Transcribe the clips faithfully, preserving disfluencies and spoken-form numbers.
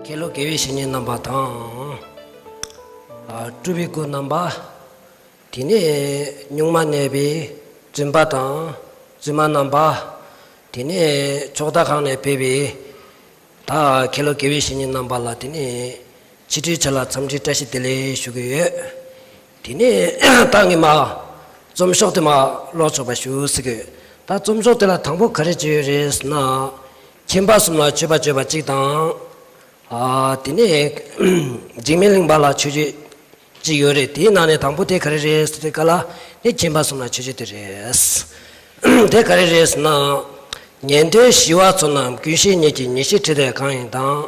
མཁན་སློབ་དགེ་བའི་བཤེས་གཉེན་རྣམ་པ་དང་། ཨ། སྤྲུལ་པའི་སྐུ་རྣམ་པ། དེ་ནས་སྨྱུག་མ་གནས་པའི་བཙུན་པ་དང་བཙུན་མ་རྣམ་པ། དེ་ནས་ཕྱོགས་མཐའ་ཁག་ནས་ཕེབས་པའི་ད་མཁན་སློབ་དགེ་བའི་བཤེས་གཉེན་རྣམ་པ་ལ། དེ་ནས་ཕྱི་དྲོའི་ཆ་ལ་འཚམས་འདྲིའི་བཀྲ་ཤིས་བདེ་ལེགས་ཞུ་གི་ཡོད། དེ་ནས་ད་ངས་མར་རྩོམ་ཤོག་དེ་མར་ཀློག་ཆོག་པ་ཞུ་ཟེར་གི་ཡོད། ད་རྩོམ་ཤོག་དེ་ལ་དང་པོ་ག་རེ་བྲིས་ཡོད་རེད་ཟེར་ན། ཁྱིམ་པ་གསུམ་ལ་མཆོད་པ་བརྗོད་པ་གཅིག་དང་། ཨ། དེ་ནས་འཇིགས་མེད་གླིང་པ་ལ་མཆོད་བརྗོད་གཅིག་ཡོད་རེད། དེའི་ནང་ནས་དང་པོ་དེ་ག་རེ་རེད་ཟེར་དུས་སྐབས་ལ། དེ་ཁྱིམ་པ་གསུམ་ལ་མཆོད་བརྗོད་དེ་རེད། དེ་ག་རེ་རེད་ཟེར་ན། ཉན་ཐོས་ཞི་བ་ཚོ་རྣམས་ཀུན་ཤེས་ཉིད་ཀྱིས་ཉེར་ཞི་ཁྲིད་དེ་གང་ཡིན་དང་།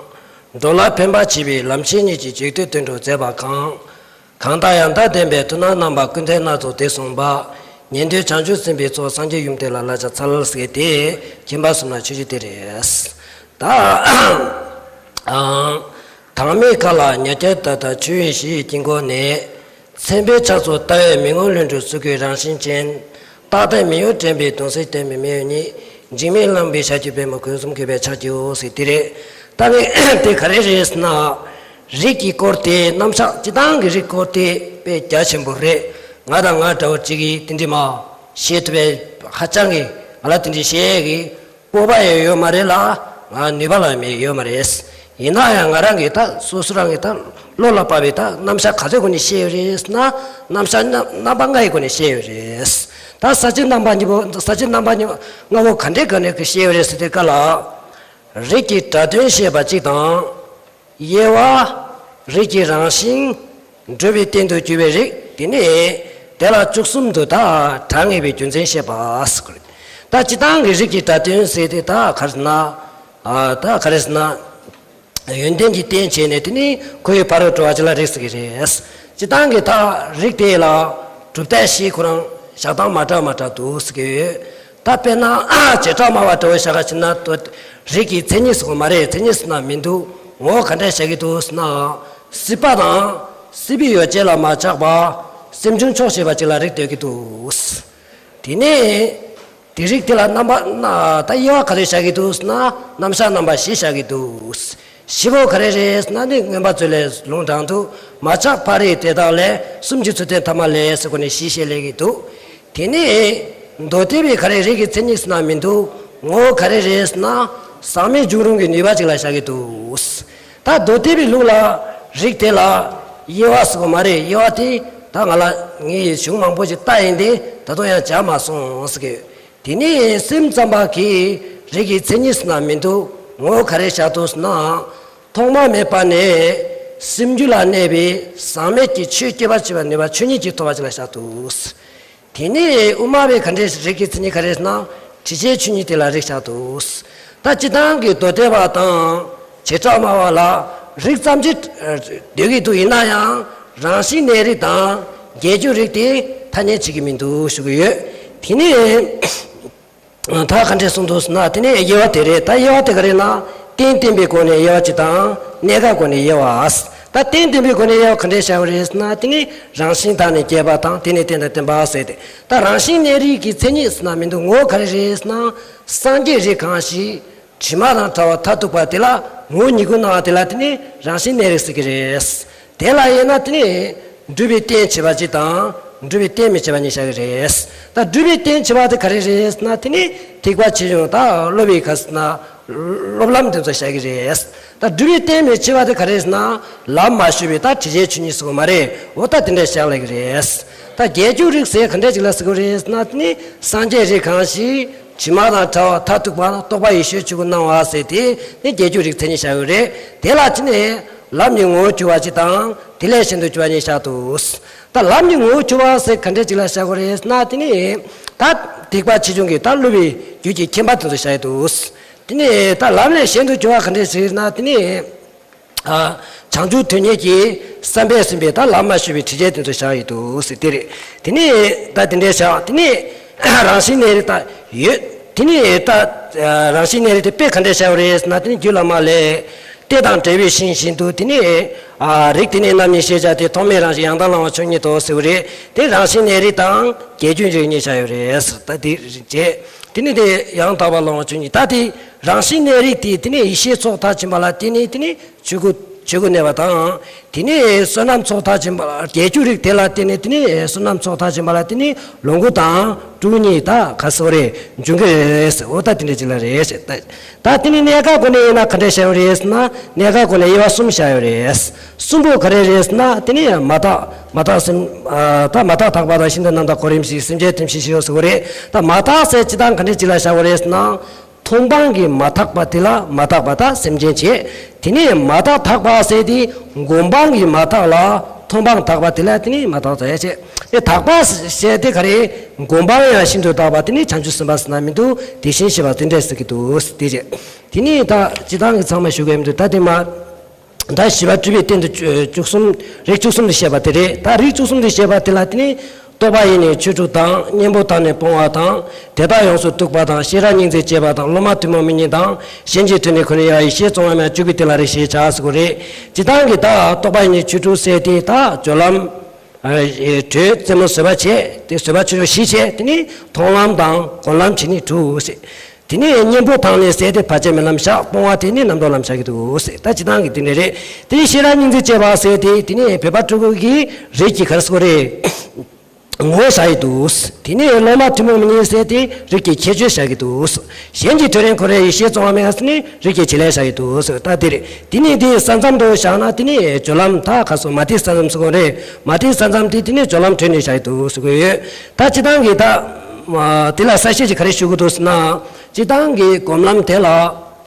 འགྲོ་ལ་ཕན་པར་བྱེད་པའི་ལམ་ཤེས་ཉིད་ཀྱིས་འཇུག་ལྡོག་དོན་གྲུབ་མཛད་པ་གང་། གང་དག་ཡང་དག་ལྡན་པའི་མཐུན་སྣང་རྣམ་པ་ཀུན་ལྡན་སྣ་ཚོགས་དེ་གསུངས་པ། ཉན་ཐོས་བྱང་ཆུབ་སེམས་དཔའི་ཚོགས་སངས་རྒྱས་ཡུམ་དེ་ལ་བསླབ་བྱ་འཚལ་ཟེར་དེ་ཁྱིམ་པ་གསུམ་ལ་མཆོད་བརྗོད་དེ་རེད། ད་ཨང་། དྭངས་མའི་མཁའ་ལ་ཉ་རྒྱལ་ལྟར་ལྟར་འཕྱོ་བའི་གཞི་ཡི་དཀྱིལ་འཁོར་ནས། མཚན་དཔེའི་ཕྱག་མཚོ་ལྟ་བས་མི་ངོམས་ལྷུན་གྲུབ་སུ་འགུལ་རང་བཞིན་ཅན། རྟག་བརྟན་མི་གཡོ་དྲན་པའི་གདུང་སེམས་བརྟན་པའི་མི་གཡོ་ཉིད། འཇིགས་མེད་གླིང་པའི་ཞབས་ཀྱི་པད་མོ་ཀུན་གསུམ་གུས་པས་ཕྱག་བགྱིའོ་ཟེར་དེ་རེད། ད་ངས་དེ་ག་རེ་རེད་ཟེར་ན། རིགས་ཀྱི་སྐོར་དེ། རྣམ་གཞག་སྤྱིར་བཏང་གི་རིགས་སྐོར་དེ་དཔེ་རྒྱ་ཆེན་པོ་རེད། ང་དང་ང་འདྲ་བོ་གཅིག་གིས་དེ་འདྲ་མར་བཤད་ཐུབ་པའི་ཧ་ཅང་གི། ང་ལ་དེ་འདྲ་བཤད་ཡས་ཀྱི་སྤོབས་པ་ཡང་ཡོད་མ་རེད་ལ། ང་ནུས་པ་ལ་མེད་ཡོད་མ་རེད། ཡིན་ན་ཡང་ང་རང་གིས་ད་སོ་སོ་རང་གིས་ད་བློ་ལ་བབས་པའི་ད་རྣམ་གཞག་ག་ཚོད་གོ་ནས་བཤད་ཡོད་རེད་ཟེར་ན། རྣམ་གཞག་རྣམ་རྣམ་པ་ལྔ་ཡི་སྒོ་ནས་བཤད་ཡོད་རེད། ད་ས་བཅད་རྣམ་པ་གཉིས་པོ། ས་བཅད་རྣམ་པ་གཉིས་ལྔ་པོ་ག་འདྲའི་སྒོ་ནས་བཤད་ཡོད་རེད་ཟེར་དུས་སྐབས་ལ། རིགས་ཀྱི་སྒྲ་དོན་བཤད་པ་གཅིག་དང་། དབྱེ་བ། རིགས་ཀྱི་རང་བཞིན། སྒྲུབ་པའི་རྟེན་དུ་གྱུར་པའི་རིགས། དེ་ནས་དེ་ལ་བཅུ་གསུམ་དུ་ད་གྲངས་ངེས་པའི་རྒྱུ་མཚན་བཤད་པ་ཟེར་གི་རེད། ད་སྤྱིར་བཏང་གི་རིགས་ཀྱི་སྒྲ་དོན་ཟེར་དེ་ད་ག་རེ་ཟེར་ན། ཨ། ད་ག་རེ་ཟེར་ན། ཡོན་ཏན་གྱི་རྟེན་བྱས་ནས། དེ་ནི་ཁོ་བོའི་ཕ་རོལ་འགྲོ་བ་ཅིག་ལ་རིགས་ཟེར་གི་རེད། སྤྱིར་བཏང་གི་ད་རིགས་དེ་ལ་གྲུབ་མཐའ་བཞི། ཁོ་རང་བཞག་སྟངས་མ་འདྲ་མ་འདྲ་འདུག་ཟེར་གི་ཡོད། ད་དཔེར་ན་བྱེ་བྲག་སྨྲ་བ་འདྲ་བོ་བཞག་ག་བྱེད་ན། ད་རིགས་ཀྱི་མཚན་ཉིད་ཟེར་གོ་མ་རེད། མཚན་ཉིད་ཟེར་ན་མི་འདུག་ངོ་བོ་ག་འདྲ་བཞག་གི་འདུག་ཟེར་ན། སྲིད་པ་དང་སྲིད་པའི་ཡོ་བྱད་ལ་མ་ཆགས་པ། སེམས་བྱུང་ཆོག་ཤེས་པ་ཅིག་ལ་རིགས་འདོད་ཀྱི་འདུག་དེ་ནས་དེ་རིགས་དེ་ལ་རྣམ་པ་ན། ད་དབྱེ་བ་ག་རེ་བཞག་གི་འདུག་ཟེར་ན། རྣམ་གཞག་རྣམ་པ་བཞི་བཞག་གི་འདུག་བཞི་པོ་ག་རེ་རེད་ཟེར་ན། ནི་མངོན་པ་མཛོད་ལས་ལུང་དྲངས་འདུག་མ་ཆགས་ཕ་རོལ་ཏོག་དང་ལས། གསུམ་གྱིས་ཚུལ་བསྟན་ཐ་མ་ལས་ཟེར་གོ་ནས་བཞི་བཤད་སླེབས་ཀྱི་འདུག་དེ་ནས་མདོ་སྡེ་པའི་ག་རེ་རིགས་ཀྱི་མཚན་ཉིད་ཟེར་ན་མི་འདུག་ངོ་བོ་ག་རེ་རེད་ཟེར་ན། ཟག་མེད་འབྱུང་རུང་གི་ནུས་པ་ཅིག་ལ་བཞག་གི་འདུག་ད་མདོ་སྡེ་པའི་ལུགས་ལ་རིགས་དེ་ལ་དབྱེ་བ་ཟེར་གོ་མ་རེད། དབྱེ་བ་དེ་ད་ང་ལ་ངས་གཞུང་མང་པོ་ཞིག་བལྟས་ཡིན་ཏེ། ད་དུང་ཡང་སྦྱར་མ་སོང་ཟེར་གི། དེ་ནས་སེམས་ཙམ་པ་གིས་རིགས་ཀྱི་མཚན་ཉིད་ཟེར་ན་མི་འདུག་ངོ་བོ་ག་རེ་བཞག་འདུག་ཟེར་ན། ཐོག་མ་མེད་པ་ནས་སེམས་རྒྱུད་ལ་གནས་པའི་ཟག་མེད་ཀྱི་ཆོས་སྐྱེད་པར་བྱེད་པའི་ནུས་པ་ཆོས་ཉིད་ཀྱིས་ཐོབ་པ་ཅིག་ལ་བཞག་འདུག་དེ་ནས་དབུ་མ་པའི་ག་འདྲའི་རིགས་ཀྱི་མཚན་ཉིད་ག་རེ་ཟེར་ན། དྲི་བྱའི་ཆོས་ཉིད་དེ་ལ་རིགས་བཞག་འདུག་ད་སྤྱིར་བཏང་གི་མདོ་སྡེ་པ་དང་བྱེ་བྲག་སྨྲ་བ་ལ་རིགས་ཙམ་ཅིག་འདོད་ཀྱི་འདུག་ཡིན་ན་ཡང་རང་བཞིན་གནས་རིགས་དང་རྒྱས་འགྱུར་རིགས་དེ་ཐ་སྙད་བྱེད་ཀྱི་མི་འདུག་ཞུ་གི་ཡོད། དེ་ནས་ད་ག་འདྲས་གསུངས་འདུག་ཟེར་ན། དེ་ནས་དབྱེ་བ་དེ་རེད། ད་དབྱེ་བ་དེ་ག་རེ་ན། རྟེན་བརྟེན་པའི་སྒོ་ནས་དབྱེ་བ་གཅིག་དང་། གནས་སྐབས་སྒོ་ནས་དབྱེ་བ། ད་རྟེན་བརྟེན་པའི་སྒོ་ནས་དབྱེ་བ་ག་འདྲས་བྱ་བ་རེད་ཟེར་ན། དེ་ནི་རང་བཞིན་དག་ནི་རྒྱས་པ་དང་། དེ་ནི་རྟེན་དང་བརྟེན་པ་ཟེར་ཏེ། ད་རང་བཞིན་གནས་རིགས་ཀྱི་མཚན་ཉིད་ཟེར་ན་མི་འདུག་ངོ་བོ་ག་རེ་རེད་ཟེར་ན། སངས་རྒྱས་རིགས་གང་ཞིག་དྲི་མ་དང་བྲལ་བ་མཐར་ཐུག་པ་དེ་ལ་ངོ་བོ་ཉིད་ཀྱིས་སྣང་བ་དེ་ལ་དེ་ནི་རང་བཞིན་གནས་རིགས་ཟེར་གྱི་རེད། དེ་ལ་དབྱེ་ན་དེ་ནི་སྒྲུབ་པའི་རྟེན་བྱེད་པ་གཅིག་དང་། སྒྲུབ་པའི་རྟེན་མི་བྱེད་པ་གཉིས་བཞག་གི་རེད། ད་སྒྲུབ་པའི་རྟེན་བྱེད་པ་དེ་ག་རེ་རེད་ཟེར་ན། དེ་ནི་ཐེག་པ་ཆེ་ཆུང་དང་། སློབ་པའི་ག་ཟེར་ན། སློབ་ལམ་དེ་ཚོ་བཞག་གི་རེད། ད་སྒྲུབ་པའི་རྟེན་མི་བྱེད་པ་དེ་ག་རེ་ཟེར་ན། ལམ་མ་ཞུགས་པའི་ད་དྲི་བྱའི་ཆོས་ཉིད་ཟེར་གོ་མ་རེད། འོ་ད་དེ་འདྲ་བཞག་ལབ་ཀྱི་རེད། ད་རྒྱས་འགྱུར་རིགས་ཟེར་ག་འདྲ་ཅིག་ལ་ཟེར་གྱི་རེད་ཟེར་ན། དེ་ནི་སངས་རྒྱས་རིགས་གང་ཞིག་དྲི་མ་དང་བྲལ་བ་མཐར་ཐུག་པ་ལ་རྟོགས་པ་ཡེ་ཤེས་ཆོས་སྐུར་སྣང་བ་ཟེར་དེ་ནི་རྒྱས་འགྱུར་རིགས་མཚན་ཉིད་བཞག་ཡོད་རེད། དེ་ལ་དེ་ནི་ལམ་གྱི་ངོ་བོར་གྱུར་པ་གཅིག་དང་། དེ་ལས་གཞན་དུ་གྱུར་པ་གཉིས་བཞག་འདུག་ད་ལམ་གྱི་ངོ་བོར་གྱུར་པ་ཟེར་ག་འདྲ་ཅིག་ལ་བཞག་གི་རེད་ཟེར་ན། དེ་ནི་ད་ཐེག་པ་ཆེ་ཆུང་གི་ད་སློབ་པའི་རྒྱུད་ཀྱི་ཁྱད་པར་དེ་ཚོ་བཞག་འདུག་དེ་ནི་ད་ལམ་ལས་གཞན་དུ་གྱུར་པ་ག་འདྲ་ཟེར་ན། དེ་ནི། ཨ། བྱང་ཆུབ་དོན་གཉེར་གྱི་བསམ་པས་ཟིན་པའི་ད་ལམ་མ་ཞུགས་པའི་དྲི་བྱའི་དོན་དུ་བཞག་ཡོད་དོ་ཟེར་དེ་རེད། དེ་ནས་ད་དེ་འདྲའི་བཞག་དེ་ནས་རང་བཞིན་གནས་རིགས་ད་ཡོད། དེ་ནས་ད་རང་བཞིན་གནས་རིགས་དེ་དཔེ་ག་འདྲ་བཞག་ཡོད་རེད་ཟེར་ན། དེ་ནས་རྒྱུད་བླ་མ་ལས། དེ་དང་འབྲས་བུའི་ཤིང་བཞིན་དུ་དེ་ནི་ཨ་རིགས་དེ་ནི་རྣམ་གཉིས་ཤེས་བྱ་སྟེ། ཐོག་མའི་རང་བཞིན་ཡང་དག་བླང་བ་ཆོས་ཉིད་དོ་ཟེར་བ་རེད། དེ་རང་བཞིན་གནས་རིགས་དང་བརྒྱད་ཅུའི་རིགས་གཉིས་བྱ་ཡོད་རེད། ད་དེ་རིགས་བྱས། དེ་ནི་དེ་ཡང་དག་པར་བླང་བ་ཆོས་ཉིད། ད་དེ་རང་བཞིན་གནས་རིགས་དེ་དེ་ནི་ཡེ་ཤེས་ཚོགས་མཐར་ཕྱིན་པ་ལ་བརྟེན་ནས་དེ་ནི་ཆོས་སྐུ་ཆོས་སྐུ་གནས་པ་དང་། དེ་ནས་བསོད་ནམས་ཚོགས་མཐར་ཕྱིན་པ་ལ་བརྒྱད་ཅུ་རིགས་དེ་ལ་བརྟེན་ནས། དེ་ནས་བསོད་ནམས་ཚོགས་མཐར་ཕྱིན་པ་ལ་བརྟེན་ནས་ལོངས་སྐུ་དང་སྤྲུལ་སྐུ་གཉིས་ད་ག་སོ་རེ་འབྱུང་གི་རེད་ཟེར། འོ་ད་དེ་འདྲ་ཅིག་ལ་རེད་ཟེར། ད་ད་དེ་ནས་གནས་སྐབས་སྒོ་ནས་ཡིན་ན་ག་འདྲ་བྱ་ཡོད་རེད་ཟེར་ན། གནས་སྐབས་སྒོ་ནས་དབྱེ་བ་གསུམ་བྱ་ཡོད་རེད། གསུམ་པོ་ག་རེ་རེད་ཟེར་ན། དེ་ནས་མ་དག་མ་དག་སེམས་ཨ་ད་མ་དག་དག་པ་དང་། ཤིན་ཏུ་རྣམ་དག་གོ་རིམ་བཞི། སེམས་ཅན་ཐིམ་ཤིང་ཤིའོ་ཟེར་བ་རེད། ད་མ་དག་ཟེར་སྤྱིར་བཏང་ག་འདྲ་ཅིག་ལ་བྱ་བ་རེད་ཟེར་ན། མཐོང་སྤང་གིས་མ་དག་པ་དེ་ལ་མ་དག་པ་དག་སེམས་ཅན་བྱེད། དེ་ནས་མ་དག་དག་པ་ཟེར་དེ། སྒོམ་སྤང་གིས་མ་དག་ལ་མཐོང་སྤང་དག་པ་དེ་ལ་དེ་ནས་མ་དག་ཟེར་བྱེད། དེ་དག་པ་ཟེར་དེ་ག་རེ། སྒོམ་སྤང་ཡང་ཤིན་ཏུ་དག་པ་དེ་ནི་བྱང་ཆུབ་སེམས་དཔའ་ཟེར་ན་མི་འདུག་དེ་བཞིན་གཤེགས་པ་དེ་འདྲ་ཟེར་གྱི་འདུག་དེ་བྱེད། དེ་ནས་ད་སྤྱིར་བཏང་གི་ཚང་མ་ཞུ་གི་མི་འདུག་ད་དེ་མ། ད་བཞི་པ་སྤྲུལ་པའི་རྟེན་དུ་བཅུ་གསུམ། རིགས་བཅུ་གསུམ་དུ་བཤད་པ་དེ་རེད། ད་རིགས་བཅུ་གསུམ་དུ་བཤད་པ་དེ་ལ་དེ་ནི་རྟོག་པ་ཡིས་ནི་ཆོས་དྲུག་དང་། གཉེན་པོ་དག་ནི་སྤོང་བ་དང་། དེ་དག་ཡོངས་སུ་གཏུགས་པ་དང་། ཤེས་རབ་སྙིང་བརྩེས་བསྐྱེད་པ་དང་། སློབ་མ་ཐུན་མོང་མིག་གཉིས་དང་། གཞན་གྱི་དོན་ནི་ཁོ་ནའི་ཡ། ཡེ་ཤེས་རྫོགས་པ་མེད་པ། བཅུ་པའི་རྟེན་ལ་རེ་ཞེས་བྱ་ཟེར་གོ་རེད། སྤྱིར་བཏང་གི་ད་རྟོག་པ་ཡིས་ནི་ཆོས་དྲུག་ཟེར་དེ་ད་སྦྱོར་ལམ་གྲོལ། རྩེ་མོ་བཟོད་པ་བྱས་ཏེ་བཟོད་པ་ཆོས་དྲུག་བཞི་བྱས། དེ་ནི་མཐོང་ལམ་དང་སྒོམ་ལམ་བྱེད་ནི་དྲུག་ཟེར། དེ་ནས་གཉེན་པོ་དག་ནི་ཟེར་དེ་བར་ཆད་མེད་ལམ་བཞག་སྤོང་བ་དེ་ནི་རྣམ་རྟོག་ལམ་བཞག་གི་འདུག་ཟེར། ད་སྤྱིར་བཏང་གི་དེ་འདྲ་རེད། དེ་ནས་ཤེས་རབ་སྙིང་བརྩེས་བསྐྱེད་པ་ཟེར་དེ་དེ་ནས་བོད་པ་སྤྲུལ་སྐུ་གི་རིགས་ཀྱི་ག་རེ་ཟེར་དགོས་རེད། ངོ་བོ་བཞག་གི་འདུག་དེ་ནས་སློབ་མ་ཐུན་མོང་མིག་གཉིས་ཟེར་དེ་རིགས་ཀྱི་ཁྱད་ཆོས་བཞག་གི་འདུག་གཞན་གྱི་དོན་ནི་ཁོ་རའི་ཡེ་ཤེས་རྫོགས་པ་མེད་པ་ཟེར་ནས་རིགས་ཀྱི་བྱེད་ལས་བཞག་གི་འདུག་ད་དེ་རེད། དེ་ནས་དེ་ས་མཚམས་དུ་བཞག་ན་དེ་ནས་སྦྱོར་ལམ་ད་ག་རེ་ཟེར། མ་དེ་ས་མཚམས་ཟེར་དགོས་རེད། མ་དེ་ས་མཚམས་དེ་དེ་ནས་སྦྱོར་ལམ་གྲོལ་ནས་བཞག་གི་འདུག་ཟེར་གི་ཡོད། ད་སྤྱིར་བཏང་གི་ད་དེ་ལ་གསལ་བཤད་ཅིག་ག་རེ་ཞུ་གི་འདུག་ཟེར་ན། སྤྱིར་བཏང་གི་སྒོམ་ལམ་དེ་ལ་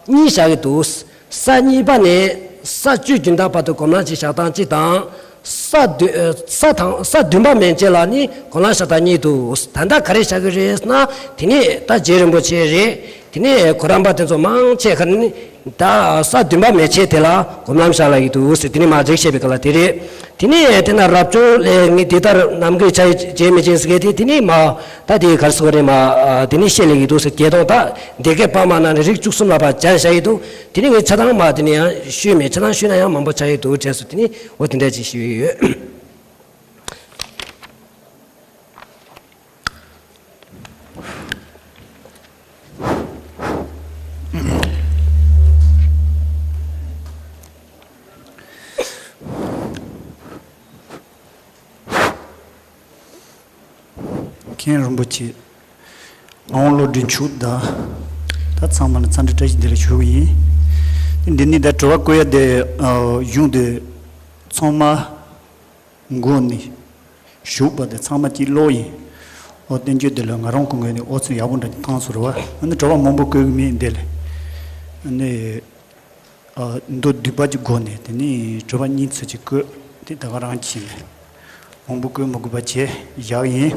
གཉིས་བཞག་གི་འདུག་ས་གཉིས་པ་ནས་ས་བཅུ་བདུན་ལྟར་བར་དུ་སྒོམ་ལམ་གྱི་བཞག་སྟངས་གཅིག་དང་། ས་བདུན་ས་དང་ས་བདུན་པ་མན་ཆད་ལ་ནི་སྒོམ་ལམ་བཞག་སྟངས་གཉིས་འདུག་ད་ལྟ་ག་རེ་བཞག་གི་རེད་ཟེར་ན། དེ་ནས་ད་རྗེ་རིན་པོ་ཆེ་རེད། དེ་ནས་གོ་རམས་པ་དེ་ཚོ་མང་ཆེ་ག་ནི་ད་ས་བདུན་པ་མན་ཆད་དེ་ལ་སྒོམ་ལམ་བཞག་ལབ་ཀྱི་འདུག་ཟེར། དེ་ནས་མ་རིགས་བཤད་པའི་སྐབས་ལ་དེ་རེད། དེ་ནས་དེ་ན་རབ་བྱུང་ལས་ངས་འདི་ལྟར་ནམ་མཁའི་ཆ་ཡི་བྱེད་མི་ཅན་ཟེར་གི་དེ་དེ་ནས་མ་ད་དེ་ག་རེ་ཟེར་དགོས་རེད། མ་དེ་ནས་བཤད་ལབ་ཀྱི་འདུག་ཟེར། བརྒྱད་སྟོང་ད་སྡེ་བརྒྱད་པར་མ་ན་ནི་རིགས་བཅུ་གསུམ་ལ་ཕར་སྦྱར་བཞག་གི་འདུག་དེ་ནས་ངས་ཆ་ཚང་མ་དེ་ནས་ཡང་ཞུས་མེད། ཆ་ཚང་ཞུས་ན་ཡང་མང་པོ་ཆགས་ཀྱི་འདུག་དྲན་སོང་། དེ་ནས་འོ་དེ་འདྲ་ཅིག་ཞུས་ཡོད། མཁན་རིན་པོ་ཆེ། ངག་དབང་བློ་གྲོས་མཆོག་དང་། ད་ཚང་མ་ལ་འཚམས་འདྲི་བཀྲ་ཤིས་བདེ་ལེགས་ཞུ་གི་ཡིན། དེ་འདི་ནས་ད་དྲི་བ་བཀོད་ཡ་དེ་གཞུང་དེ་ཚང་མ་མགོ་ནས་ཞུགས་པ་དེ་ཚང་མ་གཅིག་ཀློག་ཡིན། ཨོ་བསྟན་བཅོས་དེ་ལ་ང་རང་གི་ངོས་ནས་ཨོ་ཚོད་ཡག་པོ་འདྲ་ཅིག་བཏང་སོང་རེད་བ། ཨ་ནི་དྲི་བ་མང་པོ་བཀོད་གི་མེད་འདི་ལས། ཨ་ནི། མདོ་སྡུད་པ་གྱི་སྒོ་ནས་དེ་ནས་དྲི་བ་གཉིས་ཚོད་ཅིག་བཀོད་དེ་ད་ག་རང་བྱས་ནས་མང་པོ་བཀོད་མི་དགོས་པ་བྱས་བཞག་ཡིན།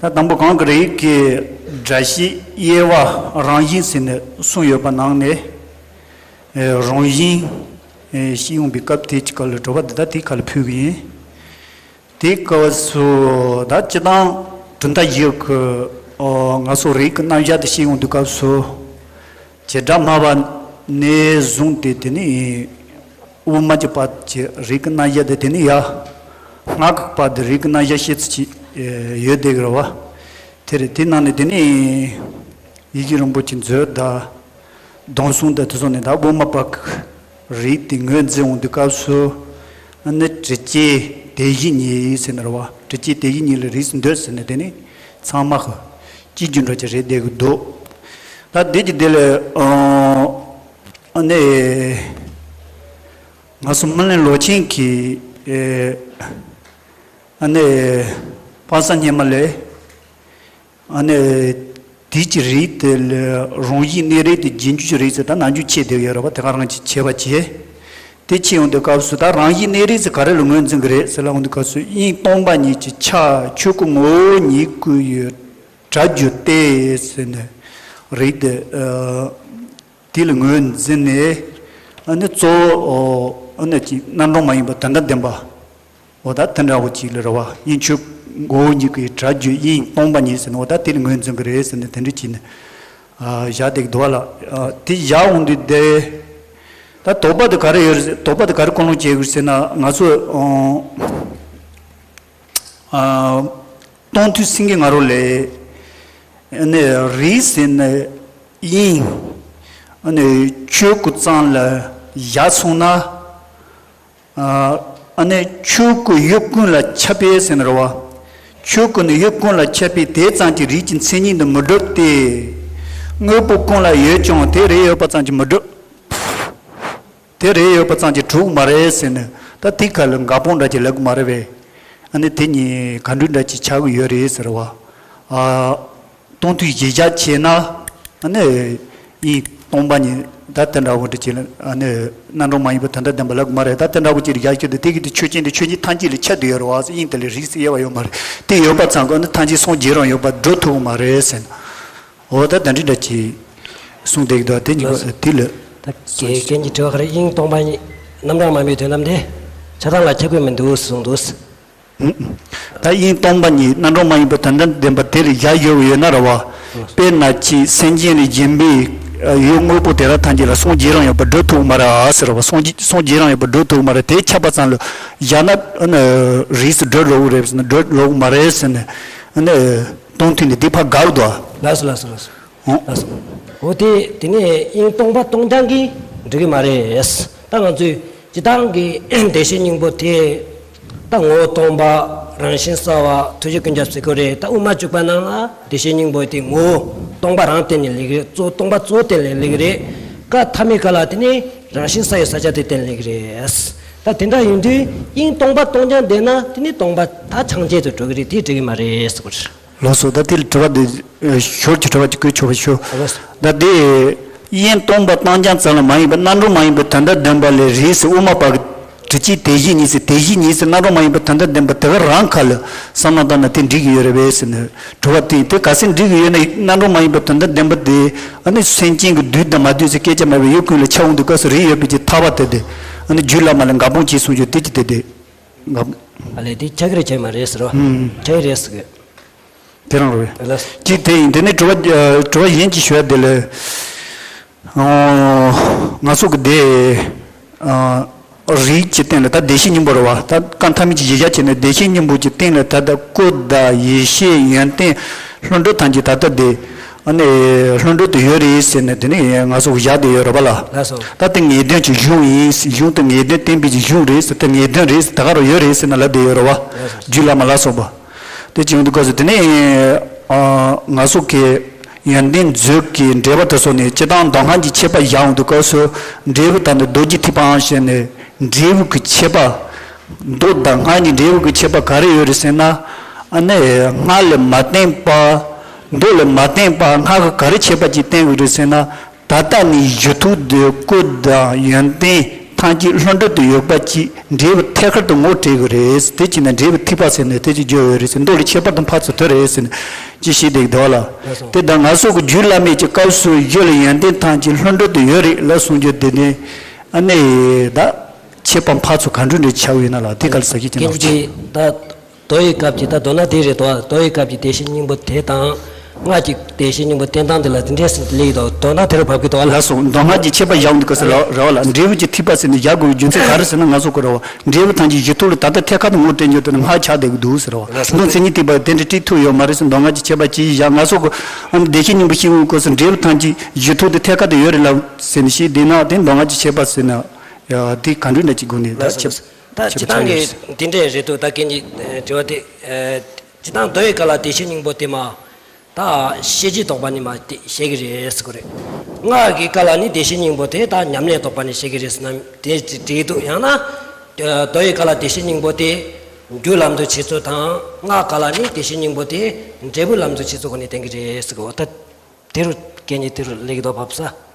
ད་དང་པོ་གང་གི་རིགས་ཀྱི་སྒྲ་བཤད་དབྱེ་བ་རང་བཞིན་ཟེར་ནས་གསུངས་ཡོད་པ་ནང་ནས། ཨེ་རང་བཞིན་ཨེ་བཤད་ཡོང་པའི་སྐབས་དེ་ཅིག་ག་ལ་དྲི་བ་འདི་ད་དེ་ག་ལ་ཕུལ་གི་ཡིན། དེའི་སྐབས་སུ་ད་སྤྱིར་བཏང་གྲུབ་མཐའ་བཞི་གི་ཨོ་ང་ཚོ་རིགས་ཀྱི་རྣམ་གཞག་དེ་བཤད་ཡོང་དུས་སྐབས་སུ། བྱེ་བྲག་སྨྲ་བ་ནས་བཟུང་སྟེ་དེ་ནི་དབུ་མ་གྱི་བར་གྱི་རིགས་ཀྱི་རྣམ་གཞག་དེ་དེ་ནི་ཡ། སྔགས་ཀྱི་བར་དུ་རིགས་ཀྱི་རྣམ་གཞག་བཤད་ཚུལ་ཅིག་ཡོད་དེ་གི་རེད་བ། དེ་རེད། དེ་ནང་ནས་དེ་ནི་ཡིད་བཞིན་རིན་པོ་ཆེ་མཛོད་དང་། སྡོམ་གསུམ་དང་དེ་ཚོ་ནས་ད་དབུ་མ་པ་གི་རིགས་དེ་ངོས་འཛིན་འོང་དུས་སྐབས་སུ། ཨ་ནི་དྲི་བཅས་དེ་བཞིན་ཉིད་ཟེར་ནི་རེད་བ། དྲི་བཅས་དེ་བཞིན་ཉིད་ལ་རིགས་སུ་འདོད་ཟེར་ནི་དེ་ནི་ཚང་མ་གི་གཅིག་གྱུར་འདྲ་ཅིག་རེད་བསྡད་གི་འདུག་ད་དེ་གི་དེ་ལ་ཨ་ནི་ང་ཚོ་སྨིན་གླིང་ལོ་ཆེན་གྱི་ཨ་ནི་དཔག་བསམ་སྙེ་མ་ལས། ཨ་ནི། དེའི་གི་རིགས་དེ་ལ་རང་བཞིན་གནས་རིགས་དེ་རྗེས་འཇུག་གི་རིགས་ཟེར་ད་ནང་འཇུག་ཆེ་བསྡད་ཡོད་རེད་བ། དེ་ག་རང་གི་ཆེ་བ་བྱས། དེ་ཆེ་ཡོང་དུས་སྐབས་སུ་ད་རང་བཞིན་གནས་རིགས་ཟེར་ག་རེ་ལ་ངོས་འཛིན་གི་རེད་ཟེར་ལ་འོང་དུས་སྐབས་སུ་དབྱིངས་སྟོང་པ་ཉིད་ཀྱི་ཆ་ཆོས་སྐུ་ངོ་བོ་ཉིད་སྐུ་ཡི་སྒྲ་བརྗོད་དེ་ཟེར་ནས་རིགས་དེ། དེ་ལ་ངོས་འཛིན་ནས། ཨ་ནི་གཙོ་བོ་ཨ་ནི་ཅིག་རྣམ་གྲངས་མ་ཡིན་པ་དོན་དམ་བདེན་པ། འོ་ད་དེ་འདྲ་བོ་ཅིག་ལ་རེད་བ། དབྱིངས་ཆོས་མགོ་བོ་ཉིད་ཀྱི་སྒྲ་བརྗོད་དབྱིངས་སྟོང་པ་ཉིད་ཟེར་ནས་འོ་ད་དེ་ལ་ངོས་འཛིན་གྱི་རེད་ཟེར་ནས་དེ་འདྲ་བྱས་ནས་ཨ་བཞག་བསྡད་ཀྱི་འདུག་བ་ལ། ཨ་དེ་བཞག་འོང་དུས་དེ་ ད་དོགས་པ་དེ་ག་རེ་ཡོད་རེད། དོགས་པ་དེ་ག་རེ་སྐོང་ལོང་བྱེད་དགོས་ཟེར་ན། ང་ཚོ་ཨ་སྟོང་ཐུན་སེང་གེ་ང་རོ་ལས་ཨ་ནི་རིགས་ཟེར་ནས་དབྱིངས་ཨ་ནི་ཆོས་སྐུ་ཙམ་ལ་བཞག་སོང་ན། ཨ་ནི་ཆོས་སྐུ་ཡུལ་ཀུན་ལ་ཁྱབ་པས་ཟེར་ན་རེད་བ། ཆོས་སྐུ་ནི་ཡུལ་ཀུན་ལ་ཁྱབ་པས་དེ་ཙམ་གྱིས་རིགས་ཀྱི་མཚན་ཉིད་དུ་མི་འགྲུབ་སྟེ། དངོས་པོ་ཀུན་ལ་ཡོད་ཀྱང་དེ་རེ་ཡོད་པ་ཙམ་གྱིས་མི་འགྲུབ། དེ་རེ་ཡོད་པ་ཙམ་གྱིས་གྲུབ་མ་རེད་ཟེར་ནས། ད་དེ་ཁ་ལ་འགལ་སྤོང་འདྲ་ཅིག་ལབ་གི་མ་རེད་པས། ཨ་ནི་དེ་གཉིས་ག་འདྲ་འདྲ་ཅིག་ཆགས་ཀྱི་ཡོད་རེད་ཟེར་བ། ཨ། སྟོང་ཐུན་གཞི་བཞག་བྱས་ན། ཨ་ནི་དབྱིངས་སྟོང་པ་ཉིད་ད་དེ་འདྲ་བོ་འདྲ་ཅིག་ལ། ཨ་ནི་རྣམ་གྲངས་མ་ཡིན་པའི་དོན་དམ་བདེན་པ་ལབ་གི་མ་རེད། ད་དེ་འདྲ་བོ་ཅིག་ལ་ཡར་ཞུ་དུས་དེ་གི་དེ་ཆོས་ཅན་དེ་ཆོས་ཉིད་ཐམས་ཅད་ལ་ཁྱབ་བསྡད་ཡོད་རེད་བ། དབྱིངས་དེ་ལ་རིགས་སུ་དབྱེ་བ་ཡོད་མ་རེད། དེ་ཡོད་པ་ཙམ་གྱིས་ཨ་ནི་ཐམས་ཅད་སངས་རྒྱས་རང་ཡོད་པར་སྒྲུབ་ཐུབ་གི་མ་རེད་ཟེར་ན། འོ་ད་དེ་འདྲ་འདྲ་ཅིག་གསུངས་བསྡད་ཀྱི་འདུག་དེ་གཉིས་ཀ་དེ་ལ། ད་གལ་གལ་གྱི་དྲི་བ་ག་རེ། དབྱིངས་སྟོང་པ་ཉིད་རྣམ་གྲངས་མ་ཡིན་པའི་དོན་དམ་དེ་ཆགས་སྡང་ལ་ཁྱབ་ཀྱི་མི་འདུག་གསུངས་འདུག་ད་དབྱིངས་སྟོང་པ་ཉིད་རྣམ་གྲངས་མ་ཡིན་པའི་དོན་དམ་བདེན་པ་དེ་ལ་ཡར་ཞུ་གི་ཡོད་ན་རེད་བ། དཔེར་ན་ཅིག་སེམས་ཅན་ལས་གཞན་པའི་ཡུལ་དངོས་པོ་དེ་དག་ཐམས་ཅད་ལ་སངས་རྒྱས་རང་ཡོད་པར་སྒྲུབ་ཐུབ་མ་རེད་ཟེར་བ། སངས་རྒྱས་སངས་རྒྱས་རང་ཡོད་པར་སྒྲུབ་ཐུབ་མ་རེད། དེ་ཁྱབ་པ་ཙམ་ལ་བཞག་ན་ཨ་ནི་རིགས་སུ་སྒྲུབ་རོགས་རེད་ཟེར་ན་སྒྲུབ་རོགས་མ་རེད་ཟེར་ནས། ཨ་ནི་སྟོང་ཐུན་ནི་འདི་ཕར་འགལ་འདུག་ལགས་སོ་ལགས་སོ་ལགས་སོ། ཨོ། ལགས་སོ། འོ་དེ་དེ་ནས་དབྱིངས་སྟོང་པ་སྟོང་རྐྱང་གིས་འགྲིག་གི་མ་རེད། ད་ང་ཚོས་སྤྱིར་བཏང་གི་བདེ་གཤེགས་སྙིང་པོ་དེ་ད་ངོ་བོ་སྟོང་པ། རང་བཞིན་གསལ་བ། ཐུགས་རྗེ་ཀུན་ཁྱབ་ཟེར་གྱི་རེད། ད་དབུ་མ་འཇུག་པ་ནང་ལ་བདེ་གཤེགས་སྙིང་པོ་དེ་ངོ་བོ་སྟོང་པ་རང་བསྟན་ནས་སླེབས་ཀྱི་རེད། གཙོ་བོ་སྟོང་པ་གཙོ་བོ་བསྟན་ནས་སླེབས་ཀྱི་རེད། ཀ་ཐ་མའི་ཀ་ལ་དེ་ནས་རང་བཞིན་གསལ་བའི་ས་ཆ་དེ་བསྟན་སླེབས་ཀྱི་རེད། ད་དེ་འདྲ་ཡིན་དུས་དབྱིངས་སྟོང་པ་སྟོང་རྐྱང་བསྡད་ན་དེ་ནས་སྟོང་པ་ད་ཕྱག་རྒྱ་དུ་འགྲོ་གི་རེད། དེ་འགྲིག་གི་མ་རེད་ཟེར་གྱི་རེད། ལགས་སོ། ད་དེ་ལ་དྲི་བ་འདི་ཞོར་གྱི་དྲི་བ་ཅིག་བཀོད་ཆོག་པ་ཞུ། ལགས་སོ། ད་དེ་དབྱིངས་སྟོང་པ་སྟོང་རྐྱང་ཙམ་ལ་མ་ཡིན་པར་རྣམ་གྲངས་མ་ཡིན་པའི་དོན་དམ་བདེན་པ་ལས་རེད་ཟེར། དབུ་མ་པ་གི་དྲི་ཅིག་དེ་བཞིན་ཉིད་ཟེར། དེ་བཞིན་ཉིད་ཟེར་རྣམ་གྲངས་མ་ཡིན་པའི་དོན་དམ་བདེན་པ་དེ་ག་རང་ཁ་ལ་བསམ་བློ་བཏང་ན་དེ་འགྲིག་གི་ཡོད་རེད་པས་ཟེར་ནས་དྲི་བ་དེ་དེ་ག་ཚད་འགྲིག་གི་ཡོད་ན། རྣམ་གྲངས་མ་ཡིན་པའི་དོན་དམ་བདེན་པ་དེ་ཨ་ནི་སེམས་ཅན་གྱི་འདུས་དང་མ་འདུས་ཟེར་སྐད་ཆ་མེད་པའི་ཡུལ་ཀུན་ལ་ཁྱབ་འོང་དུས་སྐབས་སུ་རིགས་ཡོད་པའི་ཀྱི་ཐར་པ་དེ་དེ་ཨ་ནི་རྒྱུད་བླ་མ་ལ་འགལ་སྤོང་བྱས་གསུངས་རྒྱུ་དེ་ཅི་དེ་དེ་འགལ། ཨ་ལས་དེ་ཆགས་ཀྱི་རེད་ཆགས་མ་རེད་ཟེར་བ། ཨུམ། ཆགས་ཀྱི་རེད་ཟེར་གི། དེ་རང་རེད། ལགས། ཅིག་དེ་ཡིན། དེ་ནས་དྲི་བ་ཨ་དྲི་བ་གཞན་ཅིག་ཞུ་ཡ་དེ་ལ། ཨོ། ང་ཚོ་གི་དེ་ཨ་རིགས་ཀྱི་སྟེང་ལ་ད་བདེ་གཤེགས་སྙིང་པོ་རེད་བ། ད་ཀ་ཐ་མའི་གི་གཞི་བཞག་བྱས་ནས་བདེ་གཤེགས་སྙིང་པོ་གི་སྟེང་ལ་ད་ལྟ་སྐུ་དང་ཡེ་ཤེས་ཡོན་ཏན་ལྷུན་གྲུབ་ཐམས་ཅད་ད་ལྟ་དེ་ཨ་ནི་ལྷུན་གྲུབ་ཏུ་ཡོད་རེད་ཟེར་ནས་དེ་ནས་ང་ཚོ་གི་བཞག་བསྡད་ཡོད་རེད་བ་ལ། ལགས་སོ། ད་དེ་ངེས་དོན་གྱི་གཞུང་ཡིན། གཞུང་དེ་ངེས་དོན་བསྟན་པའི་གི་གཞུང་རེད་ཟེར། དེ་ངེས་དོན་རེད་ཟེར། ད་ག་རུ་ཡོད་རེད་ཟེར་ན་ལབ་བསྡད་ཡོད་རེད་བ། ལགས་སོ། རྒྱུད་བླ་མ་ལ་སོགས་པ། དེ་བྱུང་དུས་སྐབས་སུ་དེ་ནས་ཨ་ང་ཚོ་གི་ཡོན་ཏན་མཛོད་ཀྱི་འགྲེལ་པ་དེ་ཚོ་ནས་སྤྱིར་བཏང་མདོ་སྔགས་ཀྱི་ཁྱད་པར་བཞག་འོང་དུས་སྐབས་སུ་འབྲས་བུ་དང་ནི་མདོ་རྒྱུད་ཐེག་པའམ་ཞེས་ནས་འབྲས་བུ་གི་ཁྱད་པར། མདོ་དང་སྔགས་ཀྱི་འབྲས་བུ་གི་ཁྱད་པར་ག་རེ་ཡོད་རེད་ཟེར་ན། ཨ་ནི་སྔགས་ལས་མ་བརྟེན་པ། མདོ་ལས་མ་བརྟེན་པ་སྔགས་ཀྱིས་ག་རེ་ཁྱད་པར་ཅིག་བསྟན་དགོས་རེད་ཟེར་ན། ད་ལྟ་ནི་གཞི་ཐོག་ཏུ་སྐུ་དང་ཡོན་ཏན་ཐམས་ཅད་ལྷུན་གྲུབ་ཏུ་ཡོད་པ་ཅིག་འབྲས་བུ་ཐད་ཀར་དུ་ངོ་སྤྲད་དགོས་རེད། དེ་བྱས་ན་འབྲས་བུ་ཐེག་པ་ཟེར་ནས་དེ་ཅིག་བརྗོད་ཡོད་རེད་ཟེར། མདོ་ལས་ཁྱད་པར་དུ་འཕགས་ཚུལ་དེ་རེད་ཟེར་ནས་ཅིག་བཤད་བསྡད་ཀྱི་འདུག་ལ། དེ་ད་ང་ཚོ་གི་རྒྱུད་བླ་མའི་གི་སྐབས་སུ་རྒྱུད་ལ་ཡོན་ཏན་ཐམས་ཅད་ལྷུན་གྲུབ་ཏུ་ཡོད་རེད་ལབ་གསུང་རྒྱུ་དེ་ནི་ཨ་ནི་ད་ཁྱད་པར་འཕགས་ཚུལ་ག་འདྲ་འདྲ་ཆགས་ཡོད་ན་ལ། དེ་ག་ལ་ཟ་གི་ཅི་ན། ད་མདོ་ཡི་སྐབས་ཀྱི་ད་མདོ་ན་དེ་རེད་དོ། མདོ་ཡི་སྐབས་ཀྱི་བདེ་གཤེགས་སྙིང་པོ་དེ་དང་། སྔགས་ཀྱི་བདེ་གཤེགས་སྙིང་པོ་བསྟན་སྟངས་དེ་ལ་དེ་འདྲས་སུ་ལེགས་དོ། མདོར་ན་དེ་རུ་བབ་ཀྱི་དོ་ལ། ལགས་སོ། མདོ་སྔགས་ཀྱི་ཁྱད་པར་བཞག་འདུག་ག་ཟེར་ར་བ་ལ། འབྲས་བུ་གི་ཐེག་པ་ཟེར་ནས་བཞག་དགོས་རྒྱུ་མཚན་ག་རེ་ཟེར་ན། ང་ཚོ་གི་ར་བ་འབྲས་བུ་ཐམས་ཅད་གཞི་ཐོག་ལ་ད་ལྟ་ཐད་ཀར་དུ་ངོ་སྤྲད་རྒྱུ་དེ་ནི་སྔགས་ཆགས་བསྡད་ཀྱི་འདུག་ཟེར་ར་བ། ལགས་སོ། མདོ་མཚན་ཉིད་ཐེག་པ་དེ་འདྲ་སྤྲད་ཐུབ་ཡོད་མ་རེད་ཟེར། མདོ་སྔགས་ཀྱི་ཁྱད་པར་ཅིག་བཞག་ང་ཚོ་གི་བདེ་གཤེགས་སྙིང་པོ་ཤེས་འོང་སྐབས་སུ་འབྲས་བུ་ཐམས་ཅད་གཞི་ཐོག་ཏུ་ཐད་ཀར་དུ་ཡོད་རེད་ལབ་ཟེར་ནས་བཤད་བསྡད་ན། དེ་མདོ་སྔགས་ཀྱི་ཁྱད་པར་ཟེར་ན་ཡ་དེ་ག་འདྲ་འདྲ་ཅིག་དགོས་ནས་ད་ཁྱད་པར། ད་སྤྱིར་བཏང་གི་འདི་འདྲས་རེད་འདུག་ད་གན་གྱི་དྲི་བ་དེ། སྤྱིར་བཏང་མདོ་ཡི་སྐབས་ལ་བདེ་གཤེགས་སྙིང་པོ་དེ་མ། ད་ཤེས་བྱའི་དོགས་པ་ནས་མ་དེ་བཤད་ཀྱི་རེད་ཟེར་གྱི་རེད། སྔགས་ཀྱི་སྐབས་ལ་ནི་བདེ་གཤེགས་སྙིང་པོ་དེ་ད་ཉམས་ལེན་དོགས་པ་ནས་བཤད་ཀྱི་རེད་ཟེར་ན་དེ་འགྲིག་འདུག་ཡང་ན་མདོ་ཡི་སྐབས་ལ་བདེ་གཤེགས་སྙིང་པོ་དེ་རྒྱུ་ལམ་དུ་བྱེད་ཚུལ་དང་། སྔགས་སྐབས་ལ་ནི་བདེ་གཤེགས་སྙིང་པོ་དེ་འབྲས་བུ་ལམ་དུ་བྱེད་ཚུལ་སྒོ་ནས་བསྟན་གྱི་རེད་ཟེར་གྱི་འོ། ད་དེ་རུ་གན་གྱི་དེ་རུ་ལེགས་དོགས་བབས་ས།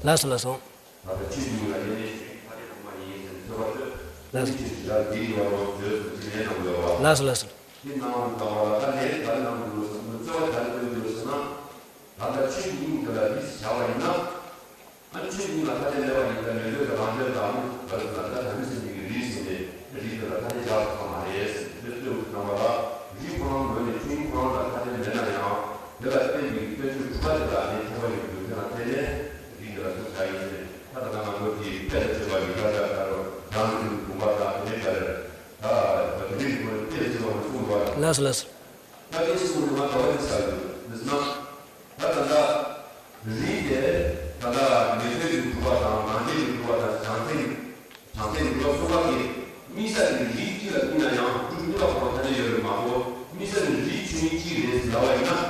ལགས་སོ་ལགས་སོ། ལགས་སོ། ལགས་སོ་ལགས་སོ། དེ་ནང་དུ་བཏང་བ་ལ་ད་ལན་ག་རེ་གནང་དགོས་འདུག་ཟེར་ན། རྩོད་པ་ག་རེ་སྤེལ་དགོས་ཟེར་ན། ད་ལྟ་ཆོས་ཀྱི་དབྱིངས་དེ་ལ་རིས་སུ་བྱ་བ་ཡིན་ན། ཨ་ནི་ཆོས་ཀྱི་དབྱིངས་ལ་ཐ་དད་མེད་པ་ཡིན་ཙང་མེད་འདོད་དང་རང་འདོད་དང་། ཨ་ནི་ག་རེ་ཟེར་ན་ད་བྱམས་སྙིང་རྗེ་གི་རིས་ཟེར་ནས་རིས་དེ་ལ་ཐ་དད་བཞག་ཐུབ་ས་མ་རེད་ཟེར། དེ་རྩོད་པ་གནང་བ་ལ་རིས་ཁོ་རང་ངོས་ནས་ཆོས་དབྱིངས་ཁོ་རང་ལ་ཐ་དད་མེད་ན་ཡང་། དེ་ལ་བརྟེན་པའི་བསྟན་བཅོས་དྲུག་པ་དེ་ལ་ཨ་ནི་ཁྱད་པར་ཡོད་དགོས་དེ་ལ་བརྟེན་ནས་རིས་དེ་ལ་རྩོད་བྱ་ཡིན་ཟེར། ད་ད་ང་ཚོ་དེའི་དཔེ་ལ་བྱེད་པ་ཡི་ལ་ལ་ད་རུང་རང་རིག་གི་དགོངས་པ་དང་དེ་འདྲའི་ག་རེ། ད་དེ་རིགས་ཀྱི་སྐོར་ལ་དཔེ་ཟེར་བ་མི་གསུངས་པར། ལགས་སོ་ལགས་སོ། ད་དེ་གསུངས་ནས་མ་ག་བ་ཅི་ཟེར་ཡོད་ཟེར་ན། ད་ད་ལྟ་རིགས་དེ་ད་ལྟ་ཉན་ཐོས་ཀྱི་གྲུབ་པ་དང་རང་རྒྱལ་གྱི་གྲུབ་པ་དང་བྱང་སེམས་བྱང་སེམས་གྲུབ་པ་གསུམ་པ་གི་དམིགས་བསལ་གྱི་རིགས་གཅིག་ལ་དམིགས་ན་ཡང་སྒྲུབ་གཉིས་པ་གོང་ཐ་དད་ཡོད་རེད་མ་གཏོགས། དམིགས་བསལ་གྱི་རིགས་ཆོས་ཉིད་གཅིག་རེད་ཟེར་ལབ་པ་ཡིན་ན།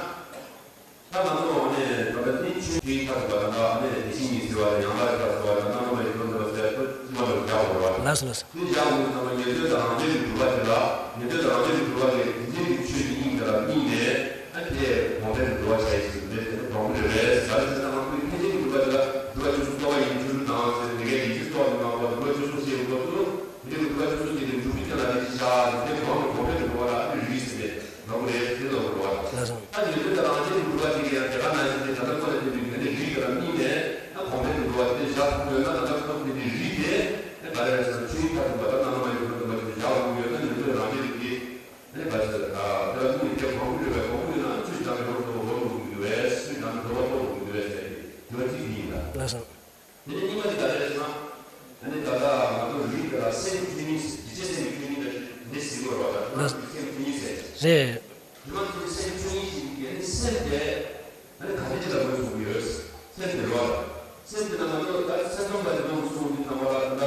ད་ང་ཚོ་འོ་ནས་ད་ལྟ་དེ་ཆོས་ཀྱི་ཆ་ཟེར་བ་དང་། ད་ཨ་ནི་དེ་བཞིན་ཉིད་ཟེར་བ་དང་། ཡང་དག་ཆ་ཟེར་བ་དང་། རྣམ་པ་མེད་དོ་ཟེར་བ་ཟེར་ཚོ་ཕྱི་མ་ལ་བཞག་དགོས་རེད་བ། ལགས་སོ་ལགས་སོ། དེ་བཞག་དགོས་ཙམ་པ་ཉན་ཐོས་དང་རང་རྒྱལ་གྱི་གྲུབ་པ་དེ་ལ། ཉན་ཐོས་དང་རང་རྒྱལ་གྱི་གྲུབ་པ་དེ་དེ་འདྲའི་གི་ཆོས་ཀྱི་དབྱིངས་དེ་ལ་དམིགས་ནས། ཨ་དེ་གོང་འཕེལ་དུ་འགྲོ་བ་བྱ་ཡི་ཟེར་དེ་དེ་ནི་དྲང་པོ་རེད་པས། ག་རེ་ཟེར་ན་ང་ཚོའི་ཐེག་ཆེན་གྱི་གྲུབ་པ་དེ་ལ་སྒྲུབ་པ་བཅུ་གསུམ་རྟོགས་པ་ཡིན་ཕྱིར་དང་ཟེར། དེ་གའི་ཡིན་གཅིག་རྟོགས་མིན་མ་གཏོགས། སྒྲུབ་པ་བཅུ་གསུམ་ཞེས་པའི་སྐབས་སུ། དེ་འདྲའི་གི་སྒྲུབ་པ་བཅུ་གསུམ་དེ་ནི་འཇུག་པའི་རྐྱེན་ལ་རིགས་ཤིག་བྱ་ཟེར། དེ་གོང་དུ་གོང་འཕེལ་དུ་འགྲོ་བ་ལ་ཨ་ནི་རིགས་ཟེར་ཏེ། ལབ་དགོས་རེད། དེ་ལབ་དགོས་རེད་བ། ལགས་སོ། ད་ཉན་ཐོས་དང་རང་རྒྱལ་གྱི་གྲུབ་པ་དེ་གའི་ཡང་དེ་ག་ནང་བཞིན་དེ་ད་ལྟ་ཁོ་ལ་བརྟེན་པའི་དེ་འདྲའི་རིགས་དེ་ལ་དམིགས་ནས། ད་གོང་འཕེལ་དུ་འགྲོ་བ་དེ་བཞག་ཐུབ་ཡོད་ན། ད་ལྟ་ཁོ་དེ་འདྲའི་རིགས་དེ་ཨ་ག་རེ་རེད་ཟེར་ན། ཆོས་ཉིད་མཐར་ཐུག་པ་དང་རྣམ་པ་མེད་པའི་དོན་དམ་པ་ཞིག་ཏུ་བཞག་དགོས་ཡོད་ན། ཉན་ཐོས་རང་རྒྱལ་གྱི་ཨ་ནི་ག་རེ་ཟེར། ཨ་དེ་ལ་དམིགས་ནས་དེ་གོང་འཕེལ་ཡོད་པའི་གོང་འཕེལ་ཡོད་ན། ཆོས་ཉིད་དང་ཡོངས་སུ་རྫོགས་པ་རྟོགས་དགོས་ཀྱི་འདུག་པས། ཆོས་ཉིད་དང་རྫོགས་པ་རྟོགས་དགོས་ཀྱི་འདུག་པས་ཟེར་ཏེ་དྲི་བ་གཅིག་དེ་ཡིན་ལ། ལགས་སོ། དེ་ནས་གཉིས་པ་དེ་ག་རེ་རེད་ཟེར་ན། ཨ་ནི་ད་ལྟ་ང་ཚོ་རིགས་དེ་ལ་སེམས་ཆོས་ཉིད། དྲི་བཅས་སེམས་ཀྱི་ཆོས་ཉིད་དེ་འདི་ཟེར་དགོས་རེད་བ། ད་རེད། སེམས་ཆོས་ཉིད་ཟེར། རེད། དྲི་མ་དེ་སེམས་ཆོས་ཉིད་ཟེར་གྱི་ནི་སེམས་དེ་ཨ་ནི་ག་འདྲ་ཅིག་ལ་དགོས་གསུངས་ཀྱི་ཡོད། སེམས་དེ་རེད་བ། སེམས་དེ་ལ་ང་ཚོ་ད་སེམས་ཙམ་པ་དེ་ཚོ་གསུངས་དུས་ཙམ་པ་ལ། ད་ལྟ་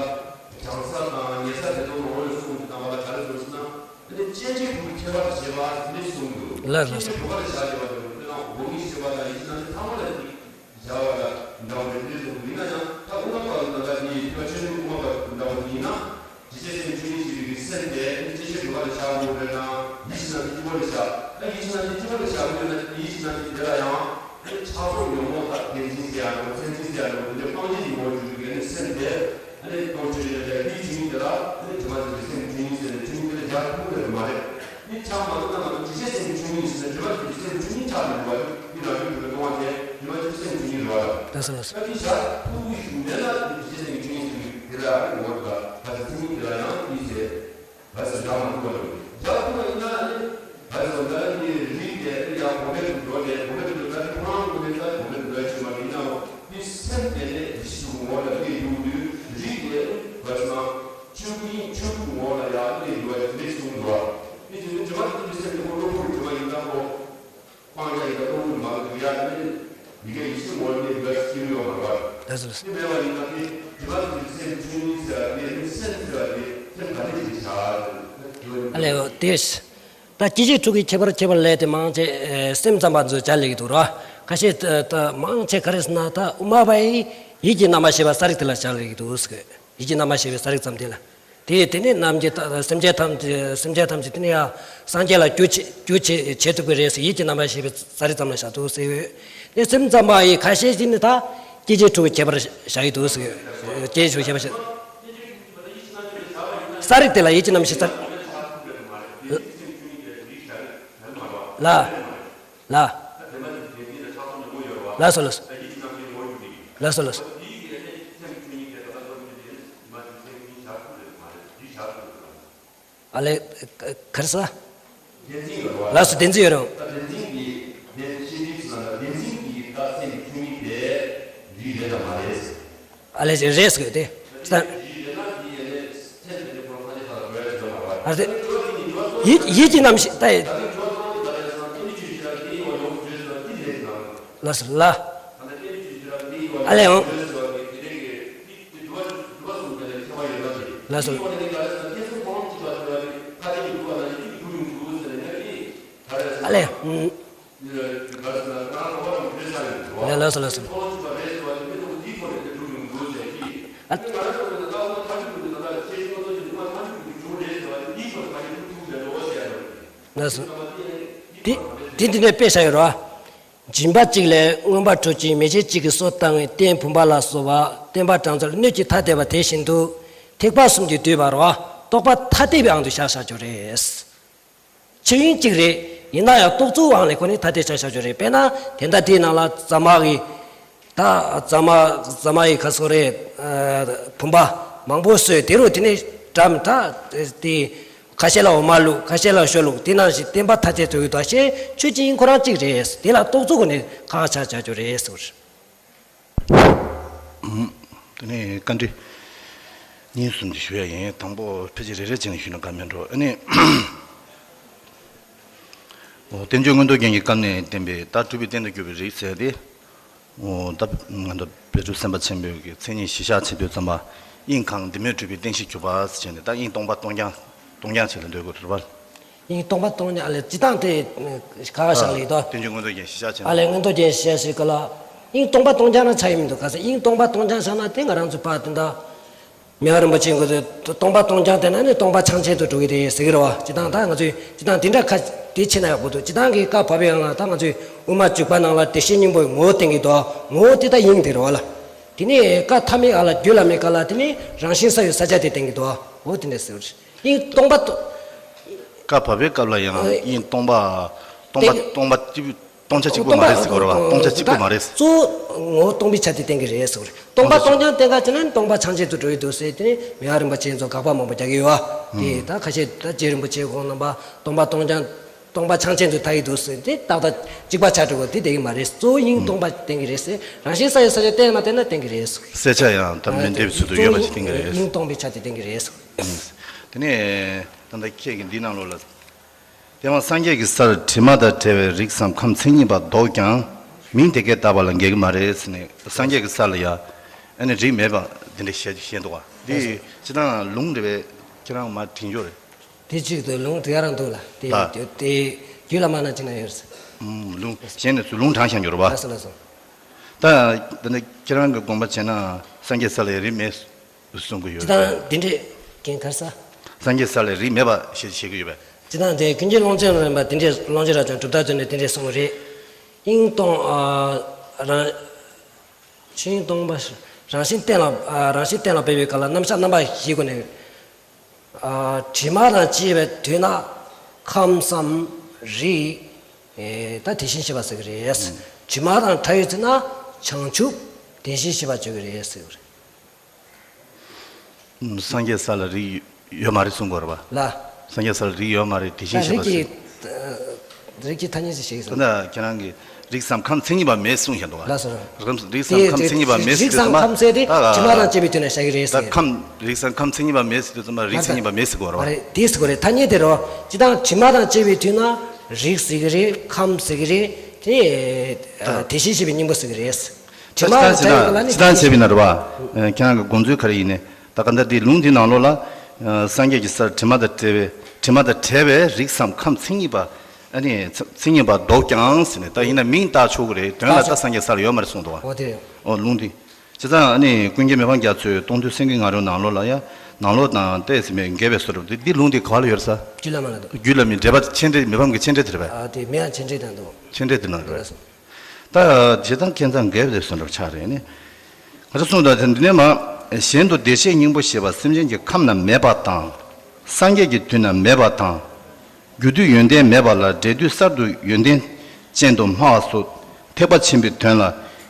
སྦྱང་ས་དང་ཉན་ས་དེ་ཚོ་ངོ་བོ་ལ་གསུངས་དུས་ཙམ་པ་ལ་ག་རེ་ཟེར་ཟེར་ན། ཨ་ནི་སྐྱེ་མཆེད་དྲུག་གི་ཁྱད་པར་དུ་བྱེད་པ་དེ་གསུངས་འདུག། ལགས་ལགས། སྐྱེ་མཆེད་དྲུག་ག་ལ་བཞག་བྱེད་པ་དེ་རེད། དཔེར་ན་སྒོ་གཉིས་བྱེད་པ་དང་། ཡིད་ཀྱི་རྣམ་ཤེས་ཐ་མ་ལ་ནི། བྱ་བ་ལ་འདྲ་བ་རེད། དེ་ཚོ་ཡིན་ན་ཡང་ད་དབུ་མ་པ་ལ་ད་ལྟ་དེ་ཐོས་པ་ཆེན་པོའི་དབུ་མ་པ་འདྲ་བ་དེ་ཡིན་ན། དྲི་བཅས་སེམས་ཆོས་ཉིད་ཟེར་བའི་སེམས་དེ་ནི་སྐྱེ་མཆེད་དྲུག་པ་ལ་བཞག་དགོས་རེད་ན། ཡིད་ཀྱི་རྣམ་ཤེས་གཅིག་པོ་ལ་བཞག། ད་ཡིད་ཀྱི་རྣམ་ཤེས་གཅིག་པོ་ལ་བཞག་དགོས་ན། ཡིད་ཀྱི་རྣམ་ཤེས་དེ་ལ་ཡང་ཨ་ནི་ཆགས་སོགས་ཉོན་མོངས་དང་བདེན་འཛིན་ཟེར་ཡ་འདྲ་བོ། མཚན་འཛིན་ཟེར་ཡ་འདྲ་བོ། དེ་འདྲའི་སྤང་བྱའི་ཉོན་མོངས་བཅུ་དྲུག་གི་ནི་སེམས་དེ་ཨ་ནི་སྟོང་ཆོས་ཅན། དེ་ཡིད་ཆོས་ཉིད་དེ་ལ་ཨ་ནི་དྲི་མ་མེད་པའི་སེམས་ཆོས་ཉིད་ཟེར་ནས་ཆོས་ཉིད་དེ་ལ་བཞག་ཐུབ་ཀྱི་རེད་མ་རེད། འདི་ཆགས་མ་ཐུབ་ན་ང་ཚོ་དྲི་བཅས་སེམས་ཆོས་ཉིད་ཟེར་ན། དྲི་མ་དྲི་བཅས་སེམས་ཆོས་ཉིད་ཆགས་མི་འགྲོ་བ། འདི་རང་རྒྱུད་དུ་གཏོང་བ་དེ་དྲི་མ་དྲི་བཅས་སེམས་ཆོས་ཉིད་རེད་བ། ལགས་སོ་ལགས་སོ། ད་འདི་བཞག་ཐུབ་ཀྱི་ཞུ་མེད་ན། དྲི་བཅས་སེམས་ཆོས་ཉིད་ཟེར་གྱི་དེ་ལ་ཨ་ནི་ངོ་བོ་དང་བརྡ་ཆད་མཚན་ཉིད་དེ་ལ་ཡང་དེའི་ཚེ་བརྡ་ཆད་བཞག་མ་ཐུབ་པ་རེད། བཞག་ཐུབ་པ་ཡིན་ན་ཨ་ནི་བརྡ་ཆད་ད་ནི་རིགས་དེ་ཨ་ནི་ཡང་གོང་འཕེལ་དུ་འགྲོ་ནས། གོང་འཕེལ་དུ་འགྲོ་ན་ཁོ་རང་ངོས་ནས་ད་གོང་འཕེལ་དུ་འགྲོ་ཡ་ཆེ་བ་ཡིན་ནའང་། དེ་སེམས་དེ་ནི་ཡེ་ཤེས་ཀྱི་ངོ་བོ་ལ་གནས་འགྱུར་དུས། རིགས་དེ་བརྡ་ཆད་ཆོས་སྐུ་དབྱིངས་ཆོས་སྐུ་ངོ་བོ་ལ་ཡང་གནས་འགྱུར་བ་དེ་འདྲ་གསུངས་འདུག་བ། དེ་བྱས་ན་དྲི་མ་དེ་ཚོའི་སེམས་དེ་ཁོ་གློ་བུར་དྲི་མ་ཡིན་ན་ཁོ། སྤང་བྱ་ཡི་དྭགས་གློ་བུར་མ་ལ་འཇུག་ཡ་ནི་ཡི་གེ་ཡེ་ཤེས་ངོ་བོ་ནི་འདུག་ཅིག་ཡོད་མ་རེད་བ། ལགས་སོ། དེ་མེད་པ་ཡིན་ན་དེ་དྲི་མ་དེ་ཚོའི་སེམས་ཆོས་ཉིད་ཟེར་བ་དེ་ནི་སེམས་ཟེར་བ་དེ་སེམས་ག་འདྲ་ཞིག་བྱ། ཨ་ལས་འོ་དེ། ད་སྐྱེ་མཆེད་དྲུག་གི་ཁྱད་པར་ཁྱད་པར་ལས་དེ་མང་ཆེ་སེམས་ཙམ་པ་ཚོས་བྱ་ལས་ཀྱི་འདུག་ར། ཁ་ཤས་ད་མང་ཆེ་ག་རེ་ཟེར་ན། ད་དབུ་མ་པ་ཡིས་ཡིད་ཀྱི་རྣམ་པར་ཤེས་པ་གསལ་རིག་དེ་ལ་བྱ་ལས་ཀྱི་འདུག་ཟེར། ཡིད་ཀྱི་རྣམ་པར་ཤེས་པའི་གསལ་རིག་ཙམ་དེ་ལ། དེ་དེ་ནས་རྣམས་ཀྱི་ད་སེམས་ཅན་ཐམས་ཅད་སེམས་ཅན་ཐམས་ཅད་དེ་ནས་ཡང་སངས་རྒྱས་ལ་གྱུར་ཅིག་གྱུར་ཅིག་བྱེད་ཐུབ་ཀྱི་རེད་ཟེར། ཡིད་ཀྱི་རྣམ་པར་ཤེས་པའི་གསལ་རིག་ཙམ་ལ་བཞག་འདུག་ཟེར་ཡོད། དེ་སེམས་ཙམ་པ་ཡིས་ཁ་ཤས་ཅིག་ནི་ད་སྐྱེ་མཆེད་དྲུག་གི་ཁྱད་པར་བཞག་གི་འདུག་ཟེར། སྐྱེ་མཆེད་དྲུག་ཁྱད་པར་བཞག། གསལ་རིག་དེ་ལ་ཡིད་ཀྱི་རྣམ་ཤེས་གསལ། ལ། ལ། ལགས་སོ་ལགས་སོ། ལགས་སོ་ལགས་སོ། ཨ་ལས། ག་རེ་ཟེར། ལགས་སོ། བདེན་འཛིན་ཡོད་རུང་། ཨ་ལས་རེད་ཟེར་དེ། ཨ་ལས། ཡིད་ཡིད་ཀྱི་རྣམ་ཤེས་ད། ལགས་སོ་ལ། ཨ་ལས་འོང་། ལགས་སོ། ཨ་ལས། ལགས་ལགས་སོ་ལགས་སོ། ཨ། ལགས་སོ། དེ་དེ་འདི་ནས་དཔེ་བཞག་ཡོད་རེད་བ། སྦྱིན་པ་གཅིག་ལས་མངོན་པར་གྲུབ་ཅིང་མི་ཕྱེད་གཅིག་གིས་གསོ་བཏང་བའི་རྟེན་བུམ་པ་ལ་སོགས་པ་སྟོན་པ་སྤྲང་ཚར་སྣོད་ཀྱིས་ཐ་དད་པ་དེ་བཞིན་དུ། ཐེག་པ་གསུམ་གྱིས་བསྡུས་པ་རེད་བ། རྟོགས་པ་ཐ་དད་པའི་དབང་དུ་བཞག་བཞག་རྒྱུ་རེད། ཆོས་དབྱིངས་གཅིག་རེད། ཡིན་ན་ཡང་རྟོག་ཚོགས་དབང་ལས་ཁོ་ནི་ཐ་དད་ཆ་བཞག་རྒྱུ་རེད། དཔེར་ན་དེ་འདྲ་དེའི་ནང་ལ་ཟ་མ་གི། ད་ཟ་མ་ཟ་མ་ཡི་ཁ་སོ་རེད། བུམ་པ་མང་པོ་བཟོས་དེ་རུ་དེ་ནི་འགྲམ་ད་དེ། ཁ་ཤས་ལ་འོ་མ་བླུགས། ཁ་ཤས་ལ་ཞོ་བླུགས། དེ་ནང་བཞིན་བརྟེན་པ་ཐ་དད་དུ་ཡོད་པ་ཞེས་ཆོས་ཀྱི་དབྱིངས་ཁོ་རང་གཅིག་རེད། དེ་ལ་རྟོག་ཚོགས་ཀྱི་ནི་ཁ་ཆ་བྱ་རྒྱུ་རེད་ཟེར། དེ་ནས་བཀའ་འདྲི་གཉིས་གསུམ་ཅིག་ཞུ་ཡ་ཡིན། དང་པོ་ཕལ་ཆེར་རེ་རེ་བྱས་ནས་ཞུས་ན་དགའ་མི་འགྲོ། ཨ་ནི། འོ། བསྟན་བཅོས་མངོན་རྟོགས་རྒྱན་གྱི་སྐབས་ནས་བསྟན་པའི་བདག་གྲུབ་པའི་རྟེན་དུ་གྱུར་པའི་རིགས་ཟེར་ཏེ། འོ། ད་ང་ཚོ་དཔལ་སྤྲུལ་སེམས་དཔའ་ཆེན་པོའི་གི་མཚན་ཉིད་གཞི་བཞག་བྱེད་དུས་ཙམ་པ། དབྱིངས་གང་འདི་མོས་གྲུབ་པའི་རྟེན་གཞིར་གྱུར་པ་ཟེར་བྱས་ནས། ད་དབྱིངས་སྟོང་པ་སྟོང་རྐྱང་། སྟོང་རྐྱང་བྱས་ལ་འདོད་དགོས་རེད་པ། དབྱིངས་སྟོང་པ་སྟོང་རྐྱང་ལ་སྤྱི་བཏང་དེ་ག་བ་བཞག་ལེགས་དོ། བསྟན་བཅོས་མངོན་རྟོགས་རྒྱན་གཞི་བཞག་བྱེད་ཨ་ལས་མངོན་རྟོགས་རྒྱན་གཞི་བཞག་བྱེད་ག་ལ། དབྱིངས་སྟོང་པ་སྟོང་རྐྱང་ན་ཆགས་ཡི་མི་འདུག་ག་ས། དབྱིངས་སྟོང་པ་སྟོང་རྐྱང་བཞག་ན་དེ་ང་རང་ཚོ་ཕར་དེ་འདྲ། མི་དབང་རིན་པོ་ཆེ་གི་སྟོང་པ་སྟོང་རྐྱང་བསྟན་ན་ནི་སྟོང་པ་ཕྱག་ཆེན་དུ་འགྲོ་གི་རེད་ཟེར་གི་རེད་བ། སྤྱི་བཏང་ད་ང་ཚོས་སྤྱི་བཏང་དེ་འདྲ་ཁ་དེ་བྱེད་ན་ཡག་པོ་འདུག་སྤྱི་བཏང་གི་བཀའ་བབས་པའི་ནང་ལ་ད་ང་ཚོས་དབུ་མ་འཇུག་པ་ནང་ལ་བདེ་གཤེགས་སྙིང་པོའི་ངོ་བོ་བསྟན་གི་འདུག་ངོ་བོ་དེ་ད་དབྱིངས་དེ་རེད་བ་ལ། དེ་ནས་བཀའ་མཐའ་མའི་ཨ་ལ་རྒྱུད་བླ་མའི་བཀའ་ལ་དེ་ནས་རང་བཞིན་ས་ཡོད་ས་ཆ་དེ་བསྟན་གི་འདུག་འོ་དེ་འདྲ་ཟེར་བ་རེད། དབྱིངས་སྟོང་པ་སྟོ། བཀའ་བབས་པའི་སྐབས་ལ་ཡང་ཨ་དབྱིངས་སྟོང་པ། སྟོང་པ་སྟེ། སྟོང་པ་གཅིག་སྟོང་ཆ་གཅིག་པུ་མ་རེད་ཟེར་གི་རེད་བ། སྟོང་ཆ་གཅིག་པུ་མ་རེད། གཙོ་བོ་ངོ་བོ་སྟོང་པའི་ཆ་དེ་བསྟན་གི་རེད་ཟེར་བ་རེད། སྟོང་པ་སྟོང་རྐྱང་བསྟན་ག་བྱས་ན་སྟོང་པ་ཕྱག་ཆེན་དུ་འགྲོ་ཡི་འདུག་ཟེར་དེ་ནས་མི་དབང་རིན་པོ་ཆེ་ཚོ་དགག་པ་མང་པོ་རྒྱག་གི་ཡོད་བ། དེ་ད་ཁ་ཤས་ད་རྗེ་རིན་པོ་ཆེ་ཁོང་རྣམ་པ་སྟོང་པ་སྟོང་རྐྱང་། སྟོང་པ་ཕྱག་ཆེན་དུ་ཐལ་གི་འདུག་ཟེར་དེ་ཏག་ཏག་གཅིག་པ་ཆགས་འགྲོ་གི་དེ་བསྟན་གི་མ་རེད། གཙོ་བོ་དབྱིངས་སྟོང་པ་བསྟན་གི་རེད་ཟེར། རང་བཞིན་ས་ཡོད་ས་ཆ་བསྟན་མ་བསྟན་ན་བསྟན་གི་རེད་ཟེར། གསལ་ཆ་ཡང་ད་མི་འདེབས་ཚུལ་དུ་ཡོད་པ་ཞིག་བསྟན་གི་རེད། དབྱིངས་སྟོང་པའི་ཆ་དེ་བསྟན་གི་རེད་ཟེར། དེ་ནས་ད་ལྟ་ཁྱེད་ཀྱི་འདི་ནང་ལོགས་ལ། དེ་མ་སངས་རྒྱས་ཀྱི་སར་དྲི་མ་དང་བྲལ་བའི་རིགས་སམ་ཁམས་མཚན་ཉིད་པ་བཟློག་ཀྱང་། མིང་དེ་སྐད་བཏགས་པ་ལ་འགལ་གྱི་མ་རེད་ཟེར་ནས། སངས་རྒྱས་ཀྱི་ས་ལ་ཡ་ཨ་ནི་རིགས་མེད་པ་འདི་འདྲ་བཤད་བཤད་འདུག་བ། འདི་སྤྱིར་བཏང་ལུང་རེད་པས། ཁྱེད་རང་མར་དྲན་རྒྱུ་རེད། དེ་གཅིག་ཏུ་ལུང་དེ་ག་རང་འདུག་ལ། དེ་ད་དེ་རྒྱུད་བླ་མ་ན་ཅི་ན་ཡོད་རེད། ཨུམ། ལུང་གཞན་ནས་ཚུར་ལུང་དྲངས་བཞག་རྒྱུ་རེད་པ། ལགས་སོ་ལགས་སོ། ད་ད་ནི་ཁྱེད་རང་གི་དགོངས་པ་བྱས་ན་སངས་རྒྱས་ས་ལ་ཡ་རིགས་མེད། གསུང་གི་ཡོད་སྤྱི་པས། བཏང་དེ་འདྲས་རྒན་གར་ས། སངས་རྒྱས་ས་ལ་རིགས་མེད་པ་ཞེས་བཤད་ཀྱི་ཡོད་པས། སྤྱི་བཏང་དེ་ཀུན་མཁྱེན་ཀློང་ཆེན་རིན་པ་དེ་འདྲས་ཀློང་ཆེན་རབ་འབྱམས་གྲུབ་མཐའ་མཛོད་ནས་དེ་འདྲས་གསུངས་པ་རེད། དབྱིངས་སྟོང་། རང་། ཆོས་དབྱིངས་སྟོང་པ། རང་བཞིན་གཏན་ལ། རང་བཞིན་གཏན་ལ་འབེབས་པའི་སྐབས་ལ་རྣམ་གཞག་རྣམ་པ་བཞིའི་སྒོ་ནས། དྲི་མ་དང་བཅས་པའི་དུས་ན་ཁམས་སམ་རིགས། ད་དེ་བཞིན་གཤེགས་པ་ཟེར་གི་རེད། དྲི་མ་དང་བྲལ་བའི་ཚེ་ན་བྱང་ཆུབ་བདེན་བཞིའི་ཤེས་པ་བརྗོད་ཀྱི་རེད་ཟེར་གི་རེད། སངས་རྒྱས་ས་ལ་རིགས་ཡོད་མ་རེད་གསུང་གི་རེད་པ། ལ། སངས་རྒྱས་ས་ལ་རིགས་ཡོད་མ་རེད། དེ་བཞིན་གཤེགས་པ་ཟེར། རིགས་ཀྱི་ཐ་སྙད་ཅིག་བཤད་ཀྱི་ད་སོང་། ལྟ་ཁྱེད་རང་གིས་རིགས་སམ་ཁམས་མཚན་ཉིད་པ་མེད་གསུངས་བཞག་འདུག་ག་ལགས་སོ། རིགས་སམ་ཁམས་མཚན་ཉིད་པ་མེད་ཟེར་དུས་ཙམ་པ། རིགས་སམ་ཁམས་ཟེར་དེ་ད་དྲི་མ་དང་བཅས་པའི་དུས་ན་བཤད་ཀྱི་རེད་ཟེར། ད་ཁམས་རིགས་སམ་ཁམས་མཚན་ཉིད་པ་མེད་ཟེར་དུས་ཙམ་པ་རིགས་མཚན་ཉིད་པ་མེད་ཟེར་གི་རེད་པ། རེད། དེ་ཟེར་གི་རེད། ཐ་སྙད་དེ་རོ། སྤྱི་བཏང་དྲི་མ་དང་བཅས་པའི་དུས་ན་རིགས་ཟེར་གི་རེད། ཁམས་ཟེར་གི་རེད། དེ་དེ་བཞིན་གཤེགས་པའི་སྙིང་པོ་ཟེར་གི་རེད། དྲི་མ་དང་བྲལ་བའི་སྐབས་ལ་ནི་སྤྱི་བཏང་བྱས་པ་ཡིན་ན་རེད་པ། ཁྱེད་རང་གི་དགོངས་ཚུལ་ག་རེ་ཡིན་ནའི། ད་ག་འདྲ་འདི་ལུང་འདི་ནང་ལོགས་ལ། སངས་རྒྱས་ཀྱི་སར་དྲི་མ་དང་བྲལ་བའི་དྲི་མ་དང་བྲལ་བའི་རིགས་སམ་ཁམས་མཚན་ཉིད་པ། ཨ་ནི་མཚན་ཉིད་པ་བཟློག་ཀྱང་ཟེར་ནས། ད་ཡིན་ན་མིང་བཏགས་ཆོག་གི་རེད། དོན་ལ་ད་སངས་རྒྱས་སར་ཡོད་མ་རེད་གསུངས་འདུག་བ། འོ་དེ་རེད། འོ་ལུང་འདི། བྱས་ཙང་ཨ་ནི་ཀུན་མཁྱེན་མི་ཕམ་རྒྱ་མཚོས་སྟོང་ཐུན་སེང་གེའི་ང་རོའི་ནང་ལོགས་ལ་ཡང་ནང་ལོགས་དང་ཏོག་ཙམ་འགལ་བའི་བཟོ་འདྲ་འདི། འདི་ལུང་འདི་ག་བ་ལ་ཡོད་རེད་ས། རྒྱུད་བླ་མ་ལ་འདུག་རྒྱུད་བླ་མའི་འགྲེལ་པ་མཆན་འགྲེལ། མི་ཕམ་གྱི་མཆན་འགྲེལ་དེ་རེད་པས། ཨ་དེ་མི་ཡང་མཆན་འགྲེལ་དང་འདུག་མཆན་འགྲེལ་དེ་ནང་རེད་པས། ད་བྱས་ཙང་ཁྱད་མཚར་འགལ་བའི་བཟོ་འདྲ་ཆགས་རེད་ནི། ང་ཚོ་གསུངས་དང་དེ་འདི་ནས་མ། གཞན་དུ་བདེ་གཤེགས་སྙིང་པོ་ཞེས་པ་སེམས་ཅན་གྱི་ཁམས་ན་མེད་པ་དང་། སངས་རྒྱས་ཀྱི་དུས་ན་མེད་པ་དང་། རྒྱུ་དུས་ཡོན་ཏན་མེད་པ་ལ་འབྲས་དུས་གསར་དུ་ཡོན་ཏན་ཅན་དུ་སྨྲ་བ་སོགས་ཐེག་པ་ཆེན་པོའི་དོན་ལ་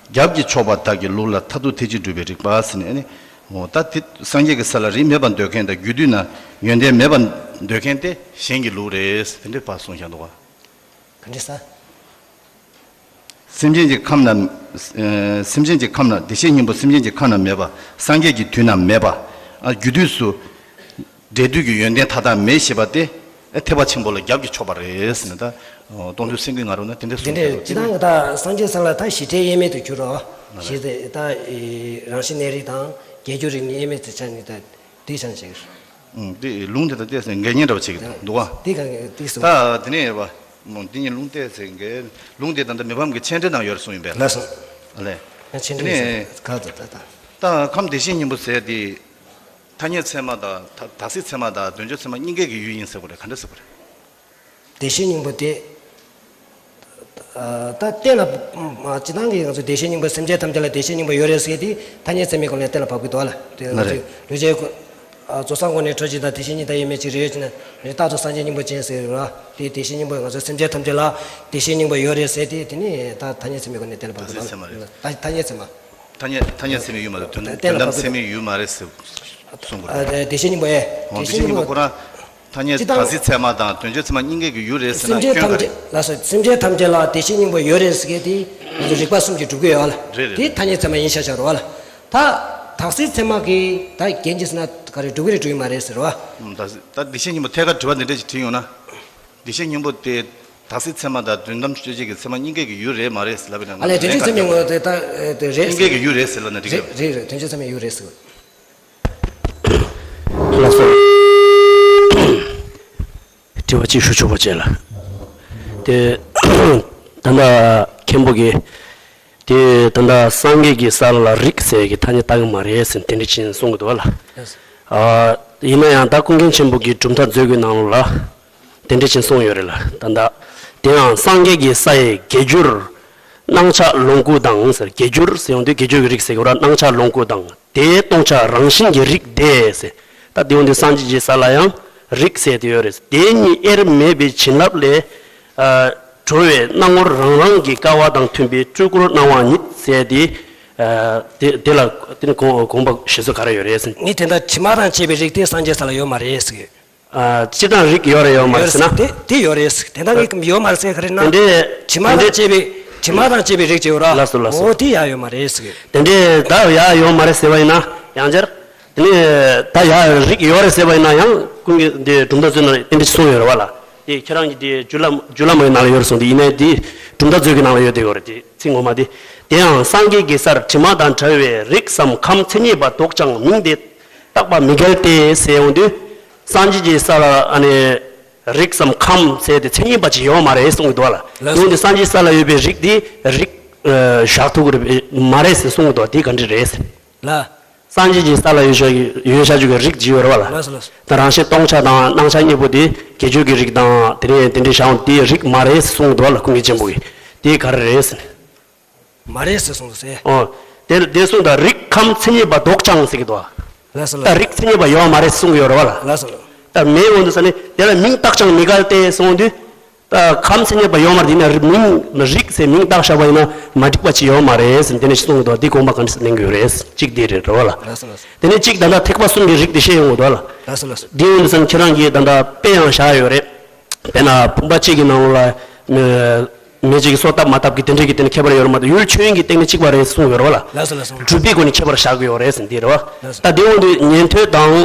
རྒྱབ་ཀྱིས་ཕྱོགས་པ་དག་གི་ལུགས་ལ་མཐར་ཐུག་དེ་ཅིག་སྒྲུབ་པའི་རིགས་པ་ཟེར་ནས་ནི། འོ་ད་དེ་སངས་རྒྱས་ཀྱི་ས་ལ་རིགས་མེད་པར་འདོད་མཁན་དང་རྒྱུ་དུས་ན་ཡོན་ཏན་མེད་པར་འདོད་མཁན་དེ་གཞན་གྱི་ལུགས་རེད། དེ་འདྲའི་བར་གསུངས་བཞག་འདུག་ག་ག་འདྲ་ས། སེམས་ཅན་གྱི་ཁམས་ན། ཨ་སེམས་ཅན་གྱི་ཁམས་ན། བདེ་གཤེགས་སྙིང་པོ་སེམས་ཅན་གྱི་ཁམས་ན་མེད་པ། སངས་རྒྱས་ཀྱི་དུས་ན་མེད་པ། ཨ་རྒྱུ་དུས་སུ་འབྲས་དུས་ཀྱི་ཡོན་ཏན་མཐའ་དག་མེད་ཞེས་པ་དེ་ཨ་ཐེག་པ་ཆེན་པོ་ལ་རྒྱབ་ཀྱིས་ཕྱོགས་པ་རེད་ཟེར་ནས། ད་སྟོང་ཐུན་སེང་གེའི་ང་རོ་ན་དེ་འདྲ་དེ་གསུངས་འདུག་འདྲ་སྤྱི་བཏང་གི་ད་སངས་རྒྱས་ས་ལ་ད་གཞི་བྲལ་དབྱེར་མེད་དུ་གྱུར་རོ། ཞེས་ཏེ་ད་རང་བཞིན་གནས་རིགས་དང་བརྒྱད་འགྱུར་རིགས་གཉིས་དབྱེར་མེད་དུ་ཆ་ནས་ད་དེ་ཆ་ནས་བཤད་ཀྱི་རེད། ཨུམ། དེ་ལུང་དེ་དང་ཏོག་ཙམ་འགལ་ཉེན་འདྲ་བོ་བྱེད་ཀྱི་འདུག་བ། དེ་ག་དེ་སོ། ད་དེ་ནས་ཡོད་པ། འདི་གཉིས་ལུང་ཏོག་ཙམ་འགལ། ལུང་དེ་ད་ལྟ་མི་ཕམ་གྱི་མཆན་འགྲེལ་ནང་ཡོད་རེད་གསུངས་ཡིན་པས། ལགས་སོ། ཨ་ལས། མཆན་འགྲེལ་ནས་ག་ད་ད་ད། ད་ཁམས་བདེ་གཤེགས་སྙིང་པོ་ཟེར་དེ། ཐ་སྙད་ཚད་མ་དང་ད་ད་སྲིད་ཚད་མ་དང་དོན་བྱེད་ཚད་མ་གཉིས་ཀའི་གི་ཡུལ་ཡིན་ཟེར་དགོས་རེད། ག་འདྲ་ཟེར་དགོས་རེད། བདེ་གཤེགས་སྙིང་པོ་དེ། ད་གཏན་ལ། སྤྱི་བཏང་གི་ང་ཚོ་བདེ་གཤེགས་སྙིང་པོ་སེམས་ཅན་ཐམས་ཅད་ལ་བདེ་གཤེགས་སྙིང་པོ་ཡོད་རེད་ཟེར་དེ་ཐ་སྙད་ཚད་མའི་སྒོ་ནས་གཏན་ལ་ཕབ་ཀྱི་འདུག་ལ། དེ་ང་ཚོས་ལུས་བྱད་ཀུན། ཨ། རྫོགས་སངས་སྒོ་ནས་འཕྲོས་གཅིག་དང་། དེ་བཞིན་ཉིད་དང་ཡོད་མེད་གཅིག་རེ་ཡོད་ཅེ་ན། རེ་རྟག་ཏུ་སངས་རྒྱས་སྙིང་པོ་ཅན་ཟེར་བ། དེ་དེ་བཞིན་སྙིང་པོ་ང་ཚོ་སེམས་ཅན་ཐམས་ཅད་ལ་དེ་བཞིན་སྙིང་པོ་ཡོད་རེད་ཟེར་ཏེ། དེ་ནི་ད་ཐ་སྙད་ཚད་མའི་སྒོ་ནས་བསྟན་པ་དང་། ཐ་སྙད་ཚད་མ་རེད། ད་ཐ་སྙད་ཚད་མ། ཐ་སྙད་ཐ་སྙད་ཚད་མའི་ཡུལ་མ་རེད། དོན་བསྟན་དོན་དམ་ཚད་མའི་ཡུལ་མ་རེད་ཟེར་གསུང་དགོས་རེད། ཨ། དེ་བཞིན་སྙིང་པོ་ཨེ། འོ། དེ་དེ་བཞིན་སྙིང་པོ་ཁོ་རང་ཐ་སྙད། སྤྱི་དང་། དག་ཚིག་ཚད་མ་དང་དོན་བྱེད་ཚད་མ་གཉིས་ཀའི་གི་ཡུལ་རེད་ཟེར་ན་སེམས་ཅན་སྐྱོན་ག་ཐམས་ཅད་རེད། ལགས་སོ། སེམས་ཅན་ཐམས་ཅད་ལ་དེ་བཞིན་སྙིང་པོ་ཡོད་རེད་ཟེར་མཁན་དེ་ང་ཚོ་རིགས་པ་གསུམ་གྱིས་སྒྲུབ་ཀྱི་ཡོད་ལ། རེད་རེད། དེ་ཐ་སྙད་ཚད་མ་ཡིན་ཤག་ཤག་རེད་བ་ལ། ད་དག་ཚིག་ཚད་མ་གི་ད་རྒྱན་གྱིས་ཟེར་ན་ག་རེ་སྒྲུབ་ཀྱི་རེད་སྒྲུབ་ཀྱི་མ་རེད་ཟེར་བ། ད་ད་དེ་བཞིན་སྙིང་པོ་ཐད་ཀར་དྲི་བ་འདི་འདྲ་ཞིག་དྲིས་ཡོང་ན། དེ་བཞིན་སྙིང་པོ་དེ་དག་ཚིག་ཚད་མ་དང་དོན་དམ་དཔྱོད་བྱེད་ཀྱི་ཚད་མ་གཉིས་ཀའི་གི་ཡུལ་རེད་མ་རེད་ཟེར་ལབ་པ་ཡིན་ན། ཨ་ལས། དོན་བྱེད་ཚད་མའི་ངོ་བོ་དེ་ད་དེ་རེད། གཉིས་ཀའི་གི་ཡུལ་རེད་ཟེར་ལབ་ན་འགྲིག་གི། རེད་རེད་རེད། དོན་བྱེད་ཚད་མའི་ཡུལ་རེད་ཟེར། ལགས་སོ། དྲི་བ་གཅིག་ཞུ་ཆོག་པ་བྱས་ལ། དེ་ད་ལྟ་མཁན་པོ་གིས་དེ་ད་ལྟ་སངས་རྒྱས་ཀྱི་ས་ལ་རིགས་ཟེར་གྱི་ཐ་སྙད་བཏགས་ཀྱི་མ་རེད་ཟེར་དེ་འདྲ་ཅིག་གསུང་གི་འདུག་བ་ལ། ཨ། ཡིན་ན་ཡང་ད་ཀུན་མཁྱེན་ཆེན་པོ་གིས་གྲུབ་མཐའ་མཛོད་ཀྱི་ནང་ལ་དེ་འདྲ་ཅིག་གསུངས་ཡོད་རེད་ལ། ད་ལྟ་དེའང་སངས་རྒྱས་ཀྱི་ས་ཡི་དགེ་སྦྱོར་སྣང་ཆ་ལོངས་སྐུ་དང་ཟེར། དགེ་སྦྱོར་ཟེར་ཡོང་དུས་དགེ་སྦྱོར་གྱི་རིགས་ཟེར་གྱི་ཡོད་རེད། སྣང་ཆ་ལོངས་སྐུ་དང་། དེའི་སྟོང་ཆ་རང་བཞིན་གྱི་རིགས་དེ་ཟེར། ད་དེ་འོང་དུས་སངས་རྒྱས་ཀྱི་ས་ལ་ཡང་རིགས་ཟེར་དེ་ཡོད་རེད། དེ་གཉིས་དབྱེར་མེད་པའི་བྱིན་རླབས་ལས། ཨ། གྲོལ་བའི་སྣང་ངོར་རང་རང་གི་སྐལ་བ་དང་མཐུན་པའི་སྤྲུལ་སྐུར་སྣང་བ་ཉིད་ཟེར་དེ། ཨ། དེ་དེ་ལ་དེ་ནི་དགོངས་དགོངས་པ་བཞེས་ཚུལ་ག་རེ་ཡོད་རེད་ཟེར། ངས་དེ་འདྲ་དྲི་མ་དང་བཅས་པའི་རིགས་དེ་སངས་རྒྱས་ས་ལ་ཡོད་མ་རེད་ཟེར། ཨ། སྤྱིར་བཏང་རིགས་ཡོད་རེད་ཡོད་མ་རེད་ཟེར་ན། དེ་དེ་ཡོད་རེད་ཟེར། དེ་འདྲ་ངས་ཡོད་མ་རེད་ཟེར་ག་རེ་ན། དེ་འདྲའི་དྲི་མ་དང་བཅས་པའི་དྲི་མ་དང་བཅས་པའི་རིགས་ཅིག་ཡོད་ར། ལགས་སོ་ལགས་སོ། འོ་དེ་ཡང་ཡོད་མ་རེད་ཟེར། དེ་འདྲའི་ད་ཡང་ཡོད་མ་རེད་ཟེར་བ་ཡིན་ན་ཡང་བསྐྱར། དེ་ནས་ད་ཡང་རིགས་ཡོད་རེད་ཟེར་བ་ཡིན་ན་ཡང་ཀུན་གྱིས་འདི་གྲུབ་མཐའ་མཛོད་ནང་དེ་འདྲ་གསུངས་ཡོད་རེད་བ་ལ། དེ་ཁྱེད་རང་གིས་དེ་རྒྱུད་བླ་རྒྱུད་བླ་མའི་ནང་ལ་ཡོད་རེད་གསུངས་དེ་ཡིན་ནའི་དེ་གྲུབ་མཐའ་མཛོད་ཀྱི་ནང་ལ་ཡོད་དེ་ཡོད་རེད། དེ་ཚིག་ངོ་མ་དེ། དེའང་སངས་རྒྱས་ཀྱི་སར་དྲི་མ་དང་བྲལ་བའི་རིགས་སམ་ཁམས་མཚན་ཉིད་པ་འདོགས་ཀྱང་མིང་དེ་བཏགས་པ་མི་འགལ་ཏེ་ཟེར་ཡོང་དུས། སངས་རྒྱས་ཀྱི་ས་ལ་ཨ་ནི་རིགས་སམ་ཁམས་ཟེར་དེ་མཚན་ཉིད་པ་ཅིག་ཡོད་མ་རེད་གསུངས་ཀྱི་འདུག་བ་ལ། ལགས་སོ། ཡོང་དུས་སངས་རྒྱས་ས་ལ་ཡོད་པའི་རིགས་དེ་རིགས་ཨ་བཞག་ཐུབ་ཀྱི་རེད་མ་རེད་ཟེར་གསུངས་ཀྱི་འདུག་དེ་ག་འདྲ་རེད་ཟེར། ལ། སངས་རྒྱས་ཀྱི་ས་ལ་ཡོད་བཞག་ཡོད་བཞག་རྒྱུ་གི་རིགས་ཅིག་ཡོད་རེད་བ་ལ། ལགས་སོ་ལགས་སོ། ད་རང་བཞིན་སྟོང་ཆ་དང་སྣང་ཆ་གཉིས་པོ་དེ་དགེ་སྦྱོར་གྱི་རིགས་དང་དེ་ནས་དེ་འདྲའི་བྱ་བ་དེའི་རིགས་མ་རེད་གསུངས་འདུག་བ་ལ། ཀུན་མཁྱེན་ཆེན་པོ་གིས་དེ་ག་རེ་རེད་ཟེར། མ་རེད་ཟེར་གསུངས་འདུག་ཟེར། ཨོ། དེ་དེ་གསུངས་དང་རིགས་ཁམས་མཚན་ཉིད་པ་འདོགས་ཀྱང་ཟེར་གྱི་འདུག་བ། ལགས་སོ་ལགས་སོ། ད་རིགས་མཚན་ཉིད་པ་ཡོད་མ་རེད་གསུངས་ཀྱི་ཡོད་རེད་བ་ལ། ལགས་སོ་ལགས་སོ། ད་མེད་འོང་དུས་ས་ནི་དེ་ལ་མིང་བཏགས་ཀྱང་མི་འགལ་ཏེ་གསུངས་དུས། ད་ཁམས་མཚན་ཉིད་པ་ཡོད་མ་རེད། ཡིན་ན་རིགས་མིང་རིགས་ཟེར་མིང་བཏགས་བཞག་པ་ཡིན་ན་མ་འགྲིག་པ་ཅིག་ཡོད་མ་རེད་ཟེར་དེ་ནས་གསུངས་འདུག་དེ་དགོངས་པ་ག་འདྲ་ཟེར་ལེན་གྱི་ཡོད་རེད། གཅིག་དེ་རེད་རེད་བ་ལ། ལགས་སོ་ལགས་སོ། དེ་ནས་གཅིག་ད་ལྟ་ཐེག་པ་གསུམ་གྱི་རིགས་དེ་བཤད་ཡོང་གི་འདུག་བ་ལ། ལགས་སོ་ལགས་སོ། དེ་ཡིན་དུས་ཙམ་ཁྱེད་རང་གིས་ད་ལྟ་དཔེ་ཡང་བཞག་ཡོད་རེད། དཔེར་ན་བུམ་པ་གཅིག་གི་ནང་ལ་མེ་མེ་གཅིག་གིས་སོ་བཏབ་མ་བཏབ་ཀྱི་དེ་འདྲས་ཀྱི་དེ་ནི་ཁྱད་པར་ཡོད་རེད་མ་གཏོགས་ཡུལ་ཆོས་དབྱིངས་ཀྱི་སྟེང་ནས་གཅིག་པ་རེད་གསུངས་ཡོད་རེད་བ་ལ། ལགས་སོ་ལགས་སོ། སྒྲུབ་པའི་སྒོ་ནས་ཁྱད་པར་བཞག་གི་ཡོད་རེད་ཟེར་འདི་རེད་བ། ལགས་སོ། ད་དེ་འོང་དུས་ཉན་ཐོས་དང་།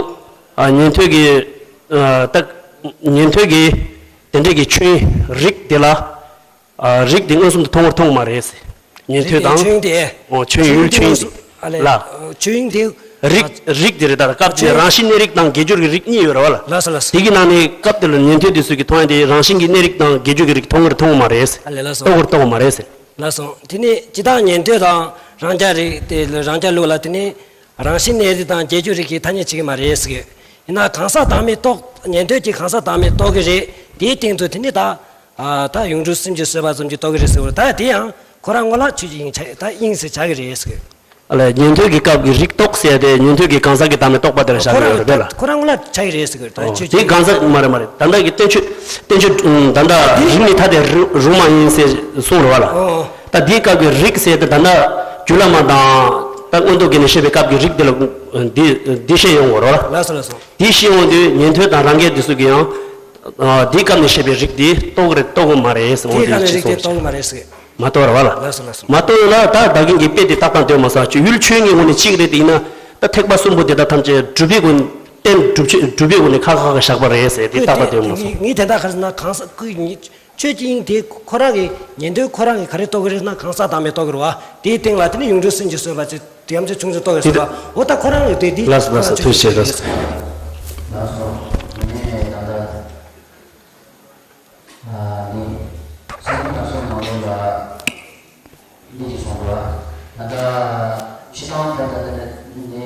ཨ། ཉན་ཐོས་ཀྱི། ཨ། ད་ཉན་ཐོས་ཀྱི་དེ་འདྲས་ཀྱི་ཆོས་རིགས་དེ་ལ། ཨ། རིགས་དེ་མངོན་སུམ་དུ་མཐོང་བར་མཐོང་བ་མ་རེད། ཉན་ཐོས་དང་། རིགས་དེ་ཆོས་དེ། ཨོ། ཆོས་ཡུལ་ཆོས་དབྱིངས་དེ། ཨ་ལས། ལ། ཆོས་དབྱིངས་དེ། རིགས་རིགས་དེ་རེད། ད་སྐབས་དེ་ཆོས། རང་བཞིན་གནས་རིགས་དང་དགེ་སྦྱོར་གྱི་རིགས་གཉིས་ཡོད་རེད་བ་ལ། ལགས་སོ་ལགས་སོ། དེ་གི་ནང་ནས་སྐབས་དེ་ལ་ཉན་ཐོས་དེ་ཚོ་གི་མཐོང་ཡ་དེ་རང་བཞིན་གྱི་གནས་རིགས་དང་དགེ་སྦྱོར་གྱི་རིགས་མཐོང་བར་མཐོང་བ་མ་རེད། ཨ་ལས། ལགས་སོ། རྟོགས་པར་རྟོགས་པ་མ་རེད། ལགས་སོ། དེ་ནས་ཇི་ལྟར་ཉན་ཐོས་དང་རང་རྒྱལ་རིགས་དེ་རང་རྒྱལ་ལུགས་ལ་དེ་ནས་རང་བཞིན་གནས་རིགས་དང་དགེ་སྦྱོར་རིགས་ཀྱི་ཐ་སྙད་བྱེད་ཀྱི་མ་རེད་ཟེར་གི། ཡིན་ན་གང་ཟག་བདག་མེད་རྟོགས། ཉན་ཐོས་ཀྱིས་གང་ཟག་བདག་མེད་རྟོགས་ཀྱི་རེད། དེའི་སྟེང་དུ་དེ་ནི་ད། ཨ། ད་ཡུངས་འབྲུ་སུམ་ཅུ་སོས་པ་ཙམ་གྱིས་རྟོགས་ཀྱི་རེད་ཟེར་བ། ད་དེ་ཡང་ཁོ་རང་ངོ་ལ་ཆོས་ཀྱི་དབྱིངས་ཆགས། ད་དབྱིངས་སུ་ཆགས་ཀྱི་རེད་ཟེར་གི། ཨ་ལས། ཉན་ཐོས་ཀྱི་སྐབས་ཀྱི་རིགས་རྟོགས་ཟེར་ཏེ་ཉན་ཐོས་ཀྱིས་གང་ཟག་གི་བདག་མེད་རྟོགས་པ་དེ་ལ་བཞག་ཁོ་གི་ཡོད་རེད་པས་ལ། རང་ཁོ་རང་ངོ་ལ་ཆགས་ཀྱི་རེད་ཟེར་གི། ད་ཨོ། ཆོས་ཀྱི། དེ་གང་ཟག་མ་རེད་མ་རེད། ད་ལྟ་གི་བསྟན་བཅོས་བསྟན་བཅོས་ད་ལྟ་རིགས་ནི་ཐ་དད་རུ་རུང་མ་ཡིན་ཟེར་གསུངས་རེད་བ་ལ། ཨོ། ད་དེའི་སྐབས་ཀྱི་རིགས་ཟེར་ཏེ་ད་ལྟ་རྒྱུད་བླ་མ་དང་ད་མངོན་རྟོགས་རྒྱན་ནས་བཤད་པའི་སྐབས་ཀྱི་རིགས་དེ་ལ་འདི་འདི་བཤད་ཡོང་དགོས་རེད་བ་ལ། ལགས་སོ་ལགས་སོ། དེ་བཤད་ཡོང་དུས་ཉན་ཐོས་དང་རང་རྒྱལ་དེ་ཚོ་གིས་ཡང་། ཨ། དེའི་སྐབས་ནས་བཤད་པའི་རིགས་དེ་རྟོགས་རེད་རྟོགས་དགོས་མ་རེད་ཟེར། འོང་དེའི་དུས་སྐབས་ནས་ཅིག་རིགས་དེ་གསུངས། རྟོགས་དགོས་མ་རེད་ཟེར། མ་རྟོགས་རེད་བ་ལ། ལགས་སོ་ལགས་སོ། མ་རྟོགས་ན་ད་ད་གིན་གྱི་དཔེ་དེ་ཏག་ཏག་འདོན་མ་སོང་། ཅིག་ཡུལ་ཆོས་དབྱིངས་ཀྱི་ངོས་ནས་གཅིག་རེད་དེ། ཡིན་ན་ད་ཐེག་པ་གསུམ་པོ་དེ་དག་ཐམས་ཅད་སྒྲུབ་པའི་སྒོ་ནས་བསྟན། སྒྲུབ་བྱེད་སྒྲུབ་པའི་སྒོ་ནས་ཁ་ཁ་ཁ་བཞག་པ་རེད་ཟེར་དེ་ཏག་ཏག་འདོན་མ་སོང་། ངས་དེ་འདྲ་ག་རེ་ཟེར་ན་གང་ཟག་ཀུན་ཉིད་ཆོས་ཀྱི་དབྱིངས་དེ་ཁོ་རང་གི་ཉན་ཐོས་ཁོ་རང་གིས་ག་རེ་རྟོགས་ཀྱི་རེད་ན་གང་ཟག་བདག་མེད་རྟོགས་ཀྱི་རེད་བ། དེའི་སྟེང་ལ་དེ་ནི་ཡུངས་འབྲུ་སུམ་ཅུ་སོས་པ་ཅིག་དེ་ཡང་ཆུང་ཆུང་རྟོགས་ཡོད་ཟེར་བ། འོ་ད་ཁོ་རང་གིས་དེ་འདི་ལགས་སོ་ལགས་སོ། ཐུགས་རྗེ་ཆེ། ལགས་སོ། ལགས་སོ། ངས་ད་ལྟ་ཨ་ནི་སེམས་ཁམས་སོགས་ནང་ལོགས་ལ་འདི་ཞིག་གསུངས་འདུག་བ། ད་ལྟ་ཕྱི་དང་ད་ལྟ་ནི་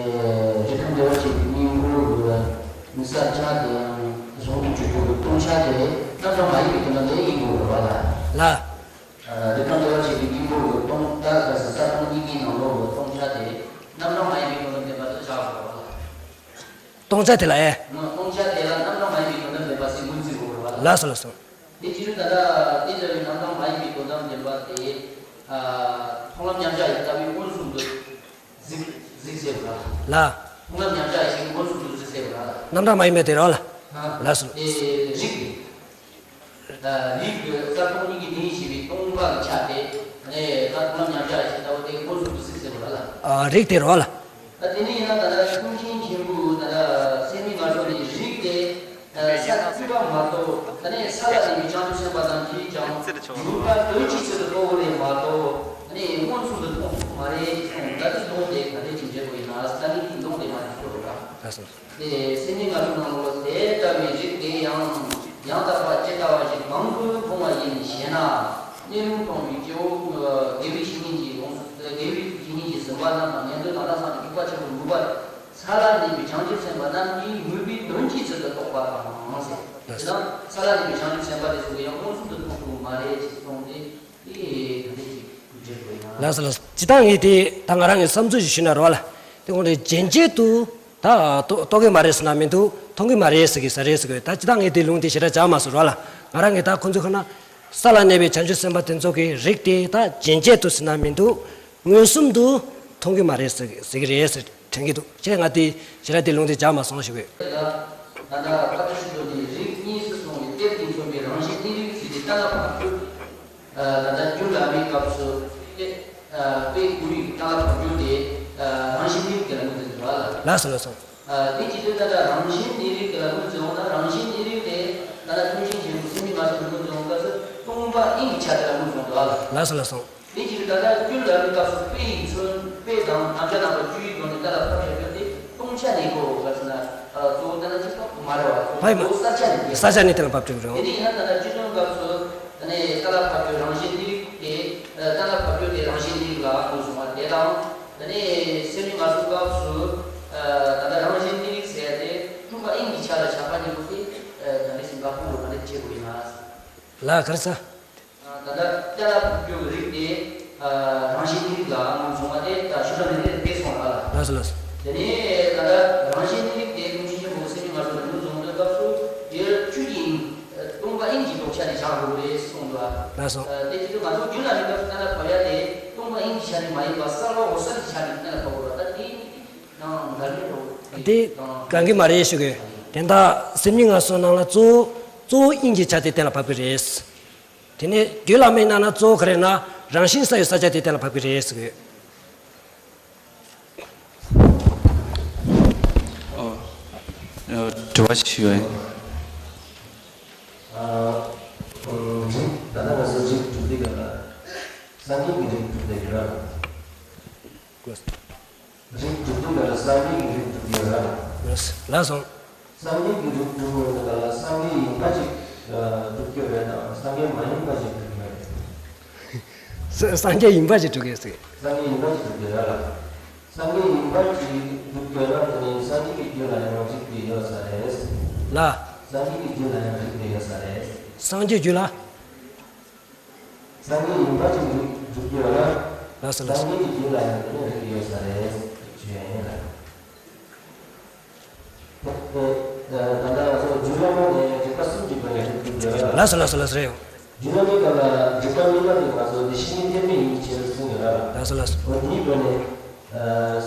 རི་ཁམས་བདེ་བར་གཤེགས་པའི་སྙིང་པོ་ཡོད། མི་གསལ་ཆ་དེ་ཡང་གཟུགས་ཀྱི་འཇུག་པའི་སྟོང་ཆ་དེ་རྣམ་གྲངས་མ་ཡིན་པའི་དོན་དག་ལས་ཡིན་དགོས་རེད་བ་ལ། ལ། རི་ཁམས་བདེ་བར་གཤེགས་པའི་སྙིང་པོ་ཡོད། སྟོང་ད་ག་ས་ས་སྟོང་སྙིང་གི་ནང་ལོགས་ཡོད། སྟོང་ཆ་དེ་རྣམ་གྲངས་མ་ཡིན་པའི་དོན་དུ་བསྟན་པ་དེ་ཆགས་དགོས་རེད་བ་ལ། སྟོང་ཆ་དེ་ལ་ཨེ། སྟོང་ཆ་དེ་ལ་རྣམ་གྲངས་མ་ཡིན་པའི་དོན་དམ་བདེན་པ་ཟེར་ངོས་འཛིན་དགོས་རེད་བ། ལགས་སོ་ལགས་སོ། དེ་ཅི་རུ་ད་ལྟ་དེ་ལྟ་བུའི་རྣམ་གྲངས་མ་ཡིན་པའི་དོན་དམ་བདེན་པ་དེ། མཐོང་ལམ་མཉམ་གཞག་ཡིན་ལྟ་བུའི་མངོན་སུམ་དུ་གཟིགས་གཟིགས་ཟེར་བ་ལ། ལ། མཐོང་ལམ་མཉམ་གཞག་ཡིན་མངོན་སུམ་དུ་གཟིགས་ཟེར་བ་ལ། རྣམ་གྲངས་མ་ཡིན་པའི་དེ་རེད་བ་ལ། ལགས་སོ། དེ་རིགས་དེ། རིགས་དེ་གསར་སྟོང་གཉིས་ཀྱི་སྟེང་ཞེས་པའི་སྟོང་པ་གི་ཆ་དེ་ནས་ད་མཐོང་ལམ་མཉམ་གཞག་ཡིན་ལྟ་བུ་དེ་མངོན་སུམ་དུ་གཟིགས་ཟེར་བ་ལ། རིགས་དེ་རེད་བ་ལ། ད་དེ་ནས་ཡིན་ན་ད་ལྟ་ཀུན་མཁྱེན་ཆེན་པོས་ད་ལྟ་སེམས་ཉིད་ངེས་ལེགས་ནས་རིགས་དེ་ས་བཅུ་པ་མ་གཏོགས་ད་ནས་ས་ལ་གནས་པའི་བྱང་ཆུབ་སེམས་དཔའ་རྣམས་ཀྱིས་ཀྱང་ནུས་པ་དོན་གཅིག་ཚུལ་དུ་རྟོགས་པ་ལས་མ་གཏོགས་ད་ནས་མངོན་སུམ་དུ་མཐོང་ཐུབ་མ་རེད་ཅེས་གསུངས། ད་དེ་ལུང་དེ་ག་འདྲས་ཅིག་འཇལ་དགོས་ཡིན་ན་ད་ནི་དེ་ལུང་དེ་མ་རེད་ཤོད་རོགས་ག། དེ་སེམས་ཉིད་ངེས་ལེགས་ནང་ལོགས་དེ་ལྟ་བུའི་རིགས་དེ་ཡང་ཡང་དག་པ་ཇི་ལྟ་བ་བཞིན་མང་དུ་མཐོང་བ་ཡིན་ཞེ་ན། གནས་ལུང་སྟོང་པའི་སྐྱེ་བོ་དགེ་བའི་བཤེས་གཉེན་གྱི་ལུང་དགེ་བའི་བཤེས་གཉེན་གྱིས་ཟིན་པ་རྣམས་དང་ཉན་ཐོས་ནང་ལ་སངས་རྒྱས་རིག་པ་ཆེན་པོ་ནུས་པ་ས་ལ་གནས་པའི་བྱང་ཆུབ་སེམས་དཔའ་རྣམས་ཀྱིས་ནུས་པའི་དོན་གཅིག་ཚུལ་དུ་རྟོགས་པ་དང་ཟེར། དེ་དང་ས་ལ་གནས་པའི་བྱང་ཆུབ་སེམས་དཔའ་དེ་ཚོ་གིས་ཡང་མངོན་སུམ་དུ་མཐོང་ཐུབ་མ་རེད་ཅེས་གསུངས་ཏེ། དེ་ག་འདྲས་ཅིག་འགྲེལ་དགོས་ན། ལགས་སོ་ལགས་སོ། སྤྱིར་བཏང་ངས་དེ་ད་ང་རང་གི་བསམ་ཚུལ་ཞིག་ཞུས་ན་རོགས་ལ། དེ་དགོངས་དེ་རྗེན་བྱེད་དུ་ད་རྟོགས་རྟོགས་ཀྱི་མ་རེད་ཟེར་ན་མི་འདུག་མཐོང་གི་མ་རེད་ཟེར་གི་ཟེར་རེད་ཟེར་གི། ད་སྤྱིར་བཏང་ངས་དེ་ལུང་དེ་ཞེ་དྲག་སྦྱར་མ་སོང་རོགས་ལ། ང་རང་གི་ད་ཁོང་ཚོའི་ཁ་ན་ས་ལ་གནས་པའི་བྱང་ཆུབ་སེམས་དཔའ་དེ་ཚོ་གི་རིགས་དེ་ད་རྗེན་བྱེད་དུ་ཟེར་ན་མི་འདུག་མངོན་སུམ་དུ་མཐོང་གི་མ་རེད་ཟེར་ཟེར་གི་རེད་ཟེར་དྲན་གི་འདུག་ཁྱེད་ང་དེ་ཞེ་དྲག་དེ་ལུང་དེ་སྦྱར་མ་སོང་ཞུ་གི། ད་ལྟ་ཕར་ཕྱིན་ཞུ་དོན་ནི་རིགས་གཉིས་སུ་སོང་བའི་གཏེར་གྱིས་མཚོན་པའི་རང་བཞིན་གནས་རིགས་ཟེར་ཏེ་གཏན་ལ་ཕབ་ཚུལ། ད་ལྟ་རྒྱུད་བླ་མའི་སྐབས་སུ་དཔེ་དཔེ་དགུ་ཡི་གཏན་ལ་ཕབ་རྒྱུ་དེ་རང་བཞིན་གནས་རིགས་དེ་ལ་ངོས་འཛིན་དགོས་ལ། ལགས་སོ་ལགས་སོ། དེ་ཅི་སྟེ་ད་ལྟ་རང་བཞིན་གནས་རིགས་དེ་ལ་ངོས་འཛིན་འོང་ན་རང་བཞིན་གནས་རིགས་དེ་ད་ལྟ་ཀུན་མཁྱེན་ཆེན་པོ་སེམས་ཉིད་ངེས་ལེགས་ངོས་འཛིན་འོང་སྐབས་སུ་སྟོང་པ་དབྱིངས་ཀྱི་ཆ་དེ་ལ་ངོས་འཛིན་འདུག་ལ། ལགས་སོ་ལགས་སོ། དེ་ཅི་སྟེ་ད་ལྟ་རྒྱུད་བླ་མའི་སྐབས་སུ་དཔེ་ཡི་མཚོན་དཔེ་དང་དམ་བཅའ་རྣམ་པ་བཅུ་ཡི་སྒོ་ནས་གཏན་ལ་ཕབ་བཞག་རྒྱུ་དེ་སྟོང་ཆ་ནས་གོ་ག་ཟེར་ན་གཙོ་བོ་གཏན་ལ་ཕབ་མ་རེད་བ། ཕ་ཡི་མ། གཙོ་བོ་ས་ཆ་ནས་ས་ཆ་ནས་གཏན་ལ་ཕབ་བསྒྲིགས་རེད། དེ་ནས་ཡང་ད་ལྟ་སྤྱི་དོན་སྐབས་སུ་ད་ནས་གཏན་ལ་ཕབ་རྒྱུ་རང་བཞིན་གནས་རིགས་དེ་གཏན་ལ་ཕབ་རྒྱུ་དེ་རང་བཞིན་གནས་རིགས་ལ་ངོས་བཟུང་བ་དེ་དང་། ད་ནས་སེམས་ཉིད་ངེས་ལེགས་སྐབས་སུ་ད་ལྟ་རང་བཞིན་གནས་རིགས་ཟེར་ཏེ་སྟོང་པ་དབྱིངས་ཀྱི་ཆ་ལ་ཆགས་པ་གཉིས་པོ་དེ་ད་ནས་སེམས་པ་ཕུང་བོ་ག་འདྲ་བྱེད་དགོས་ཡིན་ན། ལ་གར་ས། ད་ལྟ་གཏན་ལ་ཕབ་རྒྱུ་གི་རིགས་དེ་རང་བཞིན་གནས་རིགས་ལ་ངོས་བཟུང་བ་དེ་ད་ཞུ་ད་ནས་དེ་སོང་ལ། ལགས་སོ་ལགས་སོ། དེ་ནས་ད་ལྟ་རང་བཞིན་གནས་རིགས་དེ་ཀུན་གཞི་ཆེན་པོ་སེམས་ཉིད་ངེས་ལེགས་ངོས་བཟུང་དུས་སྐབས་སུ་དེར་ཆོས་ཀྱི་དབྱིངས་སྟོང་པ་དབྱིངས་ཀྱི་ལྡོག་ཆ་ནས་བཞག་དགོས་རེད་གསུངས་འདུག་དེ་ཅི་སྟེ་ང་ཚོ་རྒྱུད་བླ་མའི་སྐབས་སུ་གཏན་ལ་ཕབ་ཡ་དེ་སྟོང་པ་དབྱིངས་ཀྱི་ཆ་ནས་མ་ཡིན་པ་གསལ་བ་འོད་གསལ་གྱི་ཆ་ནས་གཏན་ལ་ཕབ་དགོས་རེད། ད་དེ་ནང་འགལ་མེད་འགྲོ། དེ་གང་གི་མ་རེད་ཞུ་གི། དེ་འདྲ་སེམས་ཉིད་ངེས་ལེགས་ནང་ལ་གཙོ་བོ་གཙོ་བོ་དབྱིངས་ཀྱི་ཆ་དེ་གཏན་ལ་ཕབ་གི་རེད། དེ་ནས་རྒྱུད་བླ་མའི་ནང་ན་གཙོ་བོ་ག་རེ་ན་རང་བཞིན་ས་ཡི་ས་ཆ་དེ་གཏན་ལ་ཕབ་ཀྱི་རེད་ཟེར་གི། ཨོ། ཨོ། དྲི་བ་ཞིག་ཡོད། ཨ། ཨ། རིགས་ད་ལྟ་ང་ཚོ་རིགས་དྲུག་དེ་ག་ལ་སངས་རྒྱས་ཀྱི་རིགས་དྲུག་དེ་ཡོད་ར། རིགས་དྲུག་དེ་ག་ལ་སངས་རྒྱས་ཀྱི་རིགས་དྲུག་ཡོད་ར། ལགས་སོ། སངས་རྒྱས་ཀྱི་རིགས་དྲུག་ཡོད་པ་ལ་སངས་རྒྱས་ཡིན་པ་ཅིག་སྒྲུབ་རྒྱུ་རེད་དམ་སངས་རྒྱས་མ་ཡིན་པ་ཅིག་སྒྲུབ་རྒྱུ་རེད། ས་སངས་རྒྱས་ཡིན་པ་ཅིག་སྒྲུབ་རྒྱུ་ཟེར། སངས་རྒྱས་ཡིན་པ་ཅིག་སྒྲུབ་རྒྱུ་རེད་ལ། སངས་རྒྱས་ཡིན་པ་ཅིག་སྒྲུབ་རྒྱུ་ན་དེ་ནི་སངས་རྒྱས་ཀྱི་རྒྱུད་ལ་ཡང་རིགས་དེ་ཡོད་ས་རེད། ལ། སངས་རྒྱས་ཀྱི་རྒྱུད་ལ་ཡང་རིགས་དེ་ཡོད་ས་རེད། སངས་རྒྱས་རྒྱུད་ལ། སངས་རྒྱས་ཡིན་པ་ཅིག་སྒྲུབ་སྒྲུབ་རྒྱུ་ཡོད་ན། ལགས་སོ་ལགས་སོ། སངས་རྒྱས་ཀྱི་རྒྱུད་ལ་ཡང་དེ་ནས་རིགས་ཡོད་ས་རེད་ཞུ་ཡ་ཡིན་ལ། ད་ལྟ་ང་ཚོ་རྒྱུད་བླ་མ་ནས་རིགས་པ་གསུམ་གྱི་སྒོ་ནས་རིགས་སྒྲུབ་རྒྱུ་ཡོད་ན། ལགས་སོ་ལགས་སོ་ལགས་སོ་རེད། རྒྱུད་བླ་མའི་སྐབས་ལ་རིགས་པ་གཉིས་པ་དེ་ང་ཚོ་བདེ་གཤེགས་གཉིས་ཐེག་པའི་ཡིན་ཕྱིར་གསུངས་ཡོད་ན། ལགས་སོ་ལགས་སོ། འོ་དེའི་སྒོ་ནས།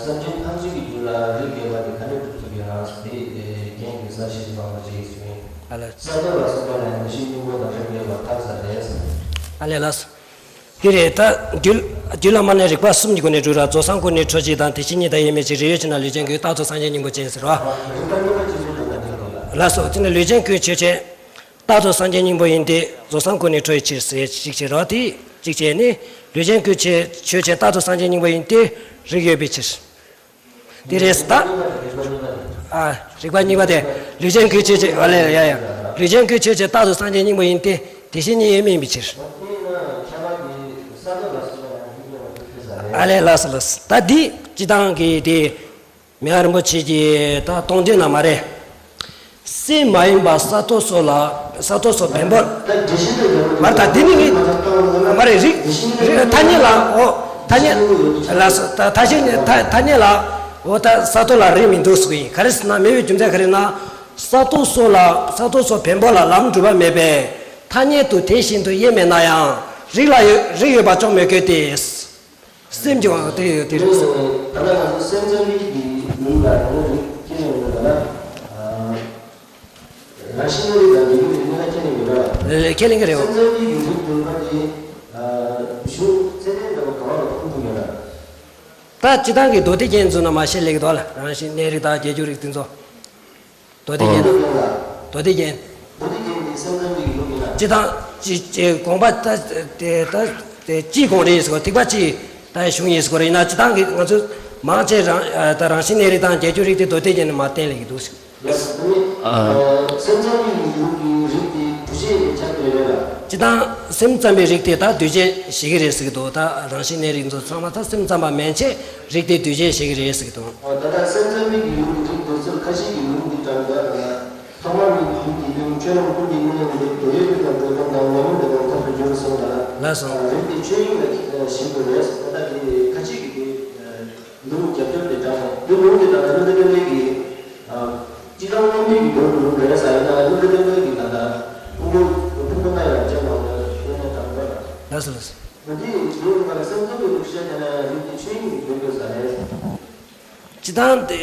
སེམས་ཅན་ཐམས་ཅད་ཀྱི་རྒྱུད་ལ་རིགས་ཡོད་པ་དེ་ག་ནས་སྒྲུབ་ཐུབ་ཡོད་ན་དེ་རྒན་གྱིས་གསལ་བཤད་ཅིག་གནང་རོགས་ཞེས་ཞུས་ཡིན། ཨ་ལས། གསལ་འདེབས་ལ་སོགས་པ་ལ་ཡང་བདེ་གཤེགས་སྙིང་པོ་དང་རིགས་ཡོད་པ་ཐབས་ཟད་རེད། ཨ་ལས་ལགས། དེ་རེད་ད། རྒྱུད་རྒྱུད་བླ་མ་ནས་རིགས་པ་གསུམ་གྱི་སྒོ་ནས་སྒྲུབ་ར། རྫོགས་སངས་སྐུ་ནི་འཕྲོ་གཅིག་དང་། དེ་བཞིན་ཉིད་དང་དབྱེར་མེད་ཅིང་། རིགས་ཡོད་ཕྱིར་ན་ལུས་ཅན་ཀུན། རྟག་ཏུ་སངས་རྒྱས་སྙིང་པོ་ཅན་ཟེར་བ། རིགས་པ་གཉིས་པ་ཅི་ཞིག་འགྲོ་ན་འདི་འདུག་ལ། ལགས་སོ། དེ་ནས་ལུས་ཅན་ཀུན་ཆོས་ཅན། རྟག་ཏུ་སངས་རྒྱས་སྙིང་པོ་ཡིན་ཏེ། རྫོགས་སངས་སྐུ་ནི་འཕྲོ་བའི་ཕྱིར་ཟེར་གཅིག་བྱས་རོགས་དེ་གཅིག་བྱས་ནས། ལུས་ཅན་ཀུན་ཆོས་ཆོས་ཅན། རྟག་ཏུ་སངས་རྒྱས་སྙིང་པོ་ཡིན་ཏེ། རིགས་ཡོད་པའི་ཕྱིར། དེ་རེད་ད། ཨ། རིགས་པ་གཉིས་པ་དེ། ལུས་ཅན་ཀུན་ཆོས་ཅན། ཨ་ལས་ཡ་ཡ། ལུས་ཅན་ཀུན་ཆོས་ཅན། རྟག་ཏུ་སངས་རྒྱས་སྙིང་པོ་ཡིན་ཏེ། དེ་བཞིན་ཉིད་དབྱེར་མེད་ཡིན་པའི་ཕྱིར། ཨ་ལས་ལགས་སོ་ལགས་སོ། ད་འདི་སྤྱི་བཏང་གི་དེ། མི་ཡ་རིན་པོ་ཆེ་གིས་ད་གཏོང་དོན་ན་མ་རེད། སེམས་མ་ཡིན་པ་གསར་གཏོད་སོགས་ལ་གསར་གཏོད་སོགས་བེམ་པོ། མར་ད་འདི་ནི་ངས་མ་རེད། རིགས་རིགས་ཐ་སྙད་ལ། འོ། ཐ་སྙད་ལ་སོ། ད་ཐ་སྙད་ཐ་ཐ་སྙད་ལ་ འོ་ད་ས་རྡོ་ལ་རིགས་མི་འདུག་ཟེར་གྱི་ཡིན། ག་རེ་ཟེར་ན་མེད་པའི་རྒྱུ་མཚན་ག་རེ་ན། ས་རྡོ་སོགས་ལ་ས་རྡོ་སོགས་བེམ་པོ་ལ་ལམ་སྒྲུབ་པ་མེད་པས་ཐ་སྙད་དུ་དེ་བཞིན་དུ་དབྱེ་མེད་ན་ཡང་རིགས་ལ་ཡོད་རིགས་ཡོད་པ་ཅོག་མི་བཀོད་དེ། སེམས་ཀྱི་དབང་དུ་ཡོད་དེ་རེད། ད་ལྟ་ང་ཚོ་སེམས་ཙམ་པའི་གི་ལུགས་ལ་ཡང་རིགས་ཁྱེད་ནས་ཡོད་ལ། རང་བཞིན་གནས་རིགས་དང་འབྲས་བུའི་རིགས་གཉིས་ཀ་ཁྱེད་ནས་ཡོད་ལ། ལས་ཁས་ལེན་གྱི་རེད། སེམས་ཙམ་པའི་གི་ལུགས་བདུན་པ་དེ་གཞུང་ཚད་ལྡན་འདྲ་བ་ག་བ་ལ་ཁུངས་ཐུག་ཡོད་ལ། ད་སྤྱི་བཏང་གི་མདོ་སྡེ་རྒྱན་ཚོ་ན་མ་ཤེས་ལེགས་དོ་ལ། རང་བཞིན་གནས་རིགས་དང་རྒྱས་འགྱུར་རིགས་དེ་ཚོ། མདོ་སྡེ་རྒྱན། མདོ་སྡེ་རྒྱན། མདོ་སྡེ་རྒྱན་དེ་སེམས་ཙམ་པའི་གི་ལུགས་ཡིན་ལ། སྤྱི་བཏང་སྤྱི་སྤྱི་དགོངས་པ་ད་དེ་ད་དེ་སྤྱིའི་དགོངས་རེད་ཟེར་གོ། ཐེག་པ་སྤྱིའི་ད་གཞུང་ཡིན་ཟེར་གོ་རེད་ན། སྤྱི་བཏང་གི་ང་ཚོ་མང་ཆེ་རང་ད་རང་བཞིན་གནས་རིགས་དང་རྒྱས་འགྱུར་རིགས་དེ་མདོ་སྡེ་རྒྱན་ནས་མ་བསྟན་ལེགས་ཀྱི་འདུག་ཟེར། ལགས་སོ། དེ་ནི་ཨ། སེམས་ཙམ་པའི་ལུགས་ཀྱི་རིགས་དེ་འདུས་བྱས་ལས་ཁྱབ་སྟེ་རེད་ལ། སྤྱི་བཏང་སེམས་ཙམ་པའི་རིགས་དེ་ད་འདུས་བྱས་ཞིག་གི་རེད་ཟེར་གི་འདུག། ད་རང་བཞིན་གནས་རིགས་ཚོ་ཚང་མ་ད་སེམས་ཙམ་པ་མན་ཆད་རིགས་དེ་འདུས་བྱས་ཞིག་གི་རེད་ཟེར་གི་འདུག། ད་ལྟ་སེམས་ཙམ་པའི་ལུགས་ཀྱི་རིགས་འདུས་ཚུལ་ཁ་ཅིག་གི་ལུགས་འདི་ལྟར་འདུག་ལ། ཐོག་མར་ནི་ཡུལ་གྱི་གནས་ཆོས་རྣམས་ཀུན་གྱི་གནས་ཡིན་པས་འདོད་ཡོན་ཀུན་དང་འགྲོ་དོན་དང་ཉོན་མོངས་པའི་ལམ་ཐོབ་ཏུ་འགྱུར་གསུངས་པ་ལ། ལགས་སོ། རིགས་དེ་ཆོས་དབྱིངས་ལ་ཞེན་དགོས་རེད། ད་ལྟ་དེ་ཁ་ཅིག་གིས་དེ་ལུང་རྒྱབ་སྐྱོར་དེ་དྲངས་པ་འདི་ལུང་དེ་ད་ལྟ་སློབ་དཔོན་དཔལ་ལྡན་གྱིས་སྤྱི་བཏང་དབང་མེད་ཀྱི་དོན་དུ་ལུང་རེད་ཟེར་ཡིན་ན། སློབ་དཔོན་དཔལ་ལྡན་གྱིས་ད་ལྟ་ཕུང་པོ་ཕུང་པོ་ལྔ་ཡང་རྗེས་མ་ལ་བཤད་ན་དྲངས་པ་ལ། ལགས་སོ་ལགས་སོ། འདི་ལུང་ལ་སེམས་ཙམ་གྱི་ལུགས་བཤད་ན་རིགས་དེ་ཆོས་དབྱིངས་ཀྱི་དོན་དུ་ཟེར་རེད། སྤྱི་བཏང་དེ་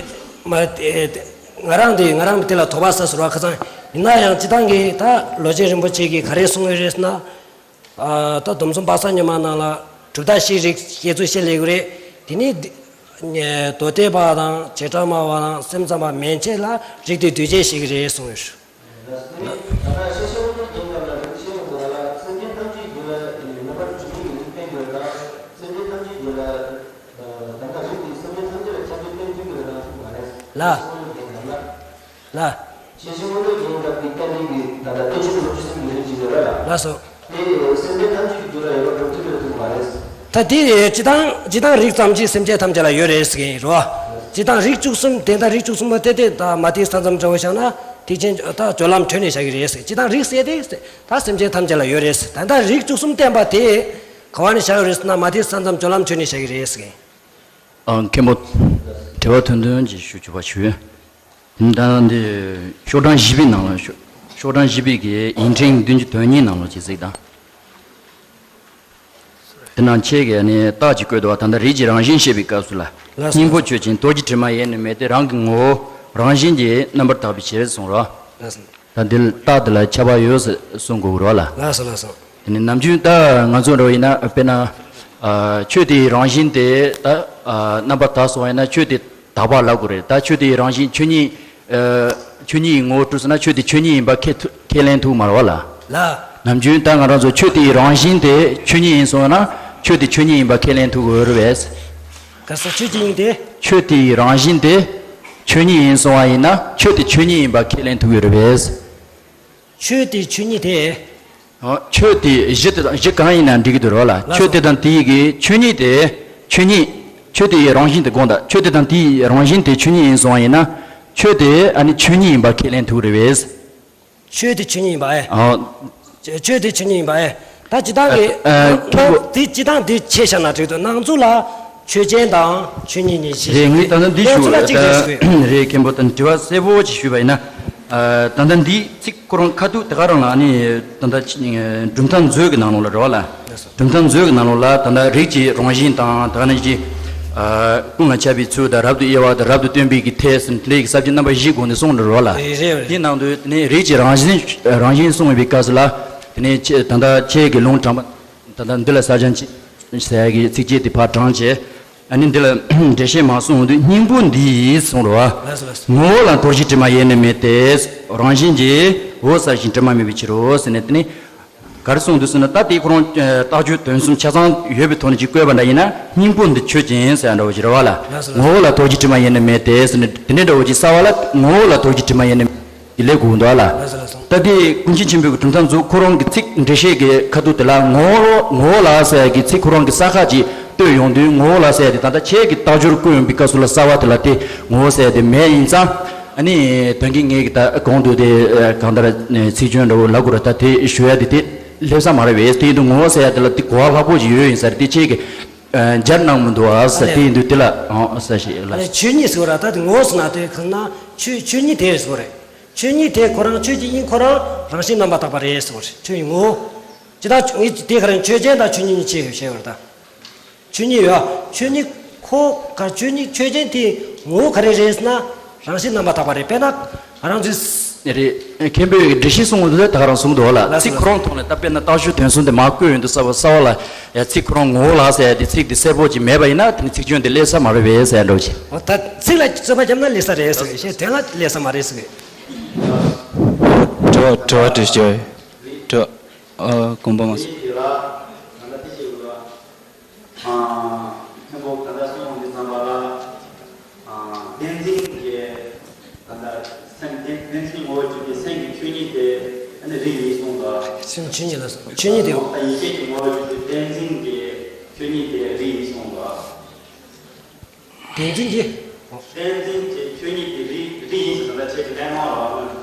མ་དེ་དེ་ང་རང་དེ་ང་རང་དེ་ལ་དོགས་པ་ཟ་ཟུར་བ་ཁ་ཚང་ཡིན་ན་ཡང་། སྤྱི་བཏང་གི་ད་ལོ་ཆེན་རིན་པོ་ཆེ་གིས་ག་རེ་གསུངས་ཡོད་རེད་ཟེར་ན། ཨ་ད་སྡོམ་གསུམ་དཔག་བསམ་ཉི་མ་ནང་ལ་གྲུབ་མཐའ་བཞིའི་རིགས་བཤད་ཚུལ་བཤད་ལེ་གི་རེད། དེ་ནི་འདི་མདོ་སྡེ་པ་དང་བྱེ་བྲག་སྨྲ་བ་དང་སེམས་ཙམ་པ་མན་ཆད་ལ་རིགས་དེ་འདུས་བྱས་བཤད་ཀྱི་རེད་གསུངས་ཡོད། ད་ལྟ་ཤེས་བྱ་དབང་པོའི་རྒྱན་ལྟར་ལ་རིགས་ཤེས་ཡོང་དགོས་ལ། སེམས་ཅན་ཐམས་ཅད་ཀྱི་རྒྱུད་ལ་རྣམ་པར་འཇུག་པའི་རིགས་བསྟན་དགོས་ལ། སེམས་ཅན་ཐམས་ཅད་ཀྱི་རྒྱུད་ལ། ད་ལྟ་རིགས་དེ་སེམས་ཅན་ཐམས་ཅད་ལ་ཁྱབ་པའི་བསྟན་ཚུལ་གྱི་རང་བཞིན་མ་རེད། ལ། ཤེས་བྱ་དབང་པོའི་རྒྱན་ལྟར་ལ། ལ། ཤེས་བྱ་དབང་པོའི་རྒྱན་ལྟར་གྱི་བསྟན་པའི་གི་ད་ལྟ་བསྟན་བཅོས་དྲུག་ཅུ་གསུམ་གྱི་རིགས་ཅིག་ཡོད་ར་ལ། ལགས་སོ། དེ་སེམས་ཅན་ཐམས་ཅད་ཀྱི་རྒྱུད་ལ་ཡོད་པ་གྲུབ་ཐུབ་ཡོད་ཐུབ་མ་རེད། ད་དེ་སྤྱི་བཏང་སྤྱི་བཏང་རིགས་ཙམ་གྱིས་སེམས་ཅན་ཐམས་ཅད་ལ་ཡོད་རེད་ཟེར་གྱི་རོ། སྤྱི་བཏང་རིགས་བཅུ་གསུམ་དེ་ད་རིགས་བཅུ་གསུམ་པོ་དེ་དེ་ད་མ་ཏི་ས་མཚམས་འདྲ་བོ་བཞག་ན་དེ་ཅན་ད་སྦྱོར་ལམ་གྲོལ་ནས་བཞག་གི་རེད་ཟེར། སྤྱི་བཏང་རིགས་ཟེར་དེ་ད་སེམས་ཅན་ཐམས་ཅད་ལ་ཡོད་རེད་ཟེར། ད་ད་རིགས་བཅུ་གསུམ་བསྟན་པ་དེ་ག་བ་ནས་བཞག་ཡོད་རེད་ཟེར་ན་མ་ཏི་ས་མཚམས་སྦྱོར་ལམ་གྲོལ་ནས་བཞག་གི་རེད་ཟེར་གྱི། ཨ། མཁན་པོ། དྲི་བ་ཐུང་ཐུང་ཅིག་ཞུ་ཆོག་པ་ཞུ། ད་འདི་ཤོག་གྲངས་བཞི་པའི་ནང་ལ་ཤོག་ཤོག་གྲངས་བཞི་པའི་གི་ཡིག་ཕྲེང་བདུན་ཅུ་དོན་གཉིས་ནང་ལ་ཅིག་གཟིགས་དང་། དེ་ནང་ཁྱེད་ཀྱིས་ནི་རྟགས་ཅིག་བཀོད་འདུག་བ། ད་ལྟ་རིགས་ཀྱི་རང་བཞིན་བཤད་པའི་སྐབས་སུ་ལ། ལགས་སོ། སྙིང་པོ་ཆོས་ཅན། རྡོ་རྗེ་དྲི་མ་ཡེ་ནས་མེད་དེ། རང་གི་ངོ་བོ་རང་བཞིན་གྱིས་རྣམ་པར་དག་པའི་ཕྱིར་གསུངས་རོ། ལགས་སོ། ད་འདི་རྟགས་འདི་ལ་ཁྱབ་པ་ཡོད་ཟེར་གསུང་དགོས་རོ་ལ། ལགས་སོ་ལགས་སོ། དེ་ནི་ནམ་རྒྱུན་ད་ང་ཚོ་འདྲ་བ་ཡིན་ན་དཔེར་ན། ཨ། ཆོས་དེའི་རང་བཞིན་དེ་ད་ཨ་རྣམ་པར་དག་སོང་བ་ཡིན་ན་ཆོས་དེ་དག་པ་ལབ་དགོས་རེད། ད་ཆོས་དེའི་རང་བཞིན་ཆོས་ཉིད། ཨ། ཆོས་ཉིད་ཡི་ངོ་བོ་གྲུབ་སོང་ན་ཆོས་དེ་ཆོས་ཉིད་ཡིན་པ་ཁས་ཐུ་ཁས་ལེན་ཐུབ་མ་རེད་བ་ལ། ལ། ནམ་རྒྱུན་ད་ང་རང་ཚོ་ཆོས་དེའི་རང་བཞིན་དེ་ཆོས་ཉིད་ཡིན་སོང་ན་ཆོས་དེ་ཆོས་ཉིད་ཡིན་པ་ཁས་ལེན་ཐུབ་ཀྱི་ཡོད་རེད་པས། ག་ས་ཆོས་ཅི་ཡིན་ཏེ། ཆོས་དེའི་རང་བཞིན་དེ་ཆོས་ཉིད་ཡིན་སོང་བ་ཡིན་ན་ཆོས་དེ་ཆོས་ཉིད་ཡིན་པ་ཁས་ལེན་ཐུབ་ཀྱི་ཡོད་རེད་པས། ཆོས་དེ་ཆོས་ཉིད་དེ། ཨོ། ཆོས་དེ་གཞི་དེ་དང་གཞི་གང་ཡིན་ན་འགྲིག་གི་འདུག་རོ་ལ། ལགས་སོ། ཆོས་དེ་དང་དེའི་གི་ཆོས་ཉིད་དེ་ཆོས་ཉིད། ཆོས་དེའི་རང་བཞིན་དེ་དགོངས་དག། ཆོས་དེ་དང་དེའི་རང་བཞིན་དེ་ཆོས་ཉིད་ཡིན་སོང་བ་ཡིན་ན་ཆོས་དེ་ཨ་ནི་ཆོས་ཉིད་ཡིན་པ་ཁས་ལེན་ཐུབ་རེད་པས། ཆོས་དེ་ཆོས་ཉིད་ཡིན་པ་ཨེ། ཨོ། ཆོས་དེ་ཆོས་ཉིད་ཡིན་པ་ཨེ། ད་སྤྱི་བཏང་གི་ཨ་ཨ་ཁྱེད་པོ། དེ་སྤྱི་བཏང་དེ་ཆེ་བཞག་ན་འགྲིག་འདུག། ནང་ཚུལ་ལ་ཆོས་ཅན་དང་ཆོས་ཉིད་གཉིས་ཤིག་རེད། ངས་ད་ལྟ་འདི་ཞུ། ནང་ཚུལ་ལ་གཅིག་རེད་ཞུ་གི་ཡོད། རེད། མཁན་པོ་དང་དྲི་བ་གསལ་པོ་ཅིག་ཞུས་པ་ཡིན་ན། ཨ། ད་ལྟ་འདི་ཚིག་ཁོ་རང་ཁ་ཐུག་དེ་ག་རང་ལ་ཨ་ནི་ད་ལྟ་གྲུབ་མཐའ་མཛོད་ཀྱི་ནང་ལོགས་ལ་རེད་བ་ལ། གྲུབ་མཐའ་མཛོད་ཀྱི་ནང་ལོགས་ལ་ད་ལྟ་རིགས་ཀྱི་རང་བཞིན་དང་ད་ག་ནང་བཞིན། ཨ། ཀུན་ལ་ཁྱབ་པའི་ཚུལ་དང་རབ་ཏུ་དབྱེ་བ་དང་རབ་ཏུ་སྟོན་པའི་གི་ཐད་ཟེར་ནས་དེ་ལས་ཀྱི་ས་བཅད་རྣམ་པ་བཞིའི་སྒོ་ནས་གསུངས་འདུག་རེད་བ་ལ། རེད་རེད། དེའི་ནང་དུ་དེ་ནས་རིགས་ཀྱི་རང་བཞིན་རང་བཞིན་གསུངས་པའི་སྐབས་སུ་ལ། དེ་ནས་ཁྱེད་ད་ལྟ་ཁྱེད་ཀྱི་ལུང་དྲངས་པ། ད་ལྟ་འདི་ལ་ས་བཅད་ཟེར་ཡ་གི་ཚིགས་བཅད་དེ་ཕར་དྲངས་བྱས། ཨ་ནི་འདི་ལ་འགྲེལ་བཤད་མ་གསུངས་དུས་སྙིང་པོ་འདི་ཡིས་གསུངས་རོ། ལགས་སོ་ལགས་སོ། ངོ་བོ་ལ་རྡོ་རྗེ་དྲི་མ་ཡེ་ནས་མེད་དེ། རང་བཞིན་གྱིས་འོད་གསལ་ཞིང་དྲི་མ་མེད་པའི་ཕྱིར་རོ་ཟེར་ནས། དེ་ནི་ག་རེ་གསུངས་འདུག་ཟེར་ན། ད་དེ་ཁོ་རང་རྟགས་ཆོས་དོན་གསུམ་ཆ་ཚང་ཡོད་པའི་ཐོག་ནས་ཅིག་བཀོད་པ་འདྲ་ཡིན་ན་སྙིང་པོ་འདི་ཆོས་ཅན་ཟེར་ཡ་འདྲ་བོ་ཞིག་རེད་བ་ལ། ལགས་སོ་ལགས་སོ། ངོ་བོ་ལ་རྡོ་རྗེ་དྲི་མ་ཡེ་ནས་མེད་དེ་ཟེར་ནས་དེ་འདྲ་འདྲ་བོ་ཅིག་གསལ་བ་ལ་ངོ་བོ་ལ་རྡོ་རྗེ་དྲི་མ་ཡེ་ནས་ཀྱི་ལས་དགོས་འདུག་ལ། ལགས་སོ་ལགས་སོ། ད་དེ་ཀུན་མཁྱེན་ཆེན་པོའི་གྲུབ་མཐའ་མཛོད་ཁོ་རང་གི་ཚིག་འགྲེལ་བཤད་ཀྱི་ཁ་ཐུག་དེ་ལ་ངོ་བོ་ངོ་བོ་ལ་ཟེར་ཡ་གི་ཚིག་ཁོ་རང་གི་ས་ཁ་ཅིག་བཏོན་ཡོང་དུས་ངོ་བོ་ལ་ཟེར་ཡ་དེ་ད་ལྟ་ཁྱེད་ཀྱི་རྟགས་སྦྱོར་བཀོད་ཡོང་པའི་སྐབས་སུ་ལ་གསལ་བ་དེ་ལ་དེ་ངོ་བོ་ཟེར་ཡ་དེ་མེད་ཡིན་ཙང་། ཨ་ནི་དོན་གྱིས་ངས་ཀྱི་ད་གོང་དུ་དེ་གང་ལྟར་ཚིག་སྐྱོན་འདྲ་བོ་ལབ་དགོས་རེད། ད་དེ་ཞུ་ཡ་དེ་དེ་སླེབས་ས་མ་རེད་པས། དེ་ཡིན་དུས་ངོ་བོ་ཟེར་ཡ་དེ་ལ་དེ་གོ་བ་ལྷག་པོ་ཅིག་ཡོད་ཡིན་ས་རེད། དེ་ཁྱེད་ཀྱི། སྦྱར་གནང་མི་འདུག་ཨ་ས། དེ་ཡིན་དུས་དེ་ལ་ཨ་ས་ཞིག་ལ། ཆོས་ཉིད་ཟེར་བ་ར། ད་དེ་ངོ་བོ་ཟེར་ན་དེ་གང་ན་ཆོས་ཆོས་ཉིད་དེ་ཟེར་བ་རེད། ཆོས་ཉིད་དེ་ཁོ་རང་ཆོས་ཀྱི་དབྱིངས་ཁོ་རང་རང་བཞིན་རྣམ་པར་དག་པ་རེད་ཟེར་བ་རེད། ཆོས་ཉིད་ངོ་བོ། ཇི་ལྟར་ངས་དེ་ག་རང་ཆོས་ཅན་དང་ཆོས་ཉིད་གཉིས་ཕྱེ་བྱས་པ་རེད་ད། ཆོས་ཉིད་ཡོད། ཆོས་ཉིད་ཁོ་ག་ཆོས་ཉིད་ཆོས་ཅན་དེའི་ངོ་བོ་ག་རེ་རེད་ཟེར་ན་རང་བཞིན་རྣམ་པར་དག་པ་རེད། དཔེར་ན་ང་རང་ཚོའི། རེད། མཁན་པོས་འགྲེལ་བཤད་གསུང་གི་འདུག་ད་ག་རང་གསུང་འདུག་ལ། ལགས་སོ། ཚིག་ཁོ་རང་ཐོག་ནས་ད་དཔེར་ན་རྟགས་ཤུགས་དོན་གསུམ་དེ་མར་བཀོད་ཡོང་དུས་གསར་པ་གསར་པ་ལ་ཡ་ཚིག་ཁོ་རང་ངོ་བོ་ལ་ཟེར་ཡ་དེ་ཚིག་དེ་གསལ་པོ་ཅིག་མེད་པ་ཡིན་ན་དེ་ནི་ཚིག་སྐྱོན་དེ་སླེབས་ས་མ་རེད་པས་ཟེར་ཡ་འདྲ་བོ་ཅིག་འོ་ད་ཚིག་ལ་རྩོད་པ་བརྒྱབ་ན་སླེབས་ས་རེད་ཟེར་གི། གཞན་དོན་ལ་སླེབས་ས་མ་རེད་ཟེར་གི། དྲི་བ་དྲི་བ་འདྲི་ཤོག་དྲི་བ། ཨ། དགོངས་པ་མ་ཚོམས། མཁན་པོ་ག་འདྲ་གསུངས་འདི་ཙམ་པ་ལ། བསྟན་འཛིན་གྱི་ད་ལྟ་སེམས་བདེན་བདེན་འཛིན་ངོ་བོར་གྱུར་པའི་སེམས་ཀྱི་ཆོས་ཉིད་དེ་ཨ་ནི་རིགས་ཡིན་གསུངས་པ། སེམས་ཆོས་ཉིད་ལ་སོགས་ཆོས་ཉིད་དེ། ད་ཡིད་ཆེས་ཀྱི་ངོ་བོར་གྱུར་པའི་བདེན་འཛིན་གྱི་ཆོས་ཉིད་དེ་རིགས་ཡིན་གསུངས་པ། བདེན་འཛིན་གྱི། བདེན་འཛིན་གྱི་ཆོས་ཉིད་དེ་རིགས་རིགས་ཡིན་ཟེར་ད་ལྟ་ཁྱེད་ཀྱི་ལན་མང་རོགས།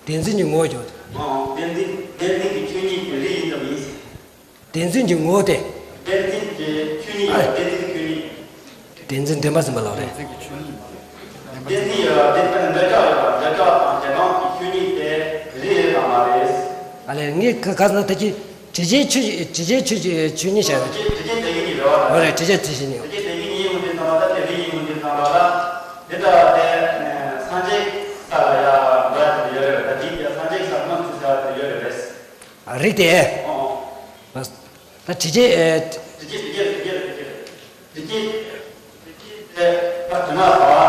བདེན་འཛིན་གྱི་ངོ་བོར་གྱུར། ཨང་། བདེན་འཛིན་བདེན་འཛིན་གྱི་ཆོས་ཉིད་དེ་རིགས་ཡིན་ཙམ་ཡིན། བདེན་འཛིན་གྱི་ངོ་བོ་སྟེ། བདེན་འཛིན་གྱི་ཆོས་ཉིད། ཨ། བདེན་འཛིན་གྱི་ཆོས་ཉིད། བདེན་འཛིན་བདེན་པ་འཛིན་པ་ལ་རེད། བདེན་འཛིན་ཡོད་བདེན་པ་འདོད་ཆགས་ཡོད་པ་འདོད་ཆགས་དང་བདེན་དཔང་གི་ཆོས་ཉིད་དེ་རིགས་རེད་དམ་མ་རེད། ཨ་ལས་ངས་ག་ག་ཟེར་ན་ད་ཀྱི་དྲི་བྱའི་ཆོས་དྲི་བྱའི་ཆོས་ཀྱི་ཆོས་ཉིད་བཤད་ན། དྲི་བྱའི་དྲི་བྱའི་དེ་ཉིད་རེད་བ། འོ་རེད། དྲི་བྱའི་དྲི་བྱའི་ཉིད། དྲི་བྱའི་དེ་ཉིད་ཡིན་འོང་དུས་ཙམ་པ་ད་དེ་རིགས་ཡིན་འོང་དུས་ཙམ་པ་ལ་འདི་ལྟ་བ་དེ་སངས་རྒྱས་ས་ལ་ཡ་འགྲོ་ཡ་དེ་ཡོད་རེད། ད་དེ་ཡ་སངས་རྒྱས་ས་མ་ཚུད་ས་དེ་ཡོད་རེད། རིགས་དེ། ཨོ། ད་དྲི་བྱའི། དྲི་བྱའི་དྲི་བྱའི་དྲི་བྱའི་དྲི་བྱའི་དྲི་བྱའི་དེ་ད་དྲི་མ་ཟ་བ།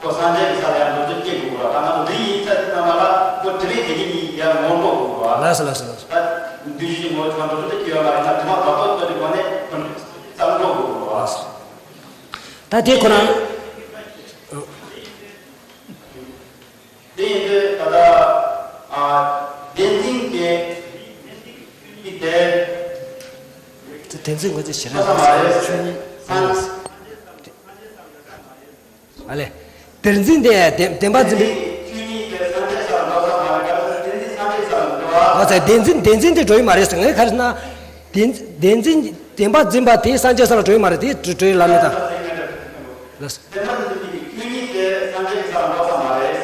ཁོ་སངས་རྒྱས་ཀྱི་ས་ལ་ཡང་འགྲོ་རྒྱུ་སྐྱེ་དགོས་ར། ད་ང་ཚོ་འདི་ཡིན་ཚད་དུ་བཏང་བ་ལ་ཁོ་དྲི་བའི་དེ་གི་ཉིད་ཡང་ངོ་འགྲོ་དགོས་ར། ལགས་སོ་ལགས་སོ་ལགས་སོ། ད་འདུས་ཤིང་ངོ་བོ་ཆགས་འགྲོ་རྒྱུ་སྐྱེ་བ་མ་ཡིན་ན་དྲི་མ་བར་དོ་ལྟོས་ཀྱི་སྒོ་ནས་ཁོ་ཙམ་འགྲོ་དགོས་ར། ལགས་སོ། ད་དེ་ཁོ་རང་། དེ་ཡིན་དུས་ད་ལྟ་ཨ་བདེན་འཛིན་གྱི་ཆོས་ཉིད་དེ། བདེན་འཛིན་ངོས་འཛིན་བྱེད་རིང་ཆོས་ཉིད། ཨ་ལས། བདེན་འཛིན་དེ་བདེན་བདེན་པ་འཛིན་པའི། ཨོ་ཙི། བདེན་འཛིན་བདེན་འཛིན་དེ་འགྲོ་ཡི་མ་རེད་ཟེར། ངས་ག་རེ་ཟེར་ན། བདེན་བདེན་འཛིན་བདེན་པ་འཛིན་པ་དེ་སངས་རྒྱས་ས་ལ་འགྲོ་ཡི་མ་རེད། དེ་འགྲོ་ཡི་ལ་མེད་ད། ལགས་སོ། བདེན་པ་འཛིན་པའི་ཆོས་ཉིད་དེ་སངས་རྒྱས་ས་ལ་འགྲོ་ས་མ་རེད།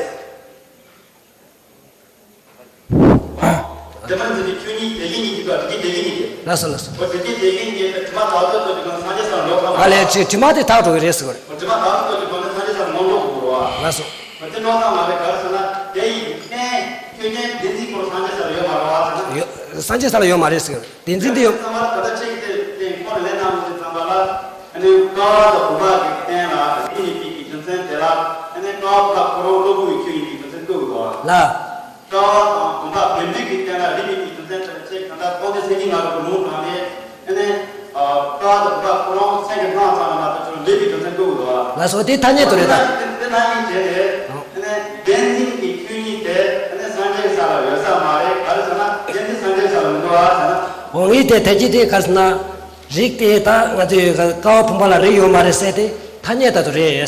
དེ་མ་ཟིན་པའི་ཆོས་ཉིད་དེ་བཞིན་ཉིད་ཀྱི་སྐབས་དེ་དེ་བཞིན་ཉིད་ཀྱི། ལགས་སོ་ལགས་སོ། འོ་དེ་དེ་དེ་བཞིན་ཉིད་ཀྱི་དྲི་མ་དག་ཏུ་ལྟོས་ཀྱི་སྒོ་ནས་སངས་རྒྱས་སར་འགྲོ་ཐུབ་མ། ཨ་ལས་ཅི་དྲི་མ་དེ་དག་འགྲོ་གི་རེད་ཟེར་བ་རེད། འོ་དྲི་མ་དག་ཏུ་ལྟོས་ཀྱི་སྒོ་ནས་སངས་རྒྱས་སར་ངོ་འགྲོ་དགོས་རེད་བ། ལགས་སོ། འོ་དེ་འགྲོ་ཐབས་མ་རེད། ག་རེ་ཟེར་ན་དེ་ཡི་རྟེན་ཆོས་ཅན་བདེན་འཛིན་ཁོ་སངས་རྒྱས་སར་ཡོད་མ་རེད་བ་ཟེར་ན། ཡོད། སངས་རྒྱས་ས་ལ་ཡོད་མ་རེད་ཟེར། བདེན་འཛིན་དེ་ཡོད། ཚང་མ་ལ་ད་ལྟ་ཁྱེད་ཀྱིས་དེ་ཁོང་ལ་ལན་གནང་མི་ཚེ་ཚང་མ་ལ་ཨ་ནི་ཀ་བ་དང་བུམ་པ་གི་རྟེན་ལ་དེ་ཉིད་ཀྱི་རྒྱུ་མཚན་དེ་ལ་ཨ་ནི་ཀ་བ་བུམ་པ་ཁོ་རང་གློ་བུར་བའི་ཆོས་ཉིད་ཀྱི་རྒྱུ་མཚན་བཀོད་དགོས་བ། ལ། ཀ་བ་དང་བུམ་པ་བདེན་འཛིན་གྱི་རྟེན་ལ་རིགས་མེད་ཀྱི་རྒྱུ་མཚན་དེ་ལ་ཆེས་གང་ལྟར་རྟོགས་ལྡན་སེམས་ཉིད་ང་རོ་གི་ལུང་དྲངས་ནས་ཨ་ནི་ཀ་བ་དང་བུམ་པ་ཁོ་རང་སེམས་ཀྱི་སྣང་ཚང་ལ་མ་གཏོགས་ཁྱོད་འདོད་པའི་རྒྱུ་མཚན་བཀོད་དགོས་བ། ལགས་སོ། དེ་ཐ་སྙད་དུ་རེད་ད། དེ་ཐ་སྙད་བྱས་ཏེ། ཨ་ནི་བདེན་འཛིན་གྱི་ཆོས་ཉིད་དེ་ཨ་ནི་སངས་རྒྱས་ས་ལ་ཡོད་ས་མ་རེད། ག་རེ་ཟེར་ན་བདེན་འཛིན་སངས་རྒྱས་ས་ལ་མི་འགྲོ་བ་ཟེར་ན། འོ་ངས་དེ་ཐད་ཀྱི་དེ་ག་རེ་ཟེར་ན། རིགས་དེ་ད་ང་ཚོས་ཀ་བ་བུམ་པ་ལ་རིགས་ཡོད་མ་རེད་ཟེར་ཏེ་ཐ་སྙད་ལྟར་དུ་རེད།